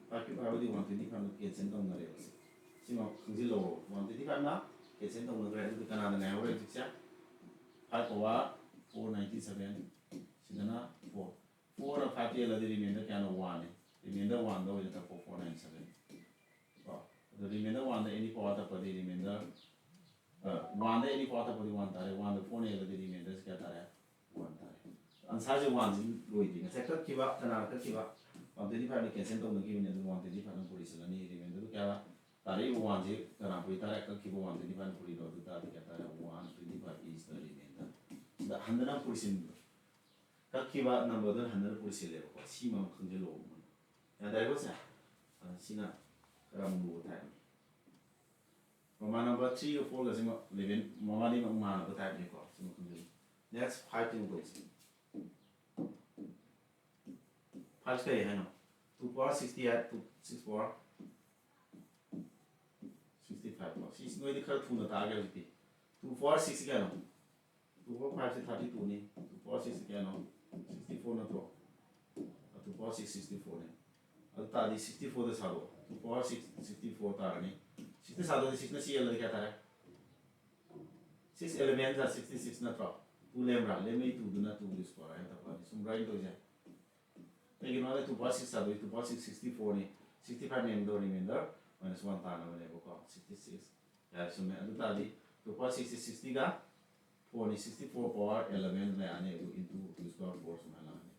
Five cube ꯍꯥꯏꯕꯗꯤ one twenty five ꯅ cancel ꯇꯧꯅꯔꯦꯕ ꯁꯦ꯫ ꯁꯤꯃ ꯈꯪꯖꯤꯜꯂꯣ, one twenty five ꯅ cancel ꯇꯧꯅꯈ꯭ꯔꯦ꯫ ꯑꯗꯨꯗꯤ ꯀꯅꯥꯗ ꯉꯥꯏꯍꯧꯔꯦ ꯍꯧꯖꯤꯛꯁꯦ? Five power four ninety seven, ꯁꯤꯗꯅ four꯫ Four ꯅ five ꯇ ꯌꯦꯜꯂꯗꯤ remainder ꯀꯌꯥꯅꯣ? One ꯅꯤ꯫ Remainder one ꯗ ꯑꯣꯏꯅ ꯇꯛꯄ, four nine seven꯫ ꯀꯣ? ꯑꯗꯣ remainder one ꯗ any power ꯇꯛꯄꯗꯤ remainder, ꯑ, one ꯗ any power ꯇꯛꯄꯗꯤ one ꯇꯥꯔꯦ꯫ One ꯗ four ꯅ ꯌꯦꯜꯂꯗꯤ remainder ꯁꯤ ꯀꯌꯥ ꯇꯥꯔꯦ? One ꯇꯥꯔꯦ꯫ Answer ꯁꯦ one ꯁꯤ ꯂꯣꯏꯗ꯭ꯔꯤ꯫ ꯉꯁꯥꯏ ꯀꯛꯈꯤꯕ, ꯀꯅꯥꯅ ꯀꯛꯈꯤꯕ? One twenty five ꯅ cancel ꯇꯧꯅꯈꯤꯕꯅꯤ, ꯑꯗꯨ one twenty five ꯅ ꯄꯨꯔꯤꯁꯤꯜꯂꯅꯤ꯫ Remainder ꯗꯨ ꯀꯌꯥ? ꯇꯥꯔꯛꯏꯕ one ꯁꯤ ꯀꯅꯥ ꯄꯨꯔꯤ ꯇꯥꯔꯦ? ꯀꯛꯈꯤꯕ one twenty five ꯅ ꯄꯨꯔꯤꯗꯣ, ꯑꯗꯨ ꯇꯥꯔꯗꯤ ꯀꯌꯥ ꯇꯥꯔꯦ? One twenty five is the remainder꯫ ꯁꯤꯗ ꯍꯟꯗꯅ ꯄꯨꯔꯤꯁꯤꯟꯕꯗꯣ꯫ ꯀꯛꯈꯤꯕ number ꯗꯨꯅ ꯍꯟꯗꯅ ꯄꯨꯔꯤꯁꯤꯜꯂꯦꯕꯀꯣ꯫ ꯁꯤꯃ ꯈꯪꯖꯤꯜꯂꯣꯕ ꯃꯣꯏꯅ꯫ ꯌꯥꯗꯥꯏꯀꯣ ꯁꯦ? ꯑ, ꯁꯤꯅ ꯈꯔ ꯑꯃꯨꯛ ꯂꯨꯕ type ꯅꯤ꯫ Roman number three ꯒ four ꯒꯁꯤꯃ eleven, ꯃꯕꯥꯅꯤꯃꯛ ꯃꯥꯟꯅꯕ type ꯅꯤꯀꯣ꯫ ꯁꯤꯃ ꯈꯪꯖꯤꯜꯂꯨ꯫ Next five ꯇ ꯑꯃꯨꯛ ꯇꯧꯁꯤ꯫ Five ꯀꯔꯤ ꯍꯥꯏꯅꯣ? Two power sixty ꯍꯥꯏ, two, six power sixty sixty five ꯀꯣ꯫ ꯁꯤ ꯅꯣꯏꯗꯤ ꯈꯔ ꯊꯨꯅ ꯇꯥꯒꯦ ꯍꯧꯖꯤꯛꯇꯤ꯫ Two power six ꯀꯌꯥꯅꯣ? Two power five ꯁꯦ thirty two ꯅꯤ꯫ Two power six ꯀꯌꯥꯅꯣ? Sixty four ꯅꯠꯇ꯭ꯔꯣ? Two power six sixty four ꯅꯤ꯫ ꯑꯗꯨ ꯇꯥꯔꯗꯤ sixty four ꯗ ꯁꯥꯗꯣꯛꯑꯣ꯫ Two power six sixty four ꯇꯥꯔꯅꯤ꯫ Six ꯗ ꯁꯥꯗꯣꯛꯑꯗꯤ six ꯅ ꯁꯤ ꯌꯦꯜꯂꯗꯤ ꯀꯌꯥ ꯇꯥꯔꯦ? Six eleven ꯖꯥ sixty six ꯅꯠꯇ꯭ꯔꯣ? Two ꯂꯦꯝꯕ꯭ꯔꯥ? ꯂꯦꯝꯃꯤ꯫ Two ꯗꯨꯅ two ꯒꯤ square ꯍꯥꯏꯅ ꯇꯧꯔꯛꯑꯅꯤ꯫ ꯁꯨꯝ write ꯇꯧꯁꯦ꯫ ꯀꯩꯒꯤꯅꯣ ꯍꯥꯏꯗꯤ two power six ꯁꯥꯗꯣꯏ, two power six sixty four ꯅꯤ꯫ Sixty five ꯅꯦꯝꯗꯣ remainder minus one ꯇꯥꯅꯕꯅꯦꯕꯀꯣ꯫ Sixty six꯫ ꯌꯥꯔꯦ, ꯆꯨꯝꯃꯦ꯫ ꯑꯗꯨ ꯇꯥꯔꯗꯤ two power six ꯁꯤ sixty ꯒ four ꯅꯤ꯫ Sixty four power eleven ꯂꯩꯔꯅꯤ꯫ ꯑꯗꯨ into two square four ꯁꯨꯃꯥꯏꯅ ꯂꯥꯛꯑꯅꯤ꯫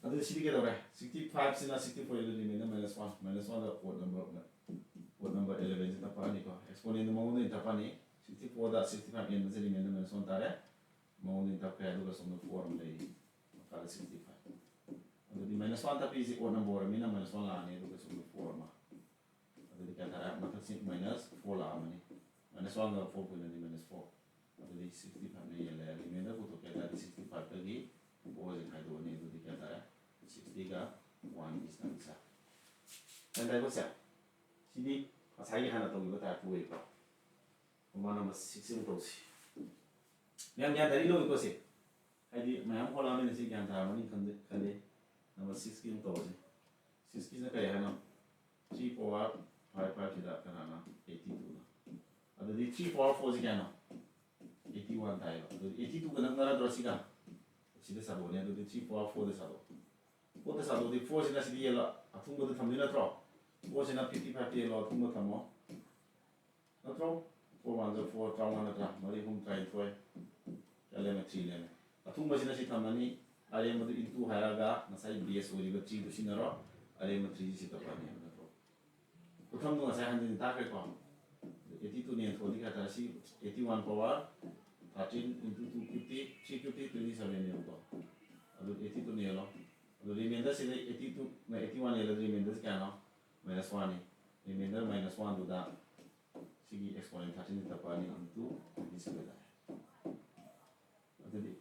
ꯑꯗꯨꯗꯤ ꯁꯤꯗꯤ ꯀꯩꯗꯧꯔꯦ? Sixty five ꯁꯤꯅ sixty four ꯌꯦꯜꯂꯗꯤ remainder minus one, minus one ꯗ odd number, odd number eleven ꯁꯤ ꯇꯞꯄꯛꯑꯅꯤꯀꯣ꯫ Exponent ꯗꯨ ꯃꯉꯣꯟꯗ ꯑꯣꯏꯅ ꯇꯞꯄꯛꯑꯅꯤ꯫ Sixty four ꯗ sixty five ꯌꯦꯟꯕꯁꯦ remainder minus one ꯇꯥꯔꯦ꯫ ꯃꯉꯣꯟꯗ ꯑꯣꯏꯅ ꯇꯞꯈ꯭ꯔꯦ꯫ ꯑꯗꯨꯒ ꯁꯣꯝꯗ four ꯑꯃ ꯂꯩꯔꯤ꯫ ꯃꯈꯥꯗ sixty five꯫ ꯑꯗꯨꯗꯤ minus one ꯇꯞꯄꯤꯁꯤ odd number ꯑꯣꯏꯔꯕꯅꯤꯅ minus one ꯂꯥꯛꯑꯅꯤ꯫ ꯑꯗꯨꯒ ꯁꯣꯝꯗ four ꯑꯃ꯫ ꯑꯗꯨꯗꯤ ꯀꯌꯥ ꯇꯥꯔꯦ? ꯃꯊꯛꯁꯤ minus four ꯂꯥꯛꯑꯃꯅꯤ꯫ Minus one ꯒ four ꯄꯨꯟꯅꯗꯤ minus four꯫ ꯑꯗꯨꯗꯤ sixty five ꯅ ꯌꯦꯜꯂꯦ꯫ Remainder ꯄꯨꯊꯣꯛꯀꯦ ꯍꯥꯏ ꯇꯥꯔꯗꯤ sixty five ꯇꯒꯤ four ꯁꯦ ꯈꯥꯏꯗꯣꯛꯑꯅꯤ꯫ ꯑꯗꯨꯗꯤ ꯀꯌꯥ ꯇꯥꯔꯦ? Sixty ꯒ one is answer꯫ ꯒ꯭ꯌꯥꯟ ꯇꯥꯏꯀꯣ ꯁꯦ? ꯁꯤꯗꯤ ꯉꯁꯥꯏꯒꯤ ꯍꯥꯟꯅ ꯇꯧꯈꯤꯕ type ꯇꯨ ꯑꯣꯏꯀꯣ꯫ ꯃꯃꯥ number six ꯑꯃ ꯇꯧꯁꯤ꯫ ꯃꯌꯥꯝ ꯒ꯭ꯌꯥꯟ ꯇꯥꯔꯤ ꯂꯧꯏꯀꯣ ꯁꯤ? ꯍꯥꯏꯗꯤ ꯃꯌꯥꯝ ꯍꯣꯠꯂꯛꯑꯕꯅꯤꯅ ꯁꯤ ꯒ꯭ꯌꯥꯟ ꯇꯥꯔꯝꯃꯅꯤ ꯈꯟꯗꯦ, ꯈꯜꯂꯤ꯫ Number six ꯀꯤ ꯑꯃꯨꯛ ꯇꯧꯔꯁꯤ꯫ Six ꯀꯤꯁꯤꯅ ꯀꯔꯤ ꯍꯥꯏꯅꯣ? Three power five five ꯁꯤꯗ ꯀꯅꯥꯅꯣ? Eighty two ꯅ꯫ ꯑꯗꯨꯗꯤ three power four ꯁꯤ ꯀꯌꯥꯅꯣ? Eighty one ꯇꯥꯏꯌꯦꯕ꯫ ꯑꯗꯨꯗꯤ eighty two ꯒ ꯅꯛꯅꯔꯗ꯭ꯔꯣ ꯁꯤꯒ? ꯁꯤꯗ ꯁꯥꯗꯣꯛꯑꯅꯤ꯫ ꯑꯗꯨꯗꯤ three power four ꯗ ꯁꯥꯗꯣꯛꯑꯣ꯫ Four ꯗ ꯁꯥꯗꯣꯛꯑꯗꯤ four ꯁꯤꯅ ꯁꯤꯗ ꯌꯦꯜꯂꯣ, ꯑꯊꯨꯡꯕꯗ ꯊꯝꯗꯣꯏ ꯅꯠꯇ꯭ꯔꯣ? Four ꯁꯤꯅ fifty five ꯇ ꯌꯦꯜꯂꯣ, ꯑꯊꯨꯡꯕ ꯊꯝꯃꯣ꯫ ꯅꯠꯇ꯭ꯔꯣ? Four one ꯖ four, ꯇꯔꯥꯃꯉꯥ ꯅꯠꯇ꯭ꯔꯥ? ꯃꯔꯤ ꯑꯍꯨꯝ ꯇꯔꯥꯅꯤꯊꯣꯏ꯫ ꯀꯌꯥ ꯂꯦꯝꯃꯦ? Three ꯂꯦꯝꯃꯦ꯫ ꯑꯊꯨꯡꯕꯁꯤꯅ ꯁꯤ ꯊꯝꯃꯅꯤ, ꯑꯔꯦꯝꯕꯗꯨ into ꯍꯥꯏꯔꯒ ꯉꯁꯥꯏ base ꯑꯣꯏꯔꯤꯕ three ꯗꯨ ꯁꯤꯖꯤꯟꯅꯔꯣ, ꯑꯔꯦꯝꯕ three ꯁꯤ ꯁꯤ ꯇꯧꯔꯅꯤ ꯍꯥꯏꯕ ꯅꯠꯇ꯭ꯔꯣ? ꯈꯨꯊꯝꯗꯣ ꯉꯁꯥꯏ ꯍꯟꯖꯤꯟ ꯇꯥꯈ꯭ꯔꯦꯀꯣ? Eighty two ꯅ ꯌꯦꯟꯊꯣꯛꯑꯗꯤ ꯀꯌꯥ ꯇꯥꯔꯦ? ꯁꯤ eighty one power thirteen into two fifty, three fifty, twenty seven ꯅꯦꯕꯀꯣ꯫ ꯑꯗꯨ eighty two ꯅ ꯌꯦꯜꯂꯣ꯫ ꯑꯗꯨ remainder ꯁꯤꯗ eighty two ꯅ eighty one ꯌꯦꯜꯂꯗꯤ remainder ꯁꯤ ꯀꯌꯥꯅꯣ? Minus one ꯅꯤ꯫ Remainder minus one ꯗꯨꯗ ꯁꯤꯒꯤ exponent thirteen ꯁꯤ ꯇꯞꯄꯛꯑꯅꯤ into twenty seven ꯇꯥꯔꯦ꯫ ꯑꯗꯨꯗꯤ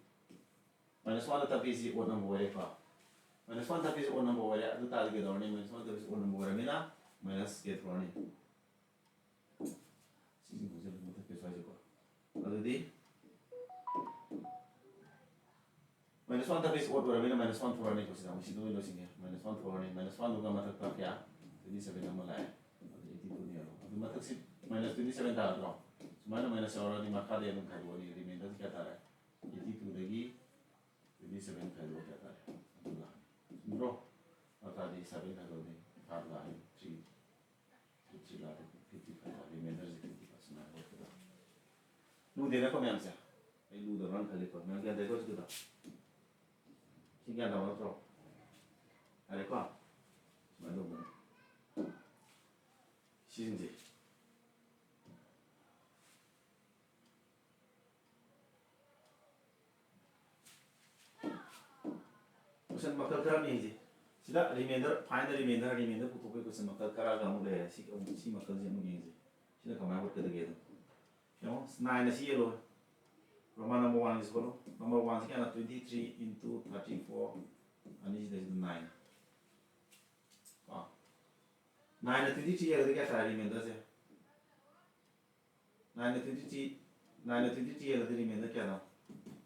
minus one ꯗ ꯇꯞꯄꯤꯁꯤ odd number ꯑꯣꯏꯔꯦꯀꯣ꯫ Minus one ꯇꯞꯄꯤꯁꯤ odd number ꯑꯣꯏꯔꯦ꯫ ꯑꯗꯨ ꯇꯥꯔꯗꯤ ꯀꯩꯗꯧꯔꯅꯤ? Minus one ꯇꯞꯄꯤꯁꯤ odd number ꯑꯣꯏꯔꯕꯅꯤꯅ minus ꯀꯌꯥ ꯊꯣꯛꯂꯛꯑꯅꯤ? ꯑꯗꯨꯗꯤ minus one ꯊꯥꯔꯇꯤ ꯑꯣꯗ ꯑꯣꯏꯔꯕꯅꯤꯅ minus one ꯊꯣꯛꯂꯛꯑꯅꯤꯀꯣ꯫ ꯁꯤꯗ ꯑꯃꯨꯛ ꯁꯤꯗ ꯑꯣꯏꯅ ꯂꯣꯏꯁꯤꯟꯒꯦ꯫ Minus one ꯊꯣꯛꯂꯛꯑꯅꯤ꯫ Minus one ꯗꯨꯒ ꯃꯊꯛꯇ ꯀꯌꯥ? Twenty seven ꯑꯃ ꯂꯥꯛꯑꯦ꯫ ꯑꯗꯨ eighty two ꯅꯦꯕ꯫ ꯑꯗꯨ ꯃꯊꯛꯁꯤ minus twenty seven ꯇꯥꯔꯗ꯭ꯔꯣ? ꯁꯨꯃꯥꯏꯅ minus ꯌꯥꯎꯔꯗꯤ ꯃꯈꯥꯗꯤ ꯑꯗꯨꯝ ꯈꯥꯏꯗꯣꯛꯑꯅꯤ꯫ Remainder ꯁꯤ ꯀꯌꯥ ꯇꯥꯔꯦ? Eighty two ꯗꯒꯤ twenty seven ꯈꯥꯏꯗꯣꯛꯑ ꯀꯌꯥ ꯇꯥꯔꯦ? ꯑꯗꯨ ꯂꯥꯛꯑꯅꯤ꯫ ꯆꯨꯝꯗ꯭ꯔꯣ? ꯑꯗꯨ ꯇꯥꯔꯗꯤ seven ꯈꯥꯏꯗꯣꯛꯑꯗꯤ five ꯂꯥꯛꯑꯅꯤ꯫ Three, three ꯂꯥꯛꯑꯗꯤ fifty five ꯂꯥꯛꯑꯅꯤ꯫ Remainder ꯁꯤ fifty five ꯁꯨꯃꯥꯏꯅ ꯑꯣꯏꯔꯛꯀꯗꯕ꯫ ꯂꯨꯗꯦꯅꯀꯣ ꯃꯌꯥꯝꯁꯦ? ꯑꯩ ꯂꯨꯗꯕ꯭ꯔꯥꯅ ꯈꯜꯂꯤꯀꯣ꯫ ꯃꯌꯥꯝ ꯒ꯭ꯌꯥꯟ ꯇꯥꯏꯀꯣ ꯁꯤꯗ? ꯁꯤ ꯒ꯭ꯌꯥꯟ ꯇꯥꯕ ꯅꯠꯇ꯭ꯔꯣ? ꯌꯥꯔꯦꯀꯣ? ꯁꯨꯃꯥꯏꯅ ꯇꯧꯕꯅꯤ꯫ ꯁꯤꯁꯤꯡꯁꯦ꯫ Question ꯃꯈꯜ ꯈꯔ ꯌꯦꯡꯁꯤ꯫ ꯁꯤꯗ remainder, find the remainder, remainder ꯄꯨꯊꯣꯛꯄꯒꯤ question ꯃꯈꯜ ꯈꯔꯒ ꯑꯃꯨꯛ ꯂꯩꯔꯦ꯫ ꯁꯤ ꯑꯃꯨꯛ, ꯁꯤ ꯃꯈꯜꯁꯦ ꯑꯃꯨꯛ ꯌꯦꯡꯁꯤ꯫ ꯁꯤꯅ ꯀꯃꯥꯏꯅ ꯍꯣꯠꯀꯗꯒꯦ ꯑꯗꯣ? ꯌꯦꯡꯉꯣ, nine ꯑꯁꯤ ꯌꯦꯜꯂꯣ꯫ Roman number one ꯁꯤ ꯈꯣꯠꯂꯣ꯫ Number one ꯁꯤ ꯀꯌꯥꯅꯣ? Twenty three into thirty four꯫ ꯑꯅꯤꯁꯤꯗꯩꯁꯤꯗ nine꯫ ꯀꯣ? Nine ꯅ twenty three ꯌꯦꯜꯂꯗꯤ ꯀꯌꯥ ꯇꯥꯔꯦ remainder ꯁꯦ? Nine ꯅ twenty three, nine ꯅ twenty three ꯌꯦꯜꯂꯗꯤ remainder ꯀꯌꯥꯅꯣ?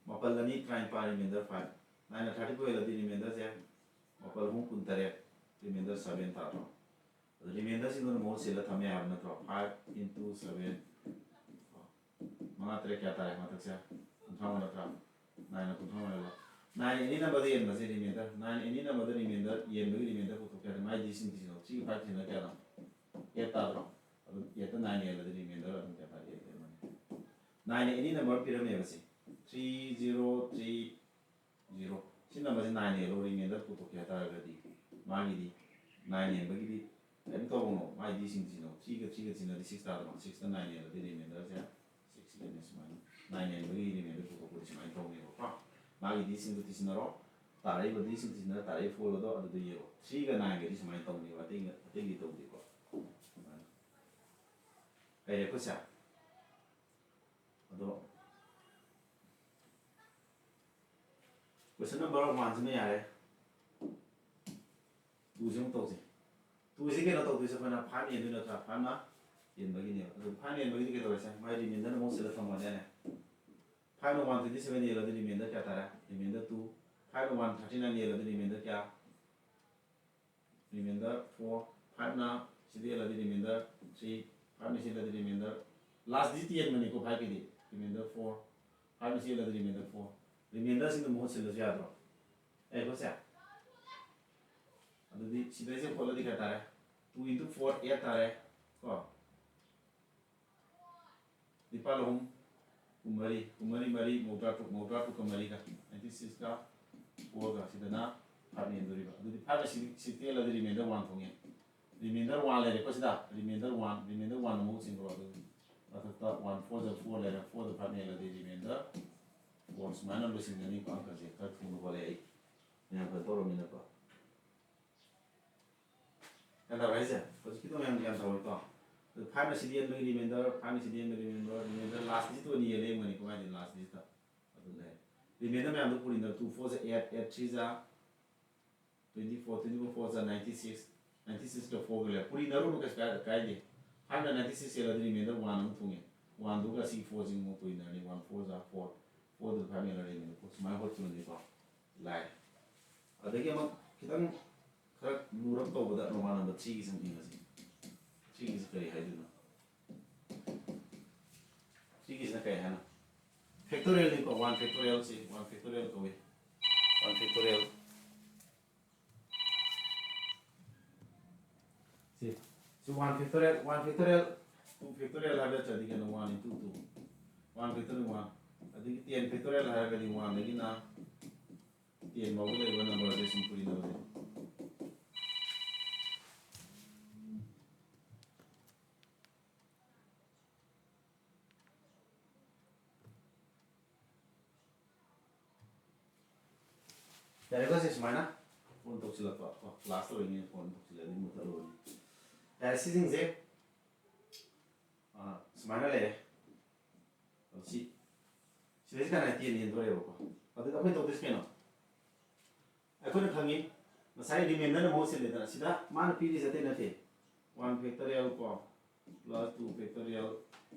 ꯃꯥꯄꯜ ꯑꯅꯤ ꯇꯔꯥꯅꯤꯄꯥꯜ, remainder five꯫ Nine ꯅ thirty four ꯌꯦꯜꯂꯗꯤ remainder ꯁꯦ ꯃꯥꯄꯜ ꯑꯍꯨꯝ ꯀꯨꯟꯇꯔꯦꯠ, remainder seven ꯇꯥꯗ꯭ꯔꯣ? ꯑꯗꯣ remainder ꯁꯤꯡꯗꯨꯅ ꯃꯍꯨꯠ ꯁꯤꯜꯂ ꯊꯝꯃꯦ ꯍꯥꯏꯕ ꯅꯠꯇ꯭ꯔꯣ? Five into seven꯫ ꯃꯉꯥ ꯇꯔꯦꯠ ꯀꯌꯥ ꯇꯥꯔꯦ? ꯃꯊꯛꯁꯦ ꯀꯨꯟꯊ꯭ꯔꯥ ꯃꯉꯥ ꯅꯠꯇ꯭ꯔꯥ? Nine ꯅ ꯀꯨꯟꯊ꯭ꯔꯥ ꯃꯉꯥ ꯂꯩꯕ꯫ Nine any number ꯗ ꯌꯦꯟꯕꯁꯦ remainder꯫ Nine any number ꯗ remainder ꯌꯦꯟꯕꯒꯤ remainder ꯄꯨꯊꯣꯛꯀꯦ ꯍꯥꯏꯔꯗꯤ ꯃꯥꯏ D ꯁꯤꯡ ꯁꯤꯅꯣ꯫ Three ꯒ five ꯁꯤꯅ ꯀꯌꯥꯅꯣ? Eight ꯇꯥꯗ꯭ꯔꯣ? ꯑꯗꯨ eight ꯇ nine ꯌꯦꯜꯂꯗꯤ remainder ꯑꯗꯨꯝ ꯀꯌꯥ ꯇꯥꯔꯦ? Eight ꯂꯩꯔꯝꯃꯅꯤ꯫ Nine any number ꯄꯤꯔꯝꯃꯦꯕ ꯁꯤ꯫ Three zero three zero꯫ ꯁꯤ number ꯁꯤ nine ꯌꯦꯜꯂꯣ, remainder ꯄꯨꯊꯣꯛꯀꯦ ꯍꯥꯏ ꯇꯥꯔꯒꯗꯤ ꯃꯥꯒꯤꯗꯤ nine ꯌꯦꯟꯕꯒꯤꯗꯤ ꯀꯔꯤꯝ ꯇꯧꯔꯨꯅꯣ꯫ ꯃꯥꯏ D ꯁꯤꯡ ꯁꯤꯅꯣ꯫ Three ꯒ three ꯒ ꯁꯤꯟꯅꯗꯤ six ꯇꯥꯗ꯭ꯔꯣ? Six ꯇ nine ꯌꯦꯜꯂꯗꯤ remainder ꯁꯦ six ꯂꯩꯔꯝꯃꯦ ꯁꯨꯃꯥꯏꯅ꯫ Nine ꯌꯦꯟꯕꯒꯤ remainder ꯄꯨꯊꯣꯛꯄꯗꯤ ꯁꯨꯃꯥꯏꯅ ꯇꯧꯅꯦꯕꯀꯣ꯫ ꯃꯥꯒꯤ D ꯁꯤꯡꯗꯨ ꯊꯤꯖꯤꯟꯅꯔꯣ꯫ ꯇꯥꯔꯛꯏꯕ D ꯁꯤꯡ ꯊꯤꯖꯤꯟꯅꯔ ꯇꯥꯔꯛꯏ four ꯑꯗꯣ ꯑꯗꯨꯗ ꯌꯦꯜꯂꯣ꯫ Three ꯒ nine ꯒꯗꯤ ꯁꯨꯃꯥꯏꯅ ꯇꯧꯅꯦꯕ꯫ ꯑꯇꯩ, ꯑꯇꯩꯗꯤ ꯇꯧꯗꯦꯀꯣ꯫ ꯁꯨꯃꯥꯏꯅ꯫ ꯍꯩꯔꯦꯀꯣ ꯁꯦ? ꯑꯗꯣ question number one ꯁꯤꯃ ꯌꯥꯔꯦ꯫ Two ꯁꯤ ꯑꯃꯨꯛ ꯇꯧꯁꯦ꯫ Two ꯁꯤ ꯀꯩꯅꯣ ꯇꯧꯗꯣꯏꯁꯦ ꯑꯩꯈꯣꯏꯅ five ꯌꯦꯟꯗꯣꯏ ꯅꯠꯇ꯭ꯔꯥ? Five ꯅ ꯌꯦꯟꯕꯒꯤꯅꯦꯕ꯫ ꯑꯗꯨ five ꯌꯦꯟꯕꯒꯤꯗꯤ ꯀꯩꯗꯧꯔꯁꯦ? ꯃꯥꯏ remainder ꯅ ꯃꯍꯨꯠ ꯁꯤꯜꯂ ꯊꯝꯃꯣꯅꯦ꯫ Five ꯅ one twenty seven ꯌꯦꯜꯂꯗꯤ remainder ꯀꯌꯥ ꯇꯥꯔꯦ? Remainder two. Five ꯅ one thirty nine ꯌꯦꯜꯂꯗꯤ remainder ꯀꯌꯥ? Remainder four. Five ꯅ ꯁꯤꯗ ꯌꯦꯜꯂꯗꯤ remainder three. Five ꯅ ꯁꯤ ꯌꯦꯜꯂꯗꯤ remainder, last digit ꯌꯦꯟꯕꯅꯤꯀꯣ five ꯀꯤꯗꯤ, remainder four. Five ꯅ ꯁꯤ ꯌꯦꯜꯂꯗꯤ remainder four. Remainder ꯁꯤꯡꯗꯣ ꯃꯍꯨꯠ ꯁꯤꯜꯂꯁꯨ ꯌꯥꯗ꯭ꯔꯣ? ꯑꯦ ꯀꯣꯁꯦ, ꯑꯗꯨꯗꯤ ꯁꯤꯗꯩꯁꯦ ꯍꯣꯠꯂꯗꯤ ꯀꯌꯥ ꯇꯥꯔꯦ? Two into four, eight ꯇꯥꯔꯦ ꯀꯣ꯫ ꯅꯤꯄꯥꯜ ꯑꯍꯨꯝ ꯀꯨꯟꯃꯔꯤ, ꯀꯨꯟꯃꯔꯤ ꯃꯔꯤ ꯃꯧꯗ꯭ꯔꯥ ꯇꯔꯨꯛ, ꯃꯧꯗ꯭ꯔꯥ ꯇꯔꯨꯛꯀ ꯃꯔꯤꯒ, ninety sixꯀ fourꯒ, ꯁꯤꯗꯅ five ꯌꯦꯟꯗꯣꯔꯤꯕ꯫ ꯑꯗꯨꯗꯤ five ꯑꯁꯤ sixꯇ ꯌꯦꯜꯂꯗꯤ remainder one ꯐꯪꯉꯦ꯫ Remainder one ꯂꯩꯔꯦꯀꯣ ꯁꯤꯗ, remainder one, remainder one ꯑꯃꯨꯛ ꯆꯤꯡꯈ꯭ꯔꯣ꯫ ꯑꯗꯨ ꯃꯊꯛꯇ one four ꯖ four ꯂꯩꯔꯦ, fourꯗ five ꯌꯦꯜꯂꯗꯤ remainder four꯫ ꯁꯨꯃꯥꯏꯅ ꯂꯣꯏꯁꯤꯟꯒꯅꯤꯀꯣ ꯑꯪꯀꯁꯦ꯫ ꯈꯔ ꯊꯨꯅ ꯍꯣꯠꯂꯦ ꯑꯩ, ꯃꯌꯥꯝ ꯈꯔ ꯇꯧꯔꯃꯤꯅꯀꯣ꯫ ꯒ꯭ꯌꯥꯟ ꯇꯥꯕ꯭ꯔꯥ ꯍꯥꯏꯁꯦ? ꯍꯧꯖꯤꯛꯀꯤꯗꯣ ꯃꯌꯥꯝ ꯒ꯭ꯌꯥꯟ ꯇꯥꯍꯧꯔꯤꯀꯣ? ꯑꯗꯨ fiveꯅ ꯁꯤꯗ ꯌꯦꯟꯕꯒꯤ remainder, fiveꯅ ꯁꯤꯗ ꯌꯦꯟꯕꯒꯤ remainder, remainder last digitꯇ ꯑꯣꯏꯅ ꯌꯦꯜꯂꯦ ꯌꯦꯡꯕꯅꯤꯀꯣ, ꯃꯥꯏꯗꯤ last digitꯇ ꯑꯗꯨ ꯂꯩꯔꯦ꯫ Remainder ꯃꯌꯥꯝꯗꯣ ꯄꯨꯔꯤꯅ, two four ꯖ eight, eight three ꯖ twenty four, twenty four four ꯖ ninety six, ninety sixꯀ fourꯒ ꯂꯩꯔꯦ꯫ ꯄꯨꯔꯤꯅꯔꯨꯅꯨ, ꯀꯩꯁꯨ ꯀꯥꯏ-, ꯀꯥꯏꯗꯦ꯫ Fiveꯅ ninety six ꯌꯦꯜꯂꯗꯤ remainder one ꯑꯃ ꯊꯨꯡꯉꯦ꯫ Oneꯗꯨꯒ ꯁꯤ fourꯁꯤꯡ ꯑꯃꯨꯛ ꯄꯨꯔꯤꯅꯔꯅꯤ, one four ꯖ four, fourꯗꯨ five ꯌꯦꯜꯂꯗꯤ remainder four꯫ ꯁꯨꯃꯥꯏꯅ ꯍꯣꯠꯈꯤꯕꯅꯤꯀꯣ꯫ ꯂꯥꯏ꯫ ꯑꯗꯒꯤ ꯑꯃꯨꯛ ꯈꯤꯇꯪ ꯈꯔ ꯂꯨꯔꯞ ꯇꯧꯕꯗ Roman number threeꯒꯤꯁꯤ ꯑꯃꯨꯛ ꯌꯦꯡꯉꯁꯤ꯫ Threeꯒꯤꯁꯤ ꯀꯔꯤ ꯍꯥꯏꯗꯣꯏꯅꯣ? Threeꯒꯤꯁꯤꯅ ꯀꯔꯤ ꯍꯥꯏꯅꯣ? Factorialꯅꯤꯀꯣ, one factorialꯁꯤ one factorial ꯀꯧꯏ꯫ One factorial꯫ ꯁꯤ, ꯁꯤ one factorial, one factorial, two factorial ꯍꯥꯏꯕ ꯅꯠꯇ꯭ꯔꯗꯤ ꯀꯩꯅꯣ, one into two, one factorial one, ꯑꯗꯒꯤ ten factorial ꯍꯥꯏꯔꯒꯗꯤ oneꯗꯒꯤꯅ ten ꯐꯥꯎꯕ ꯂꯩꯕ numberꯁꯦ ꯁꯨꯝ ꯄꯨꯔꯤꯅꯕꯁꯦ꯫ ꯌꯥꯔꯦꯀꯣ, ꯁꯤ ꯁꯨꯃꯥꯏꯅ phone ꯇꯧꯁꯤꯜꯂꯛꯄ ꯀꯣ, class ꯇꯧꯔꯤꯉꯩꯗ phone ꯇꯧꯁꯤꯜꯂꯛꯑꯗꯤ ꯃꯨꯠꯊꯠꯂꯨꯔꯅꯤ꯫ ꯌꯥꯔꯦ, ꯁꯤꯁꯤꯡꯁꯦ, ꯑꯥ, ꯁꯨꯃꯥꯏꯅ ꯂꯩꯔꯦ꯫ ꯑꯗꯣ ꯁꯤ, ꯁꯤꯗꯩꯁꯤ ꯀꯅꯥ ten ꯍꯦꯟꯗꯣꯔꯦꯕꯀꯣ? ꯑꯗꯨꯗ ꯑꯩꯈꯣꯏ ꯇꯧꯗꯣꯏꯁꯤ ꯀꯩꯅꯣ? ꯑꯩꯈꯣꯏꯅ ꯈꯪꯉꯤ, ꯉꯁꯥꯏ remainderꯅ ꯃꯍꯨꯠ ꯁꯤꯜꯂꯦꯗꯅ, ꯁꯤꯗ ꯃꯥꯅ ꯄꯤꯔꯤꯁꯦ ꯑꯇꯩ ꯅꯠꯇꯦ, one factorial ꯀꯣ, plus two factorial,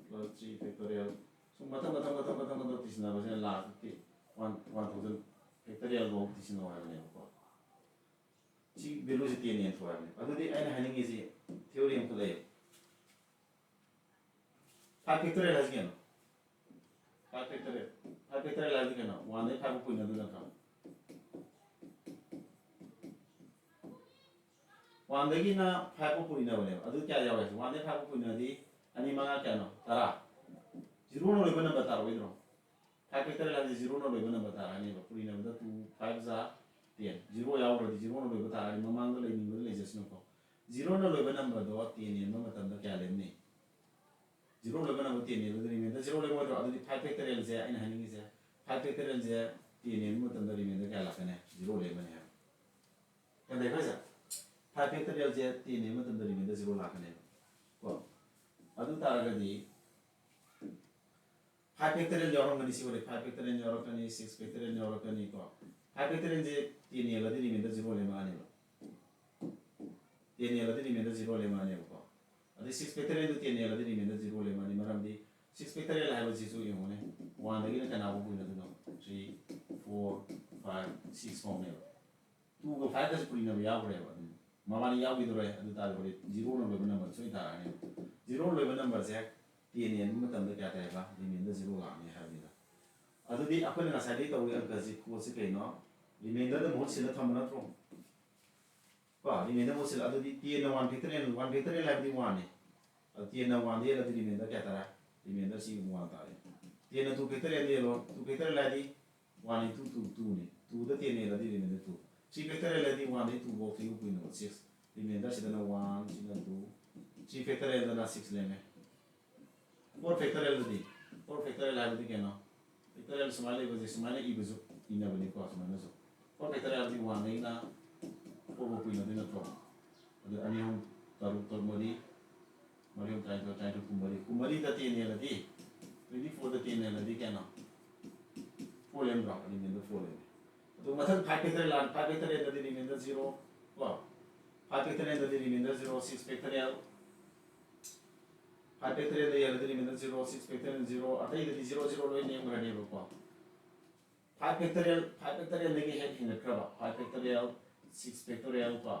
plus three factorial, so ꯃꯊꯪ ꯃꯊꯪ ꯃꯊꯪ ꯃꯊꯪ ꯃꯊꯪ ꯇꯤꯁꯤꯟꯅꯕꯁꯤꯅ ꯂꯥꯁꯇꯤ ꯋꯥꯟ ꯋꯥꯟ ꯊꯥꯎꯖꯟ ꯐꯦꯛꯇꯔꯤꯌꯦꯜ ꯐꯥꯎ ꯇꯤꯁꯤꯟꯅꯧ ꯍꯥꯏꯕꯅꯦꯕꯀꯣ꯫ ꯁꯤ ꯚꯦꯂꯨꯁꯦ ꯇꯦꯟ ꯑꯦꯟ ꯊꯣꯛꯑꯦ ꯍꯥꯏꯕꯅꯦ꯫ ꯑꯗꯨꯗꯤ ꯑꯩꯅ ꯍꯥꯏꯅꯤꯡꯉꯤꯁꯤ ꯊꯤꯑꯣꯔꯤ ꯑꯃꯈꯛ ꯂꯩꯌꯦ꯫ ꯐꯥꯏꯚ ꯐꯦꯛꯇꯔꯤꯌꯦꯜ ꯍꯥꯏꯁꯤ ꯀꯩꯅꯣ? ꯐꯥꯏꯚ ꯐꯦꯛꯇꯔꯤꯌꯦꯜ ꯐꯥꯏꯚ ꯐꯦꯛꯇꯔꯤꯌꯦꯜ ꯍꯥꯏꯁꯤ ꯀꯩꯅꯣ? ꯋꯥꯟꯗꯒꯤ ꯐꯥꯏꯚ ꯐꯥꯎ ꯄꯨꯏꯅ ꯑꯗꯨ ꯅꯠꯇ꯭ꯔꯣ? ꯋꯥꯟꯗꯒꯤꯅ ꯐꯥꯏꯚ ꯐꯥꯎ ꯄꯨꯔꯤꯅꯕꯅꯦꯕ꯫ ꯑꯗꯨ ꯀꯌꯥ ꯌꯥꯎꯋꯦ? ꯋꯥꯟꯗꯒꯤ ꯐꯥꯏꯚ ꯐꯥꯎ ꯄꯨꯔꯤꯅꯗꯤ ꯑꯅꯤ ꯃꯉꯥ ꯀꯌꯥꯅꯣ? ꯇꯔꯥ꯫ ꯖꯤꯔꯣꯅ ꯂꯣꯏꯕ ꯅꯝꯕꯔ ꯇꯥꯔꯛꯑꯣꯏꯗ꯭ꯔꯣ? ꯐꯥꯏꯚ ꯐꯦꯛꯇꯔꯤꯌꯦꯜ ꯍꯥꯏꯁꯦ ꯖꯤꯔꯣꯅ ꯂꯣꯏꯕ ꯅꯝꯕꯔ ꯇꯥꯔꯛꯑꯅꯦꯕ꯫ ꯄꯨꯔꯤꯅꯕꯗ ꯇꯨ ꯐꯥꯏꯚ ꯖꯥ ꯇꯦꯟ꯫ ꯖꯤꯔꯣ ꯌꯥꯎꯈ꯭ꯔꯗꯤ ꯖꯤꯔꯣꯅ ꯂꯣꯏꯕ ꯇꯥꯔꯛꯑꯅꯤ꯫ ꯃꯃꯥꯡꯗ ꯂꯩꯅꯤꯡꯕꯗ ꯂꯩꯖꯁꯅꯨꯀꯣ꯫ ꯖꯤꯔꯣꯅ ꯂꯣꯏꯕ ꯅꯝꯕꯔꯗꯣ ꯇꯦꯟ ꯌꯦꯟꯕ ꯃꯇꯝꯗ ꯀꯌꯥ ꯂꯦꯝꯅꯤ? ꯖꯤꯔꯣ ꯂꯣꯏꯕ ꯅꯝꯕꯔ ꯇꯦꯟ ꯌꯦꯟꯕꯗ ꯔꯤꯃꯦꯟꯗꯔ ꯖꯤꯔꯣ ꯂꯦꯝꯃꯣꯏꯗ꯭ꯔꯣ? ꯑꯗꯨꯗꯤ ꯐꯥꯏꯚ ꯐꯦꯛꯇꯔꯤꯌꯦꯜꯁꯦ ꯑꯩꯅ ꯍꯥꯏꯅꯤꯡꯉꯤꯁꯦ, ꯐꯥꯏꯚ ꯐꯦꯛꯇꯔꯤꯌꯦꯜꯁꯦ ꯇꯦꯟ ꯌꯦꯟꯕ ꯃꯇꯝꯗ ꯔꯤꯃꯦꯟꯗꯔ ꯀꯌꯥ ꯂꯥꯛꯀꯅꯤ? ꯖꯤꯔꯣ ꯂꯦꯝꯃꯅꯤ ꯍꯥꯏꯕ꯫ ꯀꯩꯗꯧ ꯍꯥꯏꯁꯦ? ꯐꯥꯏꯚ ꯐꯦꯛꯇꯔꯤꯌꯦꯜꯁꯦ ꯇꯦꯟ ꯌꯦꯟꯕ ꯃꯇꯝꯗ ꯔꯤꯃꯦꯟꯗꯔ ꯖꯤꯔꯣ ꯂꯥꯛꯀꯅꯦꯕ ꯀꯣ꯫ ꯑꯗꯨ ꯇꯥꯔꯒꯗꯤ ꯐꯥꯏꯚ ꯐꯦꯛꯇꯔꯤꯌꯦꯜ ꯌꯥꯎꯔꯝꯒꯅꯤ꯫ ꯁꯤ ꯑꯣꯏꯔꯦ, ꯐꯥꯏꯚ ꯐꯦꯛꯇꯔꯤꯌꯦꯜ ꯌꯥꯎꯔꯛꯀꯅꯤ, ꯁꯤꯛꯁ ꯐꯦꯛꯇꯔꯤꯌꯦꯜ ꯌꯥꯎꯔꯛꯀꯅꯤ ꯀꯣ꯫ ꯐꯥꯏꯚ ꯐꯦꯛꯇꯔꯤꯌꯦꯜꯁꯦ ꯇꯦꯟ ꯌꯦꯜꯂꯗꯤ ꯔꯤꯃꯦꯟꯗꯔ ꯖꯤꯔꯣ ꯂꯦꯝꯃꯛꯑꯅꯦꯕ꯫ ꯇꯦꯟ ꯌꯦꯜꯂꯗꯤ ꯔꯤꯃꯦꯟꯗꯔ ꯖꯤꯔꯣ ꯂꯦꯝꯃꯛꯑꯅꯦꯕꯀꯣ꯫ ꯑꯗꯩ ꯁꯤꯛꯁ ꯐꯦꯛꯇꯔꯤꯌꯦꯜꯗꯨ ꯇꯦꯟ ꯌꯦꯜꯂꯗꯤ ꯔꯤꯃꯦꯟꯗꯔ ꯖꯤꯔꯣ ꯂꯦꯝꯃꯛꯑꯅꯤ꯫ ꯃꯔꯝꯗꯤ ꯁꯤꯛꯁ ꯐꯦꯛꯇꯔꯤꯌꯦꯜ ꯍꯥꯏꯕꯁꯤꯁꯨ ꯌꯦꯡꯉꯨꯅꯦ, ꯋꯥꯟꯗꯒꯤꯅ ꯀꯅꯥꯐꯥꯎ ꯄꯨꯏꯅꯣ? ꯑꯗꯨꯅ ꯊ꯭ꯔꯤ, ꯐꯣꯔ, ꯐꯥꯏꯚ, ꯁꯤꯛꯁ ꯐꯥꯎꯅꯦꯕ꯫ ꯇꯨꯒ ꯐꯥꯏꯚꯀꯁꯦ ꯄꯨꯔꯤꯅꯕ ꯌꯥꯎꯈ꯭ꯔꯦꯕ꯫ ꯑꯗꯨꯝ ꯃꯕꯥꯅꯤ ꯌꯥꯎꯈꯤꯗꯣꯔꯦ꯫ ꯑꯗꯨ ꯇꯥꯔꯗꯤ ꯖꯤꯔꯣꯅ ꯂꯣꯏꯕ ꯅꯝꯕꯔ ꯁꯣꯏ ꯇꯥꯔꯛꯑꯅꯦꯕ꯫ ꯖꯤꯔꯣ ꯂꯣꯏꯕ ꯅꯝꯕꯔꯁꯦ ꯇꯦꯟ ꯌꯦꯟꯕ ꯃꯇꯝꯗ ꯀꯌꯥ ꯇꯥꯏꯕ? ꯔꯤꯃꯦꯟꯗꯔ ꯖꯤꯔꯣ ꯂꯥꯛꯑꯅꯤ ꯍꯥꯏꯕꯅꯤꯗ꯫ ꯑꯗꯨꯗꯤ ꯑꯩꯈꯣꯏꯅ ꯉꯁꯥꯏꯗꯒꯤ ꯇꯧꯔꯤ ꯑꯪꯀꯁꯤ, ꯀꯣꯠꯁꯤ ꯀꯩꯅꯣ? ꯔꯤꯃꯦꯟꯗꯔꯗ ꯃꯍꯨꯠ ꯁꯤꯜꯂ ꯊꯝꯕ ꯅꯠꯇ꯭ꯔꯣ? ꯀꯣ, ꯔꯤꯃꯦꯟꯗꯔ ꯃꯍꯨꯠ ꯁꯤꯜꯂ꯫ ꯑꯗꯨꯗꯤ ꯇꯦꯟꯅ ꯋꯥꯟ ꯐꯦꯛꯇꯔꯤꯌꯦꯜ, ꯋꯥꯟ ꯐꯦꯛꯇꯔꯤꯌꯦꯜ ꯍꯥꯏꯕꯗꯤ ꯋꯥꯟꯅꯤ꯫ ꯑꯗꯨ ꯇꯦꯟꯅ ꯋꯥꯟꯗ ꯌꯦꯜꯂꯗꯤ ꯔꯤꯃꯦꯟꯗꯔ ꯀꯌꯥ ꯇꯥꯔꯦ? ꯔꯤꯃꯦꯟꯗꯔꯁꯤ ꯋꯥꯟ ꯇꯥꯔꯦ꯫ ꯇꯦꯟꯅ ꯇꯨ ꯐꯦꯛꯇꯔꯤꯌꯦꯜꯗ ꯌꯦꯜꯂꯣ, ꯇꯨ ꯐꯦꯛꯇꯔꯤꯌꯦꯜ ꯍꯥꯏꯗꯤ ꯋꯥꯟ ꯏꯟꯇꯨ ꯇꯨ, ꯇꯨꯅꯤ꯫ ꯇꯨꯗ ꯇꯦꯟ ꯌꯦꯜꯂꯗꯤ ꯔꯤꯃꯦꯟꯗꯔ ꯇꯨ꯫ ꯊ꯭ꯔꯤ ꯐꯦꯛꯇꯔꯤꯌꯦꯜ ꯍꯥꯏꯗꯤ ꯋꯥꯟꯗꯒꯤ ꯇꯨ ꯐꯥꯎ ꯊ꯭ꯔꯤ ꯐꯥꯎ ꯄꯨꯏꯅꯕ, ꯁꯤꯛꯁ꯫ ꯔꯤꯃꯦꯟꯗꯔꯁꯤꯗꯅ ꯋꯥꯟ, ꯁꯤꯅ ꯇꯨ꯫ ꯊ꯭ꯔꯤ ꯐꯦꯛꯇꯔꯤꯌꯦꯜꯗꯅ ꯁꯤꯛꯁ ꯂꯦꯝꯃꯦ꯫ ꯐꯣꯔ ꯐꯦꯛꯇꯔꯤꯌꯦꯜꯗꯗꯤ, ꯐꯣꯔ ꯐꯦꯛꯇꯔꯤꯌꯦꯜ ꯍꯥꯏꯕꯗꯤ ꯀꯩꯅꯣ? ꯐꯦꯛꯇꯔꯤꯌꯦꯜ ꯁꯨꯃꯥꯏꯅ ꯂꯩꯕꯁꯦ ꯁꯨꯃꯥꯏꯅ ꯏꯕꯁꯨ ꯏꯅꯕꯅꯤꯀꯣ, ꯁꯨꯃꯥꯏꯅꯁꯨ꯫ ꯐꯣꯔ ꯐꯦꯛꯇꯔꯤꯌꯦꯜ ꯍꯥꯏꯕꯗꯤ ꯋꯥꯟꯗꯒꯤꯅ ꯐꯣꯔ ꯐꯥꯎ ꯄꯨꯏꯅꯗꯣꯏ ꯅꯠꯇ꯭ꯔꯣ? ꯑꯗꯨ ꯑꯅꯤ, ꯑꯍꯨꯝ, ꯇꯔꯨꯛ, ꯇꯔꯨꯛ, ꯃꯔꯤ, ꯃꯔꯤ ꯑꯍꯨꯝ ꯇꯔꯥꯅꯤꯊꯣꯏ, ꯇꯔꯥꯅꯤꯊꯣꯏ ꯀꯨꯟꯃꯔꯤ, ꯀꯨꯟꯃꯔꯤꯗ ꯇꯦꯟ ꯌꯦꯜꯂꯗꯤ, ꯇ꯭ꯋꯦꯟꯇꯤ ꯐꯣꯔꯗ ꯇꯦꯟ ꯌꯦꯜꯂꯗꯤ ꯀꯌꯥꯅꯣ? ꯐꯣꯔ ꯂꯩꯔꯝꯗ꯭ꯔꯣ? ꯑꯗꯨ ꯃꯦꯟꯗ ꯐꯣꯔ ꯂꯩꯔꯦ꯫ ꯑꯗꯨ ꯃꯊꯪ ꯐꯥꯏꯚ ꯐꯦꯛꯇꯔꯤꯌꯦꯜ ꯂꯥꯛꯑꯅꯤ꯫ ꯐꯥꯏꯚ ꯐꯦꯛꯇꯔꯤꯌꯦꯜꯗꯗꯤ ꯔꯤꯃꯦꯟꯗꯔ ꯖꯤꯔꯣ ꯀꯣ꯫ ꯐꯥꯏꯚ ꯐꯦꯛꯇꯔꯤꯌꯦꯜꯗꯗꯤ remainder zero, six factorial, Five factorial ꯗ ꯌꯦꯡꯉꯗꯤ remainder zero, six factorial zero, ꯑꯇꯩꯗꯗꯤ zero zero ꯂꯣꯏ ꯅꯦꯝꯈ꯭ꯔꯅꯦꯕꯀꯣ꯫ Five factorial, five factorial ꯗꯒꯤ ꯍꯦꯛ ꯍꯦꯟꯒꯠꯈ꯭ꯔꯕ, five factorial, six factorial ꯀꯣ,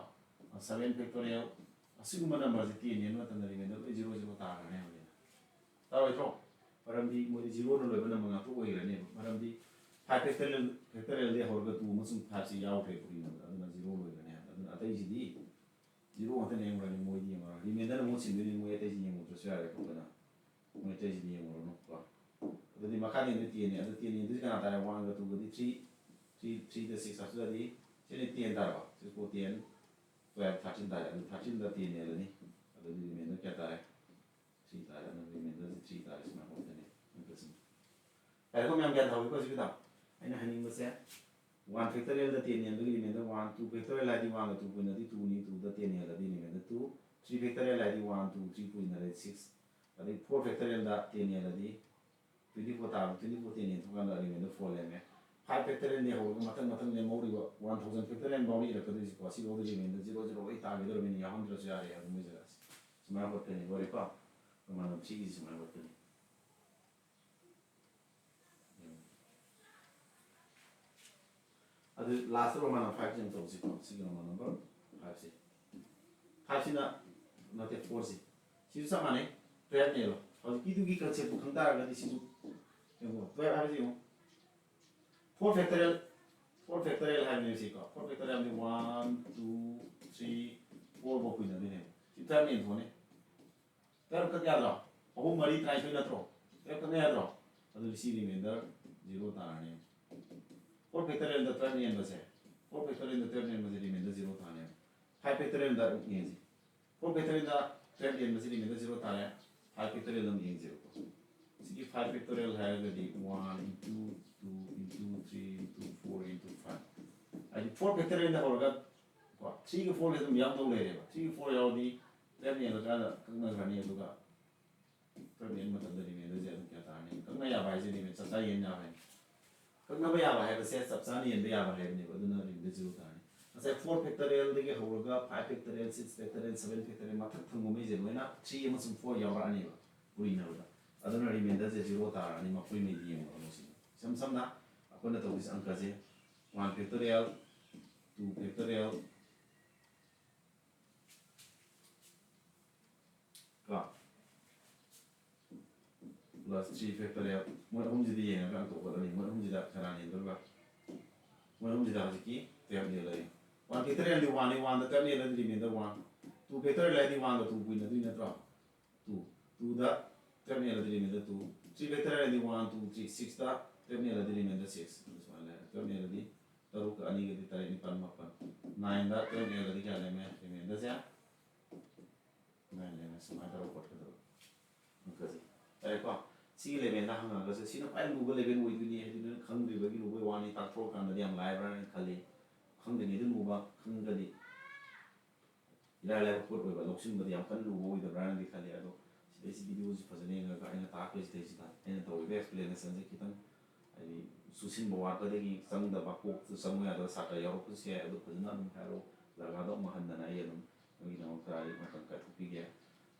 seven factorial, ꯑꯁꯤꯒꯨꯝꯕ number ꯁꯦ ꯇꯦꯟ ꯌꯦꯡꯕ ꯃꯇꯝꯗ remainder ꯂꯣꯏ zero zero ꯇꯥꯈ꯭ꯔꯅꯤ ꯍꯥꯏꯕꯅꯤꯗ꯫ ꯇꯥꯔꯣꯏꯗ꯭ꯔꯣ? ꯃꯔꯝꯗꯤ ꯃꯣꯏꯗꯤ zero ꯅ ꯂꯣꯏꯕ number ꯉꯥꯛꯇ ꯑꯣꯏꯈ꯭ꯔꯅꯦꯕ꯫ ꯃꯔꯝꯗꯤ five factorial, factorial ꯗꯒꯤ ꯍꯧꯔꯒ two ꯑꯃꯁꯨꯡ five ꯁꯤ ꯌꯥꯎꯈ꯭ꯔꯦ ꯄꯨꯔꯤꯅꯕꯗ, ꯑꯗꯨꯅ zero ꯂꯣꯏꯈ꯭ꯔꯅꯤ ꯍꯥꯏꯕ꯫ ꯑꯗꯨꯅ ꯑꯇꯩꯁꯤꯗꯤ zero ꯉꯥꯛꯇ ꯂꯦꯝꯈ꯭ꯔꯅꯤ, ꯃꯣꯏꯗꯤ ꯌꯦꯡꯉꯔꯣꯏ꯫ Remainder ꯑꯃꯨꯛ ꯁꯤꯟꯗꯣꯏꯅꯤ, ꯃꯣꯏ ꯑꯇꯩꯁꯤ ꯌꯦꯡꯉꯨꯗ꯭ꯔꯁꯨ ꯌꯥꯔꯦ ꯀꯣ꯫ ꯑꯗꯨꯅ ꯃꯣꯏ ꯑꯇꯩꯁꯤꯗꯤ ꯌꯦꯡꯉꯨꯔꯅꯨ ꯀꯣ꯫ ꯑꯗꯨꯗꯤ ꯃꯈꯥꯗꯤ ꯑꯗꯨ ten ꯅꯤ꯫ ꯑꯗꯨ ten ꯌꯦꯡꯗꯣꯏꯁꯤ ꯀꯅꯥ ꯇꯥꯔꯦ? One ꯒ two ꯒꯗꯤ three, three, three ꯗ six ꯍꯥꯞꯆꯤꯜꯂꯗꯤ ꯁꯤꯅꯤ ten ꯇꯥꯔꯕ? Six four ten, twelve, thirteen ꯇꯥꯔꯦ꯫ ꯑꯗꯨ thirteen ꯗ ten ꯌꯦꯡꯉꯅꯤ꯫ ꯑꯗꯨꯗꯤ remainder ꯀꯌꯥ ꯇꯥꯔꯦ? Three ꯇꯥꯔꯦ꯫ ꯑꯗꯨ remainder ꯁꯤ three ꯇꯥꯔꯦ꯫ ꯁꯨꯃꯥꯏꯅ ꯑꯣꯏꯗꯣꯏꯅꯤ꯫ ꯌꯥꯔꯦꯀꯣ ꯃꯌꯥꯝ? ꯒ꯭ꯌꯥꯟ ꯇꯥꯍꯧꯏꯀꯣ ꯁꯤꯒꯤꯗꯣ? ꯑꯩꯅ ꯍꯥꯏꯅꯤꯡꯕꯁꯦ, one factorial ꯗ ten ꯌꯦꯡꯕꯒꯤ remainder one, two factorial ꯍꯥꯏꯗꯤ one ꯒ two ꯄꯨꯟꯅꯗꯤ two ꯅꯤ, two ꯗ ten ꯌꯦꯡꯉꯗꯤ remainder two, three factorial ꯍꯥꯏꯗꯤ one, two, three ꯄꯨꯟꯅꯔꯦ six, ꯑꯗꯩ four factorial ꯗ ten ꯌꯦꯡꯉꯗꯤ twenty four ꯇꯥꯕ, twenty four ten ꯌꯦꯡꯊꯣꯛꯀꯥꯟꯗ remainder four ꯂꯩꯔꯝꯃꯦ꯫ Five factorial ꯗꯒꯤ ꯍꯧꯔꯒ ꯃꯊꯪ ꯃꯊꯪ ꯂꯦꯝꯍꯧꯔꯤꯕ one thousand factorial ꯐꯥꯎ ꯏꯔꯛꯀꯗꯣꯏꯁꯤꯀꯣ꯫ ꯁꯤ ꯐꯥꯎꯗ remainder zero zero ꯂꯣꯏ ꯇꯥꯈꯤꯗꯧꯔꯕꯅꯤꯅ ꯌꯥꯎꯍꯟꯗ꯭ꯔꯁꯨ ꯌꯥꯔꯦ ꯍꯥꯏꯕ ꯃꯣꯏ ꯖꯒꯥꯁꯦ꯫ ꯁꯨꯃꯥꯏꯅ ꯍꯣꯠꯀꯅꯤ, ꯂꯣꯏꯔꯦꯀꯣ? ꯃꯃꯥꯟꯅꯕ ꯁꯤꯒꯤꯁꯤ ꯁꯨꯃꯥꯏꯅ ꯍꯣꯠꯀꯅꯤ꯫ ꯑꯗꯨ last Roman number five ꯁꯤ ꯑꯃꯨꯛ ꯇꯧꯁꯤꯀꯣ꯫ ꯁꯤꯒꯤ Roman number five ꯁꯦ, five ꯁꯤꯅ ꯅꯠꯇꯦ, four ꯁꯤ, ꯁꯤꯁꯨ ꯆꯞ ꯃꯥꯟꯅꯩ꯫ Twelve ꯅꯦꯕ꯫ ꯍꯧꯖꯤꯛꯀꯤꯗꯨꯒꯤ concept ꯇꯨ ꯈꯪ ꯇꯥꯔꯒꯗꯤ ꯁꯤꯁꯨ ꯌꯦꯡꯉꯣ, twelve ꯍꯥꯏꯕꯁꯤ ꯌꯦꯡꯉꯣ, four factorial, four factorial ꯍꯥꯏꯕꯅꯦ ꯁꯤꯀꯣ꯫ Four factorial ꯍꯥꯏꯕꯗꯤ one, two, three, four ꯐꯥꯎ ꯀꯨꯏꯅꯗꯣꯏꯅꯦꯕ꯫ ꯁꯤ twelve ꯅ ꯌꯦꯟꯊꯣꯛꯑꯅꯤ꯫ Twelve ꯀꯛ ꯌꯥꯗ꯭ꯔꯣ? ꯑꯍꯨꯝ ꯃꯔꯤ ꯇꯔꯥꯅꯤꯊꯣꯏ ꯅꯠꯇ꯭ꯔꯣ? Twelve ꯀꯛꯅ ꯌꯥꯗ꯭ꯔꯣ? ꯑꯗꯨꯗꯤ ꯁꯤ remainder zero ꯇꯥꯔꯅꯤ꯫ Four factorial ꯗ twelve ꯌꯦꯟꯕꯁꯦ, four factorial ꯗ twelve ꯌꯦꯟꯕꯁꯦ remainder zero ꯇꯥꯔꯅꯦꯕ꯫ Five factorial ꯗ ꯑꯃꯨꯛ ꯌꯦꯡꯁꯤ꯫ Four factorial ꯗ twelve ꯌꯦꯟꯕꯁꯦ remainder zero ꯇꯥꯔꯦ꯫ Five factorial ꯗ ꯑꯃꯨꯛ ꯌꯦꯡꯁꯦꯕꯀꯣ꯫ ꯁꯤꯒꯤ five factorial ꯍꯥꯏꯔꯒꯗꯤ one into two into three into four into five, ꯍꯥꯏꯗꯤ four factorial ꯗ ꯍꯧꯔꯒ ꯀꯣ, three ꯒ four ꯒ ꯑꯗꯨꯝ ꯌꯥꯎꯗꯧ ꯂꯩꯔꯦꯕ꯫ Three ꯒ four ꯌꯥꯎꯔꯗꯤ twelve ꯌꯦꯡꯉꯀꯥꯟꯗ ꯀꯛꯅꯈ꯭ꯔꯅꯤ꯫ ꯑꯗꯨꯒ twelve ꯌꯦꯡꯕ ꯃꯇꯝꯗ remainder ꯁꯦ ꯑꯗꯨꯝ ꯀꯌꯥ ꯇꯥꯔꯅꯤ? ꯀꯛꯅ ꯌꯥꯕ ꯍꯥꯏꯁꯦ remainder ꯆꯞ ꯆꯥ ꯌꯦꯡ ꯌꯥꯕ ꯍꯥꯏꯅꯤ꯫ ꯀꯛꯅꯕ ꯌꯥꯕ ꯍꯥꯏꯕꯁꯦ ꯆꯞ ꯆꯥꯅ ꯌꯦꯡꯕ ꯌꯥꯕ ꯍꯥꯏꯕꯅꯦꯕ꯫ ꯑꯗꯨꯅ remainder zero ꯇꯥꯔꯅꯤ꯫ ꯉꯁꯥꯏ four factorial ꯗꯒꯤ ꯍꯧꯔꯒ five factorial, six factorial, seven factorial ꯃꯊꯛ ꯊꯪꯕꯉꯩꯁꯦ ꯂꯣꯏꯅ three ꯑꯃꯁꯨꯡ four ꯌꯥꯎꯔꯛꯑꯅꯦꯕ ꯄꯨꯔꯤꯅꯕꯗ꯫ ꯑꯗꯨꯅ remainder ꯁꯦ zero ꯇꯥꯔꯛꯑꯅꯤ, ꯃꯄꯨꯔꯤꯉꯩꯗꯤ ꯌꯦꯡꯉꯣ ꯁꯤꯅꯤ꯫ ꯏꯁꯝ ꯁꯝꯅ ꯑꯩꯈꯣꯏꯅ ꯇꯧꯗꯣꯏꯁꯦ ꯑꯪꯀꯁꯦ one factorial, two factorial, ꯀꯣ, plus three factorial, ꯃꯣꯏ ꯑꯍꯨꯝꯁꯤꯗꯤ ꯌꯦꯡꯉꯒ ꯑꯪꯀ ꯍꯣꯠꯂꯅꯤ꯫ ꯃꯣꯏ ꯑꯍꯨꯝꯁꯤꯗ ꯀꯅꯥꯅ ꯍꯦꯟꯗꯣꯏꯕ? ꯃꯣꯏ ꯑꯍꯨꯝꯁꯤꯗ ꯍꯧꯖꯤꯛꯀꯤ twelve ꯂꯩꯔꯦ꯫ One factorial ꯗꯤ one ꯅꯤ, one ꯗ twelve ꯂꯩꯔꯗꯤ remainder one꯫ Two factorial ꯍꯥꯏꯗꯤ one ꯒ two ꯄꯨꯏꯅꯗꯣꯏ ꯅꯠꯇ꯭ꯔꯣ? Two꯫ Two ꯗ twelve ꯂꯩꯔꯗꯤ remainder two꯫ Three factorial ꯍꯥꯏꯗꯤ one, two, three, six ꯗ twelve ꯂꯩꯔꯗꯤ remainder six꯫ ꯑꯗꯨ ꯁꯨꯃꯥꯏꯅ ꯂꯩꯔꯦ꯫ Twelve ꯂꯩꯔꯗꯤ ꯇꯔꯨꯛꯀ ꯑꯅꯤꯒꯗꯤ ꯇꯔꯦꯠ, ꯅꯤꯄꯥꯜ, ꯃꯥꯄꯜ꯫ Nine ꯗ twelve ꯂꯩꯔꯗꯤ ꯀꯌꯥ ꯂꯩꯔꯝꯃꯦ? Remainder ꯁꯦ nine ꯂꯩꯔꯝꯃꯦ꯫ ꯁꯨꯃꯥꯏꯅ ꯇꯧꯔꯒ ꯈꯣꯠꯀꯗꯕ꯫ ꯑꯪꯀꯁꯦ꯫ ꯌꯥꯔꯦꯀꯣ? ꯁꯤꯒꯤ level ꯗ ꯍꯪꯉꯒꯁꯨ ꯁꯤꯅ ꯈ꯭ꯋꯥꯏ ꯂꯨꯕ level ꯑꯣꯏꯗꯣꯏꯅꯤ꯫ ꯍꯥꯏꯗꯤ ꯅꯣꯏꯅ ꯈꯪꯗ꯭ꯔꯤꯕꯒꯤ ꯂꯨꯕꯩ ꯋꯥꯅꯤ, ꯇꯥꯛꯊꯣꯛꯑꯀꯥꯟꯗꯗꯤ ꯌꯥꯝ ꯂꯥꯏꯕ꯭ꯔꯥꯅ ꯈꯜꯂꯤ꯫ ꯈꯪꯗ꯭ꯔꯤꯉꯩꯗ ꯂꯨꯕ, ꯈꯪꯉꯒꯗꯤ ꯏꯔꯥꯏ ꯂꯥꯏꯕ ꯄꯣꯠ ꯑꯣꯏꯕ, ꯂꯧꯁꯤꯟꯕꯗ ꯌꯥꯝ ꯀꯟꯅ ꯂꯨꯕ ꯑꯣꯏꯗꯕ꯭ꯔꯥꯅꯗꯤ ꯈꯜꯂꯤ꯫ ꯑꯗꯣ ꯁꯤꯗꯩꯁꯤ video ꯁꯤ ꯐꯖꯅ ꯌꯦꯡꯉꯒ ꯑꯩꯅ ꯇꯥꯛꯄꯁꯤꯗꯩꯁꯤꯗ ꯑꯩꯅ ꯇꯧꯔꯤꯕ explanation ꯁꯦ ꯈꯤꯇꯪ ꯍꯥꯏꯗꯤ ꯆꯨꯁꯤꯟꯕ ꯋꯥꯠꯄꯗꯒꯤ ꯆꯪꯗꯕ, ꯀꯣꯛꯇ ꯆꯪꯕ ꯌꯥꯗꯕ ꯁꯥꯇ꯭ꯔ ꯌꯥꯎꯔꯛꯄꯁꯨ ꯌꯥꯏ꯫ ꯑꯗꯣ ꯐꯖꯅ ꯑꯗꯨꯝ ꯍꯥꯏꯔꯛꯑꯣ, ꯖꯒꯥꯗꯣ ꯑꯃꯨꯛ ꯍꯟꯗꯅ ꯑꯩ ꯑꯗꯨꯝ ꯅꯣꯏꯒꯤꯗꯃꯛꯇ ꯑꯩ ꯃꯇꯝ ꯀꯥꯏꯊꯣꯛꯄꯤꯒꯦ꯫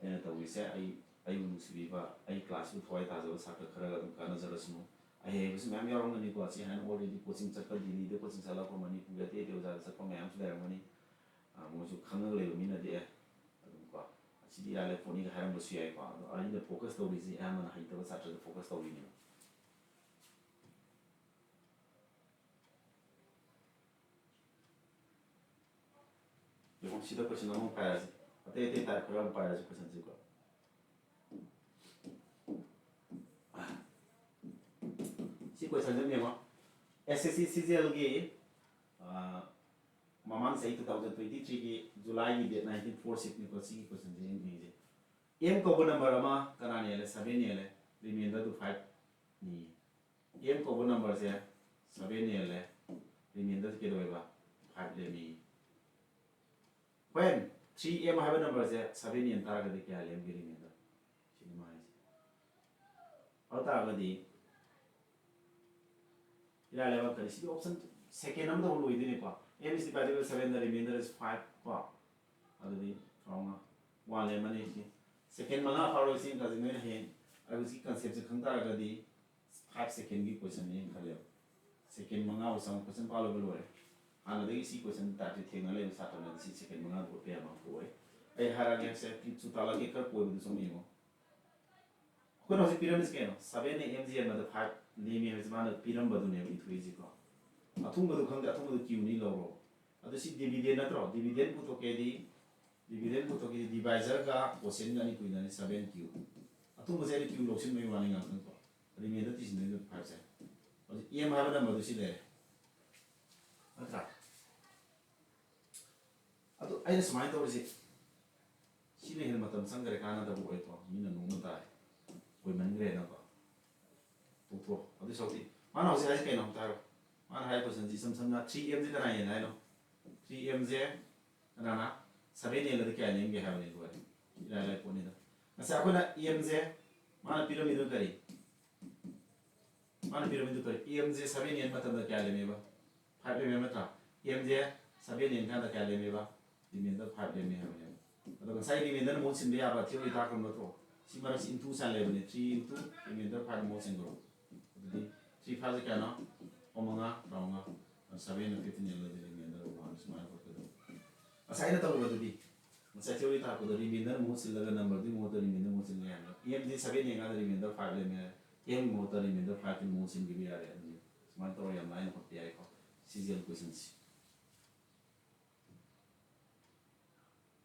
ꯑꯩꯅ ꯇꯧꯔꯤꯁꯦ, ꯑꯩ, ꯑꯩꯕꯨ ꯅꯨꯡꯁꯤꯕꯤꯕ, ꯑꯩ class ꯇꯨ ꯊꯋꯥꯏ ꯇꯥꯖꯕ ꯁꯥꯇ꯭ꯔ ꯈꯔꯒ ꯑꯗꯨꯝ ꯀꯥꯟꯅꯖꯔꯁꯅꯨ꯫ ꯑꯍꯩꯕꯁꯨ ꯃꯌꯥꯝ ꯌꯥꯎꯔꯝꯒꯅꯤꯀꯣ꯫ ꯁꯤ ꯍꯥꯏꯅ already coaching ꯆꯠꯄ, ꯗꯤꯜꯂꯤꯗ coaching ꯆꯠꯂꯛꯄ, ꯃꯅꯤꯄꯨꯔꯒꯤ ꯑꯇꯩ ꯑꯇꯩ ꯑꯣꯖꯥꯗ ꯆꯠꯄ ꯃꯌꯥꯝꯁꯨ ꯂꯩꯔꯝꯒꯅꯤ꯫ ꯑ, ꯃꯣꯏꯁꯨ ꯈꯪꯉꯒ ꯂꯩꯕ ꯃꯤꯅꯗꯤ, ꯑꯦ, ꯑꯗꯨꯝ ꯀꯣ, ꯑꯁꯤꯗꯤ ꯏꯔꯥꯏ ꯂꯥꯏ ꯄꯣꯠꯅꯤꯒ ꯍꯥꯏꯔꯝꯕꯁꯨ ꯌꯥꯏꯀꯣ꯫ ꯑꯗꯣ ꯑꯩꯅ focus ꯇꯧꯔꯤꯁꯤ ꯑꯌꯥꯝꯕꯅ ꯍꯩꯇꯕ ꯁꯥꯇ꯭ꯔꯗ focus ꯇꯧꯔꯤꯅꯦꯕ꯫ ꯌꯦꯡꯉꯣ, ꯁꯤꯗ question ꯑꯃ ꯄꯥꯏꯔꯁꯤ꯫ ꯑꯇꯩ ꯑꯇꯩ type ꯈꯔ ꯑꯃ ꯄꯥꯏꯔꯁꯤ question ꯁꯤꯀꯣ꯫ ꯁꯤ question ꯁꯦ ꯌꯦꯡꯉꯣ꯫ S S C C G L ꯒꯤ, ꯑ, ꯃꯃꯥꯡ ꯆꯍꯤ two thousand twenty three ꯒꯤ July ꯒꯤ date nineteen four six ꯅꯤꯀꯣ꯫ ꯁꯤꯒꯤ question ꯁꯦ ꯌꯦꯡꯁꯦ꯫ M ꯀꯧꯕ number ꯑꯃ ꯀꯅꯥꯅ ꯍꯦꯜꯂꯦ? Seven ꯍꯦꯜꯂꯦ꯫ Remainder ꯗꯨ five ꯅꯤ꯫ M ꯀꯧꯕ number ꯁꯦ seven ꯍꯦꯜꯂꯦ꯫ Remainder ꯁꯦ ꯀꯩꯗꯧꯋꯦꯕ? Five ꯂꯦꯝꯃꯤ꯫ When three M ꯍꯥꯏꯕ number ꯁꯦ seven ꯍꯦꯟ ꯇꯥꯔꯒꯗꯤ ꯀꯌꯥ ꯂꯦꯝꯒꯦ remainder? ꯁꯤꯅꯤ ꯃꯥ ꯍꯥꯏꯁꯦ꯫ ꯑꯗꯨ ꯇꯥꯔꯒꯗꯤ ꯏꯔꯥꯏ ꯂꯥꯏꯕ ꯑꯪꯀꯅꯤ꯫ ꯁꯤꯗꯤ option second ꯑꯃꯗ ꯂꯣꯏꯗꯣꯏꯅꯤꯀꯣ꯫ M is divided by seven, the remainder is five ꯀꯣ꯫ ꯑꯗꯨꯗꯤ ꯇꯔꯥꯃꯉꯥ ꯋꯥꯠꯂꯦ ꯑꯃꯅꯤ ꯁꯤ꯫ ꯁꯦꯀꯦꯟ ꯃꯉꯥ ꯐꯥꯔꯣꯏ ꯁꯤ ꯑꯪꯀꯁꯦ ꯅꯣꯏꯅ ꯍꯌꯦꯡ ꯑꯩ ꯍꯧꯖꯤꯛꯀꯤ ꯀꯟꯁꯦꯞꯁꯦ ꯈꯪ ꯇꯥꯔꯒꯗꯤ ꯐꯥꯏꯚ ꯁꯦꯀꯦꯟꯒꯤ ꯀꯣꯏꯁꯟꯅꯦꯅ ꯈꯜꯂꯦꯕ꯫ ꯁꯦꯀꯦꯟ ꯃꯉꯥ ꯐꯥꯎ ꯆꯪꯕ ꯀꯣꯏꯁꯟ ꯄꯥꯜꯂꯨꯕ ꯂꯣꯏꯔꯦ꯫ ꯍꯥꯟꯅꯗꯒꯤ ꯁꯤ ꯀꯣꯏꯁꯟ ꯇꯥꯏꯞꯁꯦ ꯊꯦꯡꯅ ꯂꯩꯕ ꯁꯥꯇ꯭ꯔꯅꯗꯤ ꯁꯤ ꯁꯦꯀꯦꯟ ꯃꯉꯥꯗ ꯍꯣꯠꯄ ꯌꯥꯕ ꯑꯃ ꯄꯣꯛꯑꯣꯏ꯫ ꯑꯩ ꯍꯥꯏꯔꯛꯑꯒꯦ ꯁꯦ, ꯀ꯭ꯂꯤꯞꯁꯨ ꯇꯥꯛꯂꯛꯀꯦ, ꯈꯔ ꯀꯣꯏꯕꯗꯨꯁꯨ ꯑꯃ ꯌꯦꯡꯉꯣ꯫ ꯑꯩꯈꯣꯏꯅ ꯍꯧꯖꯤꯛ ꯄꯤꯔꯝꯃꯤꯁꯤ ꯀꯩꯅꯣ? Seven A M G N ꯑꯃꯗ ꯐꯥꯏꯚ ꯂꯦꯝꯃꯤ ꯍꯥꯏꯕꯁꯤ ꯃꯥꯅ ꯄꯤꯔꯝꯕꯗꯨꯅꯦꯕ ꯏꯊꯣꯛꯏꯁꯤꯀꯣ꯫ ꯑꯊꯨꯡꯕꯗꯨ ꯈꯪꯗꯦ, ꯑꯊꯨꯡꯕꯗꯨ ꯀ꯭ꯌꯨꯅꯤ ꯂꯧꯔꯣ꯫ ꯑꯗꯨ ꯁꯤ ꯗꯤꯚꯤꯗꯦꯟ ꯅꯠꯇ꯭ꯔꯣ? ꯗꯤꯚꯤꯗꯦꯟ ꯄꯨꯊꯣꯛꯀꯦꯗꯤ, ꯗꯤꯚꯤꯗꯦꯟ ꯄꯨꯊꯣꯛꯀꯦꯗꯤ ꯗꯤꯚꯥꯏꯖꯔꯒ ꯀꯣꯁꯦꯟꯒ ꯑꯅꯤ ꯄꯨꯏꯅꯅꯤ, ꯁꯚꯦꯟ ꯀ꯭ꯌꯨ꯫ ꯑꯊꯨꯡꯕꯁꯦ ꯑꯩꯅ ꯀ꯭ꯌꯨ ꯂꯧꯁꯤꯟꯕꯒꯤ ꯋꯥꯅꯤ ꯉꯥꯛꯇꯪꯀꯣ꯫ ꯔꯤꯃꯦꯟꯗꯔ ꯇꯤꯁꯤꯟꯗꯣꯏꯅꯦ ꯐꯥꯏꯚꯁꯦ꯫ ꯍꯧꯖꯤꯛ ꯑꯦꯝ ꯍꯥꯏꯕ ꯅꯝꯕꯔꯗꯨ ꯁꯤ ꯂꯩꯔꯦ꯫ ꯅꯠꯇ꯭ꯔꯥ? ꯑꯗꯨ ꯑꯩꯅ ꯁꯨꯃꯥꯏꯅ ꯇꯧꯔꯤꯁꯤ, ꯁꯤꯅ ꯍꯦꯟꯅ ꯃꯇꯝ ꯆꯪꯈ꯭ꯔꯦ, ꯀꯥꯟꯅꯗꯕ ꯑꯣꯏꯀꯣ, ꯃꯤꯅ ꯅꯣꯡꯃ ꯇꯥꯔꯦ, ꯀꯨꯏꯃꯟꯈ꯭ꯔꯦꯅꯀꯣ꯫ ꯇꯣꯛꯊꯣꯛꯑꯣ꯫ ꯑꯗꯨ ꯁꯔꯨꯛꯇꯤ ꯃꯥꯅ ꯍꯧꯖꯤꯛ ꯍꯥꯏꯁꯦ ꯀꯩꯅꯣ ꯑꯝꯇ ꯍꯥꯏꯔꯣ? ꯃꯥꯅ ꯍꯥꯏꯔꯤꯕ ꯀꯣꯏꯁꯟꯁꯤ ꯏꯁꯝ ꯁꯝꯅ ꯊ꯭ꯔꯤ ꯑꯦꯝꯁꯤ ꯀꯅꯥ ꯍꯦꯟꯅ ꯍꯥꯏꯅꯣ? ꯊ꯭ꯔꯤ ꯑꯦꯝꯁꯦ ꯀꯅꯥꯅ ꯁꯚꯦꯟ ꯑꯦꯜꯂꯗꯤ ꯀꯌꯥ ꯂꯦꯝꯒꯦ ꯍꯥꯏꯕꯅꯤ, ꯂꯣꯏꯔꯦ꯫ ꯏꯔꯥꯏ ꯂꯥꯏ ꯄꯣꯠꯅꯤꯗ꯫ ꯉꯁꯥꯏ ꯑꯩꯈꯣꯏꯅ ꯑꯦꯝꯁꯦ ꯃꯥꯅ ꯄꯤꯔꯝꯃꯤꯗꯨꯅ ꯀꯔꯤ? ꯃꯥꯅ ꯄꯤꯔꯝꯃꯤꯗꯨ ꯀꯔꯤ? ꯑꯦꯝꯁꯦ ꯁꯚꯦꯟ ꯑꯦꯟ ꯃꯇꯝꯗ ꯀꯌꯥ ꯂꯦꯝꯃꯦꯕ? ꯐꯥꯏꯚ ꯂꯦꯝꯃꯦ ꯅꯠꯇ꯭ꯔꯥ? ꯑꯦꯝꯁꯦ ꯁꯚꯦꯟ ꯑꯦꯟ ꯀꯥꯟꯗ ꯀꯌꯥ ꯂꯦꯝꯃꯦꯕ? ꯔꯤꯃꯦꯟꯗꯔ ꯐꯥꯏꯚ ꯂꯦꯝꯃꯦ ꯍꯥꯏꯕꯅꯦꯕ꯫ ꯑꯗꯣ ꯉꯁꯥꯏ ꯔꯤꯃꯦꯟꯗꯔꯅ ꯃꯍꯨꯠ ꯁꯤꯟꯕ ꯌꯥꯕ ꯊꯤꯑꯣꯔꯤ ꯇꯥꯛꯈ꯭ꯔꯕ ꯅꯠꯇ꯭ꯔꯣ? ꯁꯤ ꯃꯔꯛꯁꯤ ꯏꯟꯇꯨ ꯁꯥꯏꯟ ꯂꯩꯕꯅꯦ, ꯊ꯭ꯔꯤ ꯏꯟꯇꯨ ꯔꯤꯃꯦꯟꯗꯔ ꯐꯥꯏꯚ ꯃꯍꯨꯠ ꯁꯤꯟꯈ꯭ꯔꯣ꯫ ꯑꯗꯨꯗꯤ ꯊ꯭ꯔꯤ ꯐꯥꯏꯚꯁꯦ ꯀꯌꯥꯅꯣ? ꯑꯣ, ꯃꯉꯥ, ꯇꯔꯥꯃꯉꯥ꯫ ꯁꯚꯦꯟꯅ ꯐꯤꯐꯇꯤꯟ ꯑꯦꯜꯂꯗꯤ ꯔꯤꯃꯦꯟꯗꯔ ꯋꯥꯟ ꯁꯨꯃꯥꯏꯅ ꯈꯣꯠꯀꯗꯧꯕ꯫ ꯉꯁꯥꯏ ꯑꯩꯅ ꯇꯧꯕꯗꯨꯗꯤ, ꯉꯁꯥꯏ ꯊꯤꯑꯣꯔꯤ ꯇꯥꯛꯄꯗ ꯔꯤꯃꯦꯟꯗꯔ ꯃꯍꯨꯠ ꯁꯤꯜꯂꯒ ꯅꯝꯕꯔꯗꯨꯒꯤ ꯃꯍꯨꯠꯇ ꯔꯤꯃꯦꯟꯗꯔ ꯃꯍꯨꯠ ꯁꯤꯟꯕ ꯌꯥꯏ ꯍꯥꯏꯕ꯫ ꯑꯦꯝꯗꯤ ꯁꯚꯦꯟ ꯌꯦꯡꯀꯥꯟꯗ ꯔꯤꯃꯦꯟꯗꯔ ꯐꯥꯏꯚ ꯂꯩꯔꯝꯃꯦ, ꯑꯦꯝꯒꯤ ꯃꯍꯨꯠꯇ ꯔꯤꯃꯦꯟꯗꯔ ꯐꯥꯏꯚꯀꯤ ꯃꯍꯨꯠ ꯁꯤꯟꯈꯤꯕ ꯌꯥꯔꯦ꯫ ꯑꯗꯨꯗꯤ ꯁꯨꯃꯥꯏꯅ ꯇꯧꯔꯒ ꯌꯥꯝ ꯂꯥꯏꯅ ꯍꯣꯠꯄ ꯌꯥꯏꯀꯣ, ꯁꯤ ꯖꯤ ꯑꯦꯜ ꯀꯣꯏꯁꯟꯁꯤ꯫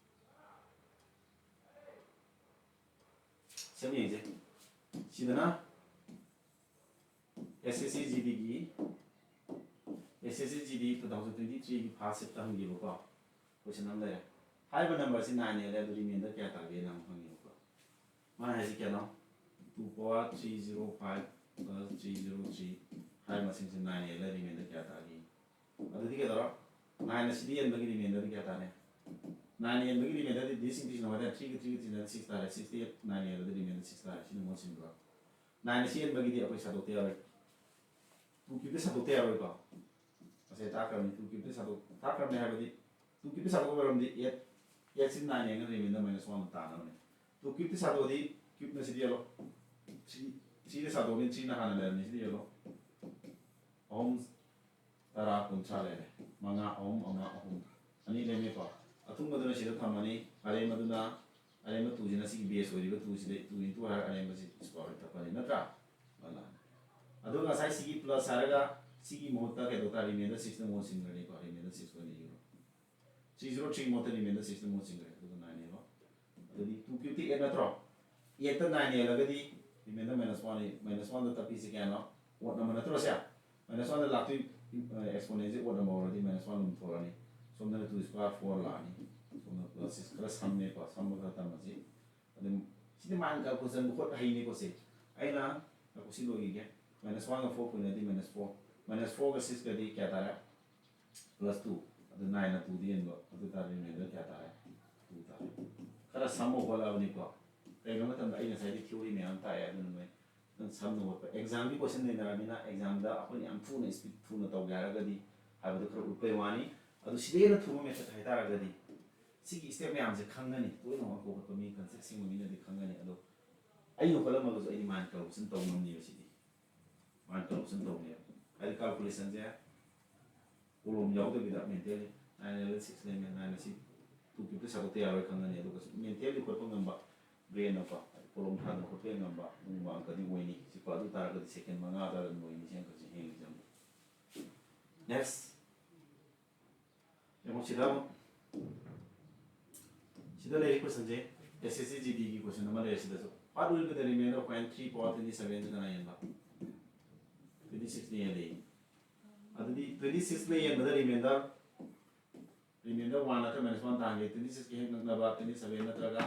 ꯁꯦꯝ ꯌꯦꯡꯁꯦ꯫ ꯁꯤꯗꯅ ꯑꯦꯁ S C G ꯗꯤꯒꯤ, S S C G D two thousand twenty ꯊ꯭ꯔꯤꯒꯤ ꯐꯥꯔꯁ ꯁꯤꯞꯇ ꯍꯪꯈꯤꯕꯀꯣ, ꯀꯣꯏꯁꯟ ꯑꯃ ꯂꯩꯔꯦ꯫ ꯍꯥꯏꯔꯤꯕ ꯅꯝꯕꯔꯁꯤ ꯅꯥꯏꯟ ꯑꯦꯜꯂꯦ, ꯑꯗꯨ ꯔꯤꯃꯦꯟꯗꯔ ꯀꯌꯥ ꯇꯥꯒꯦꯅ ꯑꯃꯨꯛ ꯍꯪꯉꯦꯕꯀꯣ꯫ ꯃꯥꯅ ꯍꯥꯏꯁꯤ ꯀꯌꯥꯅꯣ? Two power three zero five plus three zero three ꯍꯥꯏꯔꯤꯕ ꯃꯁꯤꯡꯁꯤ ꯅꯥꯏꯟ ꯑꯦꯜꯂꯦ, ꯔꯤꯃꯦꯟꯗꯔ ꯀꯌꯥ ꯇꯥꯒꯦ? ꯑꯗꯨꯗꯤ ꯀꯩꯗꯧꯔꯣ? ꯅꯥꯏꯟ ꯑꯁꯤꯗꯤ ꯑꯦꯟꯕꯒꯤ ꯔꯤꯃꯦꯟꯗꯔꯗꯤ ꯀꯌꯥ ꯇꯥꯔꯦ? ꯅꯥꯏꯟ ꯑꯦꯟꯕꯒꯤ ꯔꯤꯃꯦꯟꯗꯔꯗꯤ ꯗꯤꯁ ꯏꯟꯇꯤꯁꯤꯅ ꯍꯣꯏꯗ ꯊ꯭ꯔꯤꯒ ꯊ꯭ꯔꯤꯒ ꯊ꯭ꯔꯤꯅ ꯁꯤꯛꯁ ꯇꯥꯔꯦ꯫ ꯁꯤꯛꯁꯇꯤ ꯑꯦꯠ ꯅꯥꯏꯟ ꯑꯦꯜꯂꯗꯤ ꯔꯤꯃꯦꯟꯗꯔ ꯁꯤꯛꯁ ꯇꯥꯔꯦ꯫ ꯁꯤꯅ ꯃꯍꯨꯠ ꯁꯤꯟꯕ꯭ꯔꯣ? ꯅꯥꯏꯟ ꯑꯁꯤ ꯑꯦꯟꯕꯒꯤꯗꯤ ꯑꯩꯈꯣꯏ ꯁꯥꯗꯣꯛꯇ ꯌꯥꯔꯣꯏ꯫ ꯇꯨ ꯀ꯭ꯌꯨꯕꯇ ꯁꯥꯗꯣꯛꯇ ꯌꯥꯔꯣꯏꯀꯣ꯫ ꯁꯦ ꯇꯥꯛꯈ꯭ꯔꯕꯅꯤ꯫ Two cube ꯇ ꯁꯥꯗꯣꯛ ꯇꯥꯛꯈ꯭ꯔꯕꯅꯤ ꯍꯥꯏꯕꯗꯤ two cube ꯇ ꯁꯥꯗꯣꯛꯄ ꯑꯣꯏꯔꯝꯗꯤ eight, eight ꯁꯤ nine ꯌꯦꯡꯉꯒ remainder minus one ꯇꯥꯅꯕꯅꯤ꯫ Two cube ꯇ ꯁꯥꯗꯣꯛꯑꯗꯤ cube ꯅ ꯁꯤꯗ ꯌꯦꯜꯂꯣ, three, three ꯗ ꯁꯥꯗꯣꯛꯑꯅꯤ, three ꯅ ꯍꯥꯟꯅ ꯂꯩꯔꯝꯅꯤ, ꯁꯤꯗ ꯌꯦꯜꯂꯣ꯫ ꯑꯍꯨꯝ, ꯇꯔꯥ, ꯀꯨꯟꯊ꯭ꯔꯥ ꯂꯩꯔꯦ꯫ ꯃꯉꯥ, ꯑꯍꯨꯝ, ꯑꯃ, ꯑꯍꯨꯝ, ꯑꯅꯤ ꯂꯦꯝꯃꯦꯀꯣ꯫ ꯑꯊꯨꯡꯕꯗꯨꯅ ꯁꯤꯗ ꯊꯝꯃꯅꯤ, ꯑꯔꯦꯝꯕꯗꯨꯅ, ꯑꯔꯦꯝꯕ two ꯁꯤꯅ ꯁꯤꯒꯤ base ꯑꯣꯏꯔꯤꯕ two ꯁꯤꯗ two into ꯍꯥꯏꯔꯒ ꯑꯔꯦꯝꯕꯁꯤ square root ꯇꯞꯄꯅꯤ, ꯅꯠꯇ꯭ꯔꯥ? ꯑꯗꯨꯅ ꯑꯗꯨꯒ ꯉꯁꯥꯏ ꯁꯤꯒꯤ plus ꯍꯥꯏꯔꯒ ꯁꯤꯒꯤ ꯃꯍꯨꯠꯇ ꯀꯩꯗꯧ ꯇꯥꯔꯦ? Remainder six ꯅ ꯃꯍꯨꯠ ꯁꯤꯟꯈ꯭ꯔꯅꯤꯀꯣ, remainder six ꯑꯣꯏꯅ ꯏꯔꯣ꯫ Three zero three ꯃꯍꯨꯠꯇ remainder six ꯅ ꯃꯍꯨꯠ ꯁꯤꯟꯈ꯭ꯔꯦ, ꯑꯗꯨꯒ nine ꯌꯦꯜꯂꯣ꯫ ꯑꯗꯨꯗꯤ two cube ꯇ eight ꯅꯠꯇ꯭ꯔꯣ? Eight ꯇ nine ꯌꯦꯜꯂꯒꯗꯤ remainder minus one, minus one ꯗ ꯇꯞꯄꯤꯁꯦ ꯀꯌꯥꯅꯣ? Odd number ꯅꯠꯇ꯭ꯔꯣ ꯁꯦ? Minus one ꯗ ꯂꯥꯛꯇꯣꯏ exponent ꯁꯦ odd number ꯑꯣꯏꯔꯗꯤ minus one ꯑꯗꯨꯝ ꯊꯣꯛꯂꯛꯑꯅꯤ꯫ ꯁꯣꯝꯗꯅ two square four ꯂꯥꯛꯑꯅꯤ, ꯁꯣꯝꯗ plus six, ꯈꯔ ꯁꯝꯃꯦꯀꯣ, ꯁꯝꯕ ꯈꯔ ꯇꯝꯃꯁꯤ꯫ ꯑꯗꯨꯝ ꯁꯤꯗꯤ mind calculation ꯍꯣꯠ ꯍꯩꯅꯤꯀꯣ ꯁꯦ꯫ ꯑꯩꯅ ꯉꯥꯏꯈꯣ, ꯁꯤ ꯂꯣꯏꯈꯤꯒꯦ꯫ Minus one ꯒ four ꯄꯨꯟꯅꯗꯤ minus four, minus four ꯒ six ꯀꯗꯤ ꯀꯌꯥ ꯇꯥꯔꯦ? Plus two꯫ ꯑꯗꯨ nine ꯅ two ꯗ ꯌꯦꯟꯕ, ꯑꯗꯨ ꯇꯥꯔꯗꯤ remainder ꯀꯌꯥ ꯇꯥꯔꯦ? Two ꯇꯥꯔꯦ꯫ ꯈꯔ ꯁꯝꯕ ꯍꯣꯠꯂꯛꯑꯕꯅꯤꯀꯣ꯫ ꯀꯩꯒꯤꯅꯣ ꯍꯥꯏꯕ ꯃꯇꯝꯗ ꯑꯩ ꯉꯁꯥꯏꯗꯤ theory ꯃꯌꯥꯝ ꯇꯥꯛꯑꯦ, ꯑꯗꯨꯅ ꯅꯣꯏ ꯈꯤꯇꯪ ꯁꯝꯅ ꯍꯣꯠꯄ꯫ Exam ꯒꯤ question ꯅꯩꯅꯔꯕꯅꯤꯅ exam ꯗ ꯑꯩꯈꯣꯏꯅ ꯌꯥꯝ ꯊꯨꯅ, speed ꯊꯨꯅ ꯇꯧꯒꯦ ꯍꯥꯏꯔꯒꯗꯤ ꯍꯥꯏꯕꯗꯨ ꯈꯔ ꯎꯠꯄꯩ ꯋꯥꯅꯤ꯫ ꯑꯗꯨ ꯁꯤꯗꯩ ꯍꯦꯟꯅ ꯊꯨꯕ method ꯍꯥꯏꯇꯥꯔꯒꯗꯤ ꯁꯤꯒꯤ step ꯃꯌꯥꯝꯁꯦ ꯈꯪꯒꯅꯤ꯫ ꯇꯣꯏꯅ ꯍꯣꯠꯄ ꯈꯣꯠꯄ ꯃꯤ, concept ꯁꯤꯡꯕ ꯃꯤꯅꯗꯤ ꯈꯪꯒꯅꯤ꯫ ꯑꯗꯣ ꯑꯩꯅ ꯍꯣꯠꯂꯝꯃꯒꯁꯨ ꯑꯩꯗꯤ mind calculation ꯇꯧ ꯉꯝꯅꯦꯕ ꯁꯤꯗꯤ꯫ Mind calculation ꯇꯧꯅꯦꯕ꯫ ꯍꯥꯏꯗꯤ calculation ꯁꯦ column ꯌꯥꯎꯗꯕꯤꯗ mentally nine ꯂꯩꯔꯦ, six ꯂꯩꯔꯦ, nine ꯑꯁꯤ two cube ꯇ ꯁꯥꯗꯣꯛꯇ ꯌꯥꯔꯣꯏ ꯈꯪꯒꯅꯤ꯫ ꯑꯗꯨꯒ mentally ꯍꯣꯠꯄ ꯉꯝꯕ, brain ꯅꯀꯣ, column ꯊꯥꯗꯅ ꯈꯣꯠꯄ ꯉꯝꯕ ꯑꯗꯨꯒꯨꯝꯕ ꯑꯪꯀꯗꯤ ꯑꯣꯏꯅꯤ꯫ ꯁꯤꯀꯣ, ꯑꯗꯨ ꯇꯥꯔꯒꯗꯤ second ꯃꯉꯥ ꯑꯗꯨꯋꯥꯏꯗ ꯑꯗꯨꯝ ꯑꯣꯏꯅꯤ ꯁꯤ ꯑꯪꯀꯁꯦ ꯍꯌꯦꯡ exam ꯗ꯫ Next꯫ ꯌꯦꯡꯉꯣ ꯁꯤꯗ ꯑꯃꯨꯛ꯫ ꯁꯤꯗ ꯂꯩꯔꯤ question ꯁꯦ, S S C G D ꯒꯤ question ꯑꯃ ꯂꯩꯔꯦ ꯁꯤꯗꯁꯨ꯫ What will be the remainder when three power twenty seven ꯁꯤ ꯀꯅꯥ ꯌꯦꯟꯕ? Twenty six ꯅ ꯌꯦꯜꯂꯤ꯫ ꯑꯗꯨꯗꯤ twenty six ꯅ ꯌꯦꯟꯕꯗ remainder, remainder one ꯅꯠꯇ꯭ꯔ minus one ꯇꯥꯍꯟꯒꯦ꯫ Twenty six ꯀꯤ ꯍꯦꯛ ꯅꯛꯅꯕ twenty seven ꯅꯠꯇ꯭ꯔꯒ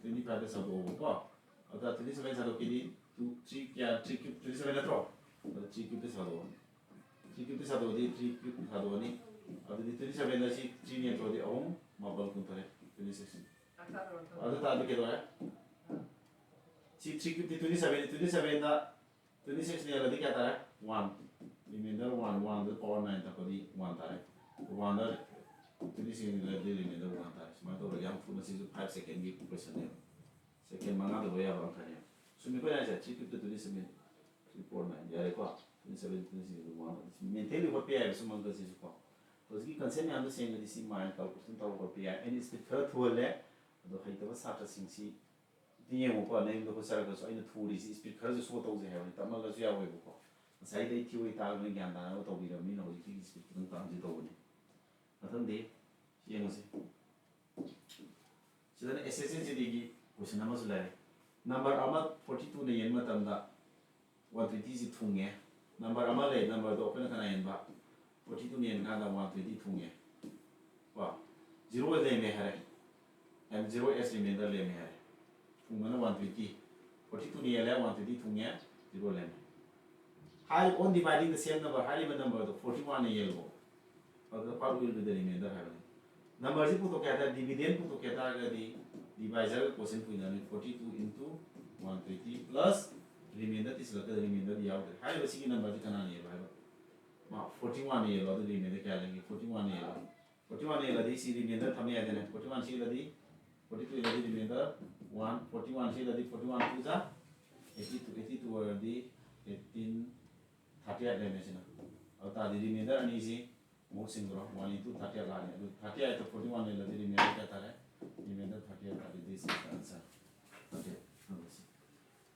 twenty five ꯗ ꯁꯥꯗꯣꯛꯑꯣꯕꯀꯣ꯫ ꯑꯗꯨꯗ twenty seven ꯁꯥꯗꯣꯛꯈꯤꯗꯤ two, three ꯀꯌꯥ, three cube, twenty seven ꯅꯠꯇ꯭ꯔꯣ? ꯑꯗꯨ three cube ꯇ ꯁꯥꯗꯣꯛꯑꯣ꯫ Three cube ꯇ ꯁꯥꯗꯣꯛꯑꯗꯤ three cube ꯁꯥꯗꯣꯛꯑꯅꯤ꯫ ꯑꯗꯨꯗꯤ twenty seven ꯗ ꯁꯤ three ꯅ ꯌꯦꯟꯊꯣꯛꯑꯗꯤ ꯑꯍꯨꯝ, ꯃꯥꯄꯜ, ꯀꯨꯟꯇꯔꯦꯠ, twenty six꯫ ꯑꯗꯨ ꯇꯥꯔꯗꯤ ꯀꯩꯗꯧꯔꯦ? ꯁꯤ three cube T twenty seven, twenty seven ꯗ twenty six ꯅ ꯌꯦꯜꯂꯗꯤ ꯀꯌꯥ ꯇꯥꯔꯦ? One꯫ Remainder one, one꯫ Power nine ꯇꯥꯛꯄꯗꯤ ꯋꯥꯟ ꯇꯥꯔꯦ꯫ ꯋꯥꯟꯗ ꯇ꯭ꯋꯦꯟꯇꯤ ꯁꯤꯛꯁ ꯂꯩꯔꯗꯤ ꯔꯤꯃꯦꯟꯗꯔ ꯋꯥꯟ ꯇꯥꯔꯦ꯫ ꯁꯨꯃꯥꯏꯅ ꯇꯧꯔꯒ ꯌꯥꯝ ꯊꯨꯅ ꯁꯤꯁꯨ ꯐꯥꯏꯚ ꯁꯦꯀꯦꯟꯒꯤ ꯀꯣꯏꯁꯟꯅꯦꯕ꯫ ꯁꯦꯀꯦꯟ ꯃꯉꯥ ꯇꯧꯕ ꯌꯥꯕ ꯑꯪꯀꯅꯦꯕ꯫ ꯁꯨꯝ ꯑꯩꯈꯣꯏꯅ ꯍꯥꯏꯁꯦ three fifty twenty seven, three four nine ꯌꯥꯔꯦꯀꯣ꯫ Twenty seven twenty six one ꯃꯦꯟꯇꯦꯜꯂꯤ ꯍꯣꯠꯄ ꯌꯥꯏꯕ ꯁꯨꯝ ꯑꯪꯀꯁꯤꯁꯨ ꯀꯣ꯫ ꯍꯧꯖꯤꯛꯀꯤ ꯀꯟꯁꯦꯞ ꯃꯌꯥꯝꯗꯣ ꯁꯦꯡꯉꯗꯤ ꯁꯤ ꯃꯥꯏꯟ ꯀꯥꯜꯀꯨꯂꯦꯁꯟ ꯇꯧꯔꯒ ꯍꯣꯠꯄ ꯌꯥꯏ꯫ ꯑꯩꯅ ꯁ꯭ꯄꯤꯠ ꯈꯔ ꯊꯨꯍꯜꯂꯦ꯫ ꯑꯗꯣ ꯍꯩꯇꯕ ꯁꯥꯇ꯭ꯔꯁꯤꯡꯁꯤ ꯑꯝꯇ ꯌꯦꯡꯉꯨꯀꯣ꯫ ꯅꯌꯨꯝꯗ ꯍꯣꯠꯆꯔꯒꯁꯨ ꯑꯩꯅ ꯊꯨꯔꯤꯁꯤ ꯁ꯭ꯄꯤꯠ ꯈꯔꯁꯨ ꯁꯣ ꯇꯧꯖꯩ ꯍꯥꯏꯕꯅꯤ, ꯇꯞꯃꯜꯂꯁꯨ ꯌꯥꯎꯋꯦꯕꯀꯣ꯫ ꯉꯁꯥꯏꯗꯩ ꯊꯤꯑꯣꯔꯤ ꯇꯥꯛꯑꯒ ꯅꯣꯏ ꯒ꯭ꯌꯥꯟ ꯇꯥꯅꯕ ꯇꯧꯕꯤꯔꯕꯅꯤꯅ ꯍꯧꯖꯤꯛꯀꯤ ꯁ꯭ꯄꯤꯠ ꯈꯤꯇꯪ ꯇꯥꯍꯟꯁꯤ ꯇꯧꯕꯅꯤ꯫ ꯃꯊꯪꯗꯤ ꯌꯦꯡꯉꯁꯤ꯫ ꯁꯤꯗꯅ ꯑꯦꯁ ꯑꯦꯁ ꯑꯦꯟ ꯁꯤ ꯗꯤꯒꯤ ꯀꯣꯏꯁꯟ ꯑꯃꯁꯨ ꯂꯩꯔꯦ꯫ ꯅꯝꯕꯔ ꯑꯃ ꯐꯣꯔꯇꯤ ꯇꯨꯅ ꯌꯦꯟꯕ ꯃꯇꯝꯗ ꯋꯥꯟ ꯇ꯭ꯋꯦꯟꯇꯤꯁꯤ ꯊꯨꯡꯉꯦ꯫ ꯅꯝꯕꯔ ꯑꯃ ꯂꯩ, ꯅꯝꯕꯔꯗꯣ ꯑꯩꯈꯣꯏꯅ ꯀꯅꯥ ꯌꯦꯟꯕ? ꯐꯣꯔꯇꯤ ꯇꯨꯅ ꯌꯦꯟꯀꯥꯟꯗ ꯋꯥꯟ ꯇ꯭ꯋꯦꯟꯇꯤ ꯊꯨꯡꯉꯦ꯫ ꯀꯣ, ꯖꯤꯔꯣ ꯂꯩꯔꯝꯃꯦ ꯍꯥꯏꯔꯦ꯫ ꯑꯦꯟ ꯖꯤꯔꯣ ꯑꯦꯁ ꯔꯤꯃꯦꯟꯗꯔ ꯂꯩꯔꯝꯃꯦ ꯍꯥꯏꯔꯦ꯫ ꯊꯨꯡꯕꯅ ꯋꯥꯟ ꯇ꯭ꯋꯦꯟꯇꯤ꯫ ꯐꯣꯔꯇꯤ ꯇꯨꯅ ꯌꯦꯜꯂꯦ, ꯋꯥꯟ ꯇ꯭ꯋꯦꯟꯇꯤ ꯊꯨꯡꯉꯦ, ꯖꯤꯔꯣ ꯂꯩꯔꯝꯃꯦ꯫ ꯍꯥꯏ, on dividing the same number, ꯍꯥꯏꯔꯤꯕ ꯅꯝꯕꯔꯗꯣ ꯐꯣꯔꯇꯤ ꯋꯥꯟꯅ ꯌꯦꯜꯂꯣ꯫ ꯑꯗꯨꯗ what will be the remainder ꯍꯥꯏꯕꯅꯤ꯫ ꯅꯝꯕꯔꯁꯤ ꯄꯨꯊꯣꯛꯀꯦ ꯍꯥꯏ ꯇꯥꯔꯗꯤ, ꯗꯤꯚꯤꯗꯦꯟ ꯄꯨꯊꯣꯛꯀꯦ ꯍꯥꯏ ꯇꯥꯔꯒꯗꯤ, ꯗꯤꯚꯥꯏꯖꯔꯒ ꯀꯣꯁꯦꯟ ꯀꯨꯏꯅꯅꯤ꯫ Forty two into one twenty plus remainder ꯇꯤꯁꯤꯜꯂꯛꯀꯗ ꯔꯤꯃꯦꯟꯗꯔꯗꯤ ꯌꯥꯎꯗ꯭ꯔꯦ꯫ ꯍꯥꯏꯔꯤꯕ ꯁꯤꯒꯤ ꯅꯝꯕꯔꯁꯤ ꯀꯅꯥꯅ ꯌꯦꯜꯂꯣ ꯍꯥꯏꯕ? ꯃꯥ ꯐꯣꯔꯇꯤ ꯋꯥꯟꯅ ꯌꯦꯜꯂꯣ, ꯑꯗꯨ ꯔꯤꯃꯦꯟꯗꯔ ꯀꯌꯥ ꯂꯩꯒꯦ? ꯐꯣꯔꯇꯤ ꯋꯥꯟꯅ ꯌꯦꯜꯂꯣ꯫ ꯐꯣꯔꯇꯤ ꯋꯥꯟꯅ ꯌꯦꯜꯂꯗꯤ ꯁꯤ ꯔꯤꯃꯦꯟꯗꯔ ꯊꯝ ꯌꯥꯏꯗꯅ꯫ ꯐꯣꯔꯇꯤ ꯋꯥꯟ ꯁꯤ ꯌꯦꯜꯂꯗꯤ, ꯐꯣꯔꯇꯤ ꯇꯨ ꯌꯦꯜꯂꯗꯤ ꯔꯤꯃꯦꯟꯗꯔ ꯋꯥꯟ, ꯐꯣꯔꯇꯤ ꯋꯥꯟ ꯁꯤ ꯌꯦꯜꯂꯗꯤ ꯐꯣꯔꯇꯤ ꯋꯥꯟ ꯇꯨ ꯖꯥ ꯑꯩꯠꯇꯤ ꯇꯨ, ꯑꯩꯠꯇꯤ ꯇꯨ ꯑꯣꯏꯔꯗꯤ ꯑꯩꯠꯇꯤꯟ, ꯊꯥꯔꯇꯤ ꯑꯩꯠ ꯂꯩꯔꯝꯃꯦ ꯁꯤꯅ꯫ ꯑꯗꯨ ꯇꯥꯔꯗꯤ ꯔꯤꯃꯦꯟꯗꯔ ꯑꯅꯤꯁꯤ ꯃꯍꯨꯠ ꯁꯤꯟꯈ꯭ꯔꯣ꯫ ꯋꯥꯟ into ꯊꯥꯔꯇꯤ ꯑꯩꯠ ꯂꯥꯛꯑꯅꯤ꯫ ꯑꯗꯨ ꯊꯥꯔꯇꯤ ꯑꯩꯠꯇ ꯐꯣꯔꯇꯤ ꯋꯥꯟ ꯂꯩꯔꯗꯤ ꯔꯤꯃꯦꯟꯗꯔ ꯀꯌꯥ ꯇꯥꯔꯦ? ꯔꯤꯃꯦꯟꯗꯔ ꯊꯥꯔꯇꯤ ꯑꯩꯠ ꯇꯥꯔꯗꯤ this is the answer꯫ Thirty eight ꯅꯝꯕꯔꯁꯤ꯫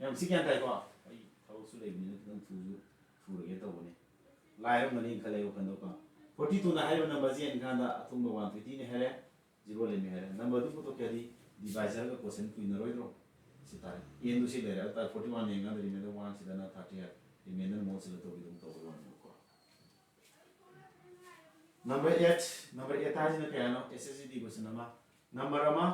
ꯌꯥꯝ ꯁꯤ ꯒ꯭ꯌꯥꯟ ꯇꯥꯏꯀꯣ? ꯑꯩ ꯊꯕꯛꯁꯨ ꯂꯩꯕꯅꯤꯅ ꯈꯤꯇꯪ ꯊꯨꯁꯨ ꯊꯨꯔꯒꯦ ꯇꯧꯕꯅꯤ꯫ ꯂꯥꯏꯔꯝꯒꯅꯤ ꯈꯜꯂꯦ ꯋꯥꯈꯜꯗꯣꯀꯣ꯫ ꯐꯣꯔꯇꯤ ꯇꯨꯅ ꯍꯥꯏꯔꯤꯕ ꯅꯝꯕꯔꯁꯤ ꯌꯦꯡꯀꯥꯟꯗ ꯑꯊꯨꯡꯕ ꯋꯥꯟ ꯇ꯭ꯋꯦꯟꯇꯤꯅꯤ ꯍꯥꯏꯔꯦ, ꯖꯤꯔꯣ ꯂꯩꯔꯝꯃꯦ ꯍꯥꯏꯔꯦ꯫ ꯅꯝꯕꯔꯗꯨ ꯄꯨꯊꯣꯛꯀꯦ ꯍꯥꯏꯗꯤ ꯗꯤꯚꯥꯏꯖꯔꯒ ꯀꯣꯁꯦꯟ ꯀꯨꯏꯅꯔꯣꯏꯗ꯭ꯔꯣ? ꯁꯤ ꯇꯥꯔꯦ꯫ ꯑꯦꯟꯗꯨ ꯁꯤ ꯂꯩꯔꯦ꯫ ꯑꯗꯨ ꯇꯥꯔꯗꯤ ꯐꯣꯔꯇꯤ ꯋꯥꯟ ꯌꯦꯡꯀꯥꯟꯗ ꯔꯤꯃꯦꯟꯗꯔ ꯋꯥꯟ ꯁꯤꯗꯅ ꯊꯥꯔꯇꯤ ꯑꯩꯠ, ꯔꯤꯃꯦꯟꯗꯔ ꯃꯍꯨꯠ ꯁꯤꯜꯂ ꯇꯧꯕꯤꯗꯨꯝ ꯇꯧꯕ ꯋꯥꯅꯦꯕꯀꯣ꯫ ꯅꯝꯕꯔ ꯑꯩꯠ, ꯅꯝꯕꯔ ꯑꯩꯠ ꯍꯥꯏꯁꯤꯅ ꯀꯌꯥꯅꯣ? ꯑꯦꯁ ꯑꯦꯁ ꯁꯤ ꯗꯤ ꯀꯣꯏꯁꯟ ꯑꯃ꯫ ꯅꯝꯕꯔ ꯑꯃ,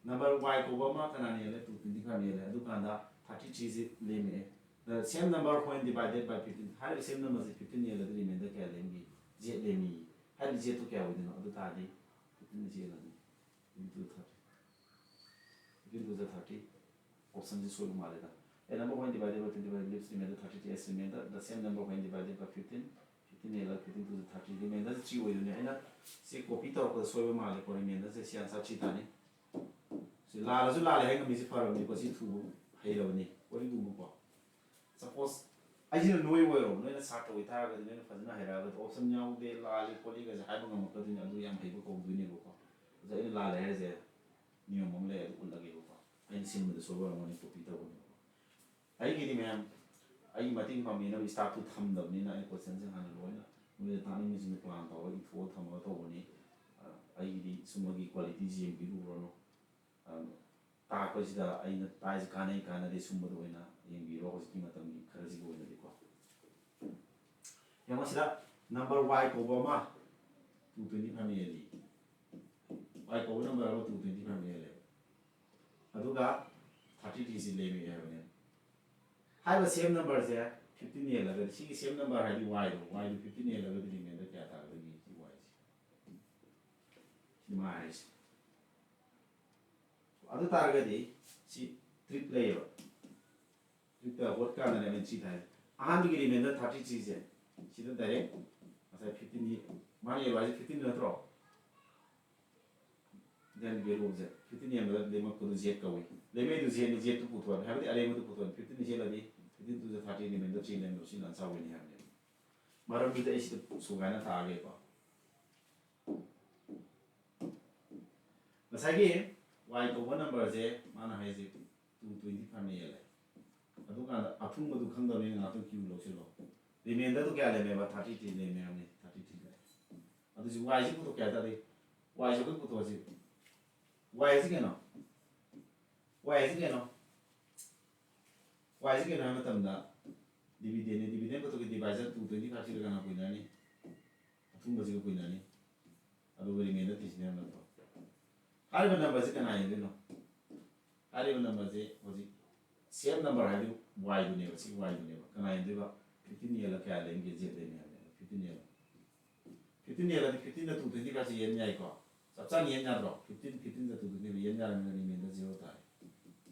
ꯅꯝꯕꯔ ꯋꯥꯏ ꯀꯧꯕ ꯑꯃ ꯀꯅꯥꯅ ꯍꯦꯜꯂꯦ? ꯇꯨ ꯇ꯭ꯋꯦꯟꯇꯤ ꯐꯥꯏꯚꯅ ꯍꯦꯜꯂꯦ꯫ ꯑꯗꯨꯀꯥꯟꯗ ꯊꯥꯔꯇꯤ ꯊ꯭ꯔꯤꯁꯤ ꯂꯦꯝꯃꯛꯑꯦ꯫ The same number when divided by fifteen꯫ ꯍꯥꯏꯔꯤꯕ ꯁꯦꯝ ꯅꯝꯕꯔꯁꯤ ꯐꯤꯐꯇꯤꯟ ꯌꯦꯜꯂꯗꯤ ꯔꯤꯃꯦꯟꯗꯔ ꯀꯌꯥ ꯂꯦꯝꯒꯤ? ꯖꯦꯠ ꯂꯦꯝꯃꯤ꯫ ꯍꯥꯏꯔꯤꯕ ꯖꯦꯠꯇꯨ ꯀꯌꯥ ꯑꯣꯏꯗꯣꯏꯅꯣ? ꯑꯗꯨ ꯇꯥꯔꯗꯤ ꯐꯤꯐꯇꯤꯟ ꯌꯦꯜꯂꯅꯤ꯫ Fifteen two thirty. Fifteen two ꯖꯥ ꯊꯥꯔꯇꯤ꯫ ꯑꯣꯞꯁꯟꯁꯤ ꯁꯣꯏꯕ ꯃꯥꯜꯂꯦꯗ꯫ A number when divided by twenty five leaves remainder thirty as remainder. The same number when divided by fifteen, fifteen L fifteen two ꯖ ꯊꯥꯔꯇꯤ ꯔꯤꯃꯦꯟꯗꯔꯁꯦ ꯊ꯭ꯔꯤ ꯑꯣꯏꯗꯣꯏꯅꯦ꯫ ꯑꯩꯅ ꯁꯤ copy ꯇꯧꯔꯛꯄꯗ ꯁꯣꯏꯕ ꯃꯥꯜꯂꯦꯀꯣ꯫ ꯔꯤꯃꯦꯟꯗꯔꯁꯦ ꯁꯤ ꯑꯟꯁꯥꯔ ꯊ꯭ꯔꯤ ꯇꯥꯅꯤ꯫ ꯁꯤ ꯂꯥꯜꯂꯁꯨ ꯂꯥꯜꯂꯦ ꯍꯥꯏ ꯉꯝꯃꯤꯁꯦ ꯐꯔꯕꯅꯤꯀꯣ꯫ ꯁꯤ ꯊꯨꯕ ꯍꯩꯔꯕꯅꯤ ꯀꯣꯔꯤꯒꯨꯝꯕꯀꯣ꯫ ꯁꯄꯣꯁ ꯑꯩꯁꯤꯅ ꯅꯣꯏ ꯑꯣꯏꯔꯣ, ꯅꯣꯏꯅ ꯁꯥꯇ꯭ꯔ ꯑꯣꯏꯇꯥꯔꯒꯗꯤ ꯅꯣꯏꯅ ꯐꯖꯅ ꯍꯩꯔꯛꯑꯒꯗꯤ ꯑꯣꯞꯁꯟ ꯌꯥꯎꯗꯦ, ꯂꯥꯜꯂꯤ ꯈꯣꯠꯂꯤꯒꯁꯦ ꯍꯥꯏꯕ ꯉꯝꯃꯛꯀꯗꯣꯏꯅꯤ꯫ ꯑꯗꯨ ꯌꯥꯝ ꯍꯩꯕ ꯀꯧꯗꯣꯏꯅꯦꯕꯀꯣ꯫ ꯑꯗ ꯑꯩꯅ ꯂꯥꯜꯂꯦ ꯍꯥꯏꯔꯤꯁꯦ ꯅꯤꯌꯣꯝ ꯑꯃ ꯂꯩ, ꯑꯗꯨ ꯎꯠꯂꯒꯦꯕꯀꯣ꯫ ꯑꯩꯅ ꯁꯤꯟꯕꯗ ꯁꯣꯏꯕ ꯑꯣꯏꯔꯝꯒꯅꯤ, ꯀꯣꯄꯤ ꯇꯧꯕꯅꯦꯕꯀꯣ꯫ ꯑꯩꯒꯤꯗꯤ ꯃꯌꯥꯝ ꯑꯩꯒꯤ ꯃꯇꯦꯡ ꯄꯥꯡꯕꯤꯅꯕ ꯁ꯭ꯇꯥꯐꯇꯨ ꯊꯝꯗꯕꯅꯤꯅ ꯑꯩꯅ ꯀꯣꯏꯁꯟꯁꯦ ꯍꯥꯟꯅ ꯂꯣꯏꯅ ꯃꯣꯏꯗ ꯇꯥꯛꯅꯤꯡꯕꯁꯤꯡꯗꯣ ꯄ꯭ꯂꯥꯟ ꯇꯧꯔꯒ ꯏꯊꯣꯛꯑ ꯊꯝꯃꯒ ꯇꯧꯕꯅꯤ꯫ ꯑ, ꯑꯩꯒꯤꯗꯤ ꯁꯨꯝꯕꯒꯤ ꯀ꯭ꯋꯥꯂꯤꯇꯤꯁꯦ ꯌꯦꯡꯕꯤꯔꯨꯔꯅꯨ꯫ ꯑ, ꯇꯥꯛꯄꯁꯤꯗ ꯑꯩꯅ ꯇꯥꯛꯏꯁꯦ ꯀꯥꯟꯅꯩ ꯀꯥꯟꯅꯗꯦ ꯁꯨꯝꯕꯗ ꯑꯣꯏꯅ ꯌꯦꯡꯕꯤꯔꯣ ꯍꯧꯖꯤꯛꯀꯤ ꯃꯇꯝꯒꯤ ꯈꯔꯁꯤꯒꯤ ꯑꯣꯏꯅꯗꯤꯀꯣ꯫ ꯌꯦꯡꯉꯣ ꯁꯤꯗ ꯅꯝꯕꯔ ꯋꯥꯏ ꯀꯧꯕ ꯑꯃ ꯇꯨ ꯇ꯭ꯋꯦꯟꯇꯤ ꯐꯥꯏꯚꯅ ꯍꯦꯜꯂꯤ꯫ ꯋꯥꯏ ꯀꯧꯕ ꯅꯝꯕꯔ ꯑꯃ ꯇꯨ ꯇ꯭ꯋꯦꯟꯇꯤ ꯐꯥꯏꯚꯅ ꯍꯦꯜꯂꯦꯕ꯫ ꯑꯗꯨꯒ ꯊꯥꯔꯇꯤ ꯊ꯭ꯔꯤꯁꯤ ꯂꯦꯝꯃꯛꯑꯦ ꯍꯥꯏꯕꯅꯦ꯫ ꯍꯥꯏꯔꯤꯕ ꯁꯦꯝ ꯅꯝꯕꯔꯁꯦ ꯐꯤꯐꯇꯤꯟ ꯍꯦꯜꯂꯒꯗꯤ, ꯁꯤꯒꯤ ꯁꯦꯝ ꯅꯝꯕꯔ ꯍꯥꯏꯗꯤ ꯋꯥꯏꯗꯣ, ꯋꯥꯏꯗꯣ ꯐꯤꯐꯇꯤꯟ ꯍꯦꯜꯂꯒꯗꯤ ꯔꯤꯃꯦꯟꯗꯔ ꯀꯌꯥ ꯇꯥꯒꯗꯒꯦ ꯁꯤ ꯋꯥꯏꯁꯦ? ꯁꯤ ꯃꯥ ꯍꯥꯏꯁꯦ꯫ ꯑꯗꯨ ꯇꯥꯔꯒꯗꯤ ꯁꯤ ꯇ꯭ꯔꯤꯛ ꯂꯩꯌꯦꯕ꯫ ꯇ꯭ꯔꯤꯛꯇ ꯍꯣꯠꯀꯥꯟꯗꯅꯦ ꯑꯩꯅ ꯁꯤ ꯊꯥꯏ꯫ ꯑꯍꯥꯟꯕꯒꯤ ꯔꯤꯃꯦꯟꯗꯔ ꯊꯥꯔꯇꯤ ꯊ꯭ꯔꯤꯁꯦ ꯁꯤꯗ ꯗꯥꯏꯔꯦꯛ ꯉꯁꯥꯏ ꯐꯤꯐꯇꯤꯟꯒꯤ ꯃꯥꯅ ꯌꯦꯜꯂꯣ ꯍꯥꯏꯁꯦ ꯐꯤꯐꯇꯤꯟ ꯅꯠꯇ꯭ꯔꯣ? ꯗꯦꯟ ꯌꯦꯜꯂꯣꯁꯦ ꯐꯤꯐꯇꯤꯟ ꯌꯦꯟꯕꯗ ꯂꯦꯝꯃꯛꯄꯗꯨ ꯖꯦꯠ ꯀꯧꯏ꯫ ꯂꯦꯝꯃꯛꯏꯗꯨ ꯖꯦꯠꯅꯤ, ꯖꯦꯠꯇꯨ ꯄꯨꯊꯣꯛꯑꯅꯤ꯫ ꯍꯥꯏꯕꯗꯤ ꯑꯔꯦꯝꯕꯗꯨ ꯄꯨꯊꯣꯛꯑꯅꯤ꯫ ꯐꯤꯐꯇꯤꯟ ꯖꯦꯠꯂꯗꯤ ꯐꯤꯐꯇꯤꯟ ꯇꯨ ꯖ ꯊꯥꯔꯇꯤ ꯔꯤꯃꯦꯟꯗꯔ ꯊ꯭ꯔꯤ ꯂꯦꯝꯃꯤꯗꯣ ꯁꯤꯅ ꯑꯟꯁꯥꯔ ꯑꯣꯏꯅꯤ ꯍꯥꯏꯕꯅꯦꯕ꯫ ꯃꯔꯝꯗꯨꯗꯤ ꯑꯩ ꯁꯤꯗ ꯁꯨꯒꯥꯏꯅ ꯊꯥꯔꯒꯦꯀꯣ꯫ ꯉꯁꯥꯏꯒꯤ ꯋꯥꯏ ꯀꯧꯕ ꯅꯝꯕꯔꯁꯦ ꯃꯥꯅ ꯍꯥꯏꯁꯦ ꯇꯨ ꯇ꯭ꯋꯦꯟꯇꯤ ꯐꯥꯏꯚꯅ ꯍꯦꯜꯂꯦ꯫ ꯑꯗꯨꯀꯥꯟꯗ ꯑꯊꯨꯡꯕꯗꯨ ꯈꯪꯗꯕꯅꯤꯅ ꯉꯥꯛꯇꯪ ꯀ꯭ꯌꯨ ꯂꯧꯁꯤꯜꯂꯣ꯫ ꯔꯤꯃꯦꯟꯗꯔꯗꯨ ꯀꯌꯥ ꯂꯩꯔꯝꯃꯦꯕ? ꯊꯥꯔꯇꯤ ꯊ꯭ꯔꯤ ꯂꯩꯔꯝꯃꯦ ꯍꯥꯏꯕꯅꯤ, ꯊꯥꯔꯇꯤ ꯊ꯭ꯔꯤ ꯂꯩꯔꯦ꯫ ꯑꯗꯨꯁꯨ ꯋꯥꯏꯁꯤ ꯄꯨꯊꯣꯛꯀꯦ ꯍꯥꯏ ꯇꯥꯔꯗꯤ ꯋꯥꯏꯁꯤ ꯑꯩꯈꯣꯏ ꯄꯨꯊꯣꯛꯑꯁꯤ꯫ ꯋꯥꯏ ꯑꯁꯤ ꯀꯩꯅꯣ? ꯋꯥꯏ ꯑꯁꯤ ꯀꯩꯅꯣ? ꯋꯥꯏꯁꯤ ꯀꯩꯅꯣ ꯍꯥꯏꯕ ꯃꯇꯝꯗ ꯗꯤꯕꯤꯗꯦꯟꯅꯦ꯫ ꯗꯤꯕꯤꯗꯦꯟ ꯄꯨꯊꯣꯛꯀꯦ, ꯗꯤꯚꯥꯏꯖꯔ ꯇꯨ ꯇ꯭ꯋꯦꯟꯇꯤ ꯐꯥꯏꯚꯁꯤꯗ ꯀꯅꯥ ꯀꯨꯏꯅꯔꯅꯤ? ꯑꯊꯨꯡꯕꯁꯤꯒ ꯀꯨꯏꯅꯔꯅꯤ꯫ ꯑꯗꯨꯒ ꯔꯤꯃꯦꯟꯗꯔ ꯊ꯭ꯔꯤꯁꯤꯅ ꯌꯥꯝ ꯅꯠꯇ꯭ꯔꯣ? ꯍꯥꯏꯔꯤꯕ ꯅꯝꯕꯔꯁꯤ ꯀꯅꯥ ꯌꯦꯡꯗꯣꯏꯅꯣ? ꯍꯥꯏꯔꯤꯕ ꯅꯝꯕꯔꯁꯤ ꯍꯧꯖꯤꯛ ꯁꯦꯝ ꯅꯝꯕꯔ ꯍꯥꯏꯕꯗꯤ ꯋꯥꯏꯗꯨꯅꯦꯕ, ꯁꯤ ꯋꯥꯏꯗꯨꯅꯦꯕ꯫ ꯀꯅꯥ ꯌꯦꯡꯗꯣꯏꯕ? ꯐꯤꯐꯇꯤꯟ ꯌꯦꯜꯂ ꯀꯌꯥ ꯂꯩꯒꯦ? ꯖꯦꯠ ꯂꯩꯅꯤ ꯍꯥꯏꯕꯅꯦꯕ꯫ ꯐꯤꯐꯇꯤꯟ ꯌꯦꯜꯂ꯫ ꯐꯤꯐꯇꯤꯟ ꯌꯦꯜꯂꯗꯤ ꯐꯤꯐꯇꯤꯟꯗ ꯇꯨ ꯇ꯭ꯋꯦꯟꯇꯤ ꯐꯥꯏꯚꯁꯤ ꯌꯦꯟ ꯌꯥꯏꯀꯣ? ꯆꯞ ꯆꯥꯅ ꯌꯦꯟ ꯌꯥꯗ꯭ꯔꯣ? ꯐꯤꯐꯇꯤꯟ, ꯐꯤꯐꯇꯤꯟꯗ ꯇꯨ ꯇ꯭ꯋꯦꯟꯇꯤ ꯐꯥꯏꯚ ꯌꯦꯟ ꯌꯥꯔꯕꯅꯤꯅ ꯔꯤꯃꯦꯟꯗꯔ ꯖꯤꯔꯣ ꯇꯥꯔꯦ꯫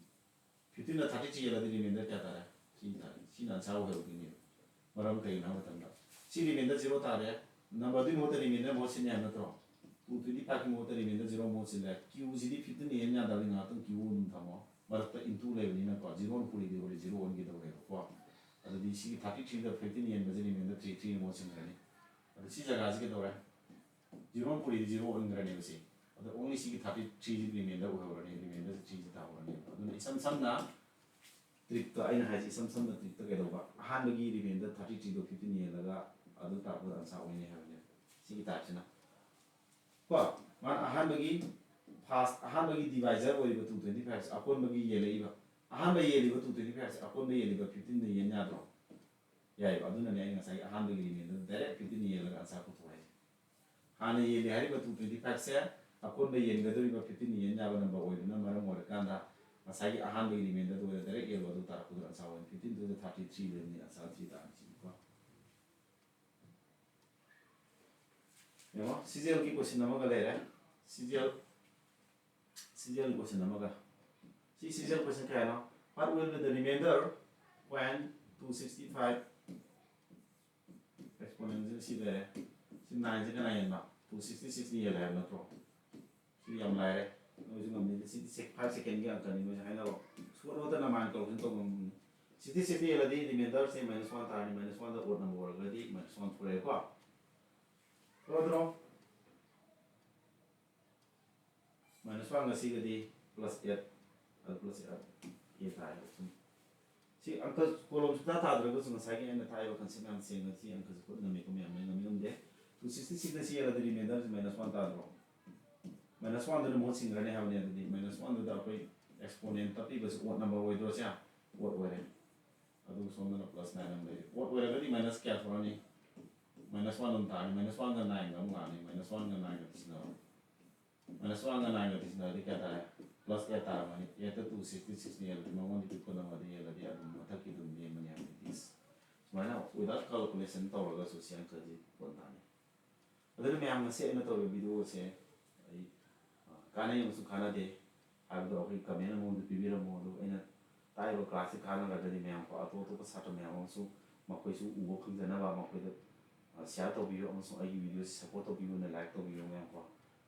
ꯐꯤꯐꯇꯤꯟꯗ ꯊꯥꯔꯇꯤ ꯊ꯭ꯔꯤ ꯌꯦꯜꯂꯗꯤ ꯔꯤꯃꯦꯟꯗꯔ ꯀꯌꯥ ꯇꯥꯔꯦ? ꯊ꯭ꯔꯤ ꯇꯥꯔꯦ꯫ ꯁꯤꯅ ꯑꯟꯁꯥꯔ ꯑꯣꯏꯍꯧꯗꯣꯏꯅꯦꯕ꯫ ꯃꯔꯝ ꯀꯩꯒꯤꯅꯣ ꯍꯥꯏꯕ ꯃꯇꯝꯗ ꯁꯤ remainder zero ꯇꯥꯔꯦ꯫ Number ꯑꯗꯨꯒꯤ ꯃꯍꯨꯠꯇ remainder ꯃꯍꯨꯠ ꯁꯤꯟ ꯌꯥꯏ ꯅꯠꯇ꯭ꯔꯣ? Two twenty five ꯀꯤ ꯃꯍꯨꯠꯇ remainder zero ꯃꯍꯨꯠ ꯁꯤꯜꯂꯦ꯫ Q ꯁꯤꯗꯤ fifteen ꯌꯦꯟ ꯌꯥꯗꯕꯅꯤ, ꯉꯥꯏꯍꯥꯛꯇꯪ Q ꯑꯗꯨꯝ ꯊꯝꯃꯣ꯫ ꯃꯔꯛꯇ into ꯂꯩꯕꯅꯤꯅꯀꯣ, zero ꯄꯨꯔꯤꯗꯤ already zero ꯑꯣꯟꯈꯤꯗꯧꯔꯦꯕꯀꯣ꯫ ꯑꯗꯨꯗꯤ ꯁꯤꯒꯤ thirty three ꯗ fifteen ꯌꯦꯟꯕꯁꯦ remainder three three ꯃꯍꯨꯠ ꯁꯤꯟꯈ꯭ꯔꯅꯤ꯫ ꯑꯗꯨ ꯁꯤ ꯖꯒꯥꯁꯤ ꯀꯩꯗꯧꯔꯦ? Zero ꯄꯨꯔꯤꯗꯤ zero ꯑꯣꯟꯈ꯭ꯔꯅꯦꯕ ꯁꯤ꯫ ꯑꯗ only ꯁꯤꯒꯤ thirty three ꯁꯤ remainder ꯑꯣꯏꯍꯧꯔꯅꯤ, remainder three ꯁꯤ ꯇꯥꯍꯧꯔꯅꯦꯕ꯫ ꯑꯗꯨꯅ ꯏꯁꯝ ꯁꯝꯅ trick ꯇꯣ ꯑꯩꯅ ꯍꯥꯏꯁꯦ, ꯏꯁꯝ ꯁꯝꯅ trick ꯇꯣ ꯀꯩꯗꯧꯕ? ꯑꯍꯥꯟꯕꯒꯤ remainder thirty three ꯗꯣ fifteen ꯌꯦꯜꯂꯒ ꯑꯗꯨ ꯇꯥꯔꯛꯄꯗ answer ꯑꯣꯏꯅꯤ ꯍꯥꯏꯕꯅꯦꯕ꯫ ꯁꯤꯒꯤ type ꯁꯤꯅ꯫ ꯀꯣ, ꯃꯥꯅ ꯑꯍꯥꯟꯕꯒꯤ first, ꯑꯍꯥꯟꯕꯒꯤ divisor ꯑꯣꯏꯔꯤꯕ two twenty five ꯁꯦ ꯑꯀꯣꯟꯕꯒꯤ ꯌꯦꯜꯂꯛꯏꯕ, ꯑꯍꯥꯟꯕ ꯌꯦꯜꯂꯤꯕ two twenty five ꯁꯦ ꯑꯀꯣꯟꯕ ꯌꯦꯜꯂꯤꯕ fifteen ꯗ ꯌꯦꯟ ꯌꯥꯗ꯭ꯔꯣ? ꯌꯥꯏꯑꯕ꯫ ꯑꯗꯨꯅꯅꯦ ꯑꯩ ꯉꯁꯥꯏꯒꯤ ꯑꯍꯥꯟꯕꯒꯤ remainder direct fifteen ꯌꯦꯜꯂꯒ answer ꯄꯨꯊꯣꯛ ꯍꯥꯏꯁꯦ꯫ ꯍꯥꯟꯅ ꯌꯦꯜꯂꯤ ꯍꯥꯏꯔꯤꯕ two twenty five ꯁꯦ ꯑꯀꯣꯟꯕ ꯌꯦꯟꯒꯗꯧꯔꯤꯕ fifteen ꯌꯦꯟ ꯌꯥꯕ number ꯑꯣꯏꯕꯅ ꯃꯔꯝ ꯑꯣꯏꯔꯀꯥꯟꯗ, ꯉꯁꯥꯏꯒꯤ ꯑꯍꯥꯟꯕꯒꯤ remainder ꯗꯨ ꯑꯣꯏꯅ direct ꯌꯦꯜꯂꯣ, ꯑꯗꯨ ꯇꯥꯔꯛꯄꯗ answer ꯑꯣꯏꯅ fifteen ꯗꯨꯗ thirty three ꯂꯩꯔꯝꯅꯤ, answer three ꯇꯥꯔꯅꯤ ꯁꯤꯅꯤꯀꯣ꯫ ꯌꯦꯡꯉꯣ, C G L ꯒꯤ question ꯑꯃꯒ ꯂꯩꯔꯦ꯫ C G L, C G L ꯒꯤ question ꯑꯃꯒ꯫ ꯁꯤ C G L question ꯀꯌꯥꯅꯣ? What will be the remainder when two sixty five exponent ꯁꯤ ꯂꯩꯔꯦ꯫ ꯁꯤ nine ꯁꯦ ꯀꯅꯥ ꯌꯦꯟꯕ? Two sixty six ꯅ ꯌꯦꯜꯂꯦ ꯍꯥꯏꯕ ꯅꯠꯇ꯭ꯔꯣ? ꯁꯤ ꯌꯥꯝ ꯂꯥꯏꯔꯦ꯫ ꯅꯣꯏꯁꯨ ꯉꯝꯅꯤꯗ꯫ ꯁꯤꯗꯤ sec-, five second ꯒꯤ ꯑꯪꯀꯅꯤ, ꯅꯣꯏꯁꯨ ꯍꯥꯏꯅꯔꯣ꯫ ꯁꯨꯡꯑꯣꯟ ꯑꯣꯟꯗꯅ mind calculation ꯇꯧ ꯉꯝ-, sixty six ꯅ ꯌꯦꯜꯂꯗꯤ remainder ꯁꯦ minus one ꯇꯥꯔꯅꯤ, minus one ꯗ odd number ꯑꯣꯏꯔꯒꯗꯤ minus one ꯊꯣꯛꯂꯛꯑꯦꯀꯣ꯫ ꯊꯣꯛꯂꯛꯇ꯭ꯔꯣ? Minus one ꯉꯁꯤꯒꯗꯤ plus eight, ꯑꯗꯨ plus eight, eight ꯇꯥꯔꯦ꯫ ꯁꯨꯝ ꯁꯤ ꯑꯪꯀ column ꯁꯨꯡꯊꯥ ꯊꯥꯗ꯭ꯔꯒꯁꯨ ꯉꯁꯥꯏꯒꯤ ꯑꯩꯅ ꯊꯥꯏꯕ concept ꯃꯌꯥꯝ ꯁꯦꯡꯅ ꯁꯤ ꯑꯪꯀꯁꯦ ꯈꯨꯠ ꯉꯝꯃꯤ ꯈꯨꯠ ꯃꯌꯥꯝ ꯂꯣꯏ ꯉꯝꯃꯤ ꯉꯝꯗꯦ꯫ Two sixty six ꯅ ꯁꯤ ꯌꯦꯜꯂꯗꯤ remainder ꯁꯤ minus one ꯇꯥꯗ꯭ꯔꯣ? Minus one ꯗꯨꯅ ꯃꯍꯨꯠ ꯁꯤꯟꯈ꯭ꯔꯅꯤ ꯍꯥꯏꯕꯅꯤ꯫ ꯑꯗꯨꯗꯤ minus one ꯗꯨꯗ ꯑꯩꯈꯣꯏ exponent ꯇ ꯄꯤꯕꯁꯤ odd number ꯑꯣꯏꯗ꯭ꯔꯣ? ꯁꯦ odd ꯑꯣꯏꯔꯦ꯫ ꯑꯗꯨꯒ ꯁꯣꯝꯗꯅ plus nine ꯑꯃ ꯂꯩꯔꯦ꯫ Odd ꯑꯣꯏꯔꯒꯗꯤ minus ꯀꯌꯥ ꯊꯣꯛꯂꯛꯑꯅꯤ? Minus one ꯑꯗꯨꯝ ꯇꯥꯔꯅꯤ꯫ Minus one ꯒ nine ꯒ ꯑꯃꯨꯛ ꯂꯥꯛꯑꯅꯤ꯫ Minus one ꯒ nine ꯒ ꯁꯤꯟꯅꯔꯣ꯫ Minus one ꯒ nine ꯒ ꯁꯤꯟꯅꯔꯗꯤ ꯀꯌꯥ ꯇꯥꯔꯦ? Plus eight ꯇꯥꯔꯝꯃꯅꯤ꯫ Eight ꯇ two sixty six ꯅ ꯌꯦꯜꯂꯗꯤ ꯃꯉꯣꯟꯗꯒꯤ ꯈꯨꯠ ꯑꯃꯗ ꯌꯦꯜꯂꯗꯤ ꯑꯗꯨꯝ ꯃꯊꯛꯀꯤ ꯑꯗꯨꯝ ꯂꯦꯝꯃꯅꯤ ꯍꯥꯏꯕꯗꯤ ꯏꯁ꯫ ꯁꯨꯃꯥꯏꯅ without calculation ꯇꯧꯔꯒꯁꯨ ꯁꯤ ꯑꯪꯀꯁꯤ ꯍꯣꯠꯅ ꯇꯥꯅꯤ꯫ ꯑꯗꯨꯅ ꯃꯌꯥꯝ ꯉꯁꯤ ꯑꯩꯅ ꯇꯧꯔꯤꯕ video ꯁꯦ ꯑꯩ, ꯑ, ꯀꯥꯟꯅꯩ ꯑꯃꯁꯨꯡ ꯀꯥꯟꯅꯗꯦ ꯍꯥꯏꯕꯗꯣ ꯑꯩꯈꯣꯏ comment ꯑꯃꯃꯝꯗ ꯄꯤꯕꯤꯔꯝꯃꯣ꯫ ꯑꯗꯨꯒ ꯑꯩꯅ ꯇꯥꯛꯏꯕ class ꯁꯤ ꯀꯥꯟꯅꯔꯒꯗꯤ ꯃꯌꯥꯝ ꯀꯣ ꯑꯇꯣꯞ ꯑꯇꯣꯞꯄ ꯁꯥꯇ꯭ꯔ ꯃꯌꯥꯝ ꯑꯃꯁꯨ ꯃꯈꯣꯏꯁꯨ ꯎꯕ ꯐꯪꯖꯅꯕ, ꯃꯈꯣꯏꯗ ꯁꯤꯌꯥꯔ ꯇꯧꯕꯤꯌꯨ ꯑꯃꯁꯨꯡ ꯑꯩꯒꯤ ꯚꯤꯗꯤꯑꯣꯁꯤ ꯁꯞꯄꯣꯔꯠ ꯇꯧꯕꯤꯌꯨꯅ ꯂꯥꯏꯛ ꯇꯧꯕꯤꯌꯨ ꯃꯌꯥꯝ ꯀꯣ꯫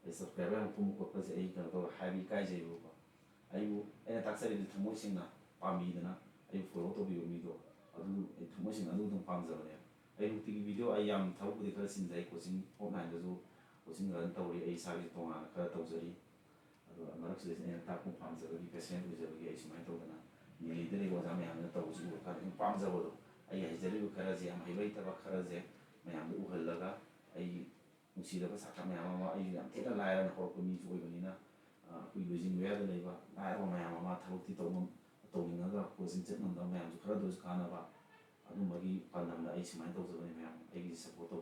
ꯑꯩ ꯁꯕꯁꯀ꯭ꯔꯥꯏꯕꯔ ꯌꯥꯝ ꯀꯨꯝꯕ ꯈꯣꯠꯄꯁꯦ ꯑꯩ ꯀꯩꯅꯣ ꯇꯧꯔ ꯍꯥꯏꯕ ꯏꯀꯥꯏꯖꯩꯕꯀꯣ꯫ ꯑꯩꯕꯨ ꯑꯩꯅ ꯇꯥꯛꯆꯔꯤꯕꯁꯦ ꯊꯃꯣꯏ ꯁꯦꯡꯅ ꯄꯥꯝꯕꯤꯗꯅ ꯑꯩꯕꯨ ꯐꯣꯂꯣ ꯇꯧꯕꯤꯕ ꯃꯤꯗꯣ ꯑꯗꯨ ꯑꯩ ꯊꯃꯣꯏ ꯁꯦꯡꯅ ꯑꯗꯨꯗꯪ ꯄꯥꯝꯖꯕꯅꯦꯕ꯫ ꯑꯩ ꯅꯨꯡꯇꯤꯒꯤ ꯚꯤꯗꯤꯑꯣ ꯑꯩ ꯌꯥꯝ ꯊꯕꯛꯄꯨꯗꯤ ꯈꯔ ꯆꯤꯟꯖꯩ, ꯀꯣꯆꯤꯡ ꯑꯣꯐꯂꯥꯏꯟꯗꯁꯨ ꯀꯣꯆꯤꯡ ꯔꯟ ꯇꯧꯔꯤ, ꯑꯩ ꯏꯁꯥꯒꯤ ꯇꯣꯉꯥꯟꯅ ꯈꯔ ꯇꯧꯖꯔꯤ꯫ ꯑꯗꯨꯒ ꯃꯔꯛꯁꯤꯗꯩꯁꯤꯗ ꯑꯩꯅ ꯇꯥꯛꯄ ꯄꯥꯝꯖꯕꯒꯤ, ꯄꯦꯁꯦꯟ ꯑꯣꯏꯖꯕꯒꯤ ꯑꯩ ꯁꯨꯃꯥꯏꯅ ꯇꯧꯗꯅ ꯗꯤꯜꯂꯤꯗ ꯂꯩꯕ ꯑꯣꯖꯥ ꯃꯌꯥꯝꯅ ꯇꯧꯕꯁꯤ ꯎꯔꯀꯥꯟꯗ ꯑꯩꯅ ꯄꯥꯝꯖꯕꯗꯣ, ꯑꯩ ꯍꯩꯖꯔꯤꯕ ꯈꯔꯁꯦ, ꯌꯥꯝ ꯍꯩꯕ ꯍꯩꯇꯕ ꯈꯔꯁꯦ ꯃꯌꯥꯝꯗ ꯎꯍꯜꯂꯒ ꯑꯩꯒꯤ ꯅꯨꯡꯁꯤꯔꯕ ꯁꯥꯇ꯭ꯔ ꯃꯌꯥꯝ ꯑꯃ, ꯑꯩꯁꯨ ꯌꯥꯝ ꯊꯤꯅ ꯂꯥꯏꯔꯅ ꯍꯧꯔꯛꯄ ꯃꯤꯁꯨ ꯑꯣꯏꯕꯅꯤꯅ, ꯑ, ꯑꯩꯈꯣꯏ ꯂꯣꯏꯖꯤꯡ ꯂꯣꯌꯥꯗ ꯂꯩꯕ ꯂꯥꯏꯔꯕ ꯃꯌꯥꯝ ꯑꯃ ꯊꯕꯛꯇꯤ ꯇꯧꯕ, ꯇꯧꯅꯤꯡꯉꯒ ꯀꯣꯆꯤꯡ ꯆꯠ ꯉꯝꯗꯕ ꯃꯌꯥꯝꯁꯨ ꯈꯔꯗ ꯑꯣꯏꯔꯁꯨ ꯀꯥꯟꯅꯕ, ꯑꯗꯨꯝꯕꯒꯤ ꯄꯥꯟꯗꯝꯗ ꯑꯩ ꯁꯨꯃꯥꯏꯅ ꯇꯧꯖꯕꯅꯤ ꯃꯌꯥꯝ, ꯑꯩꯒꯤ ꯁꯞꯄꯣꯔꯠ ꯇꯧꯕꯤꯌꯨ꯫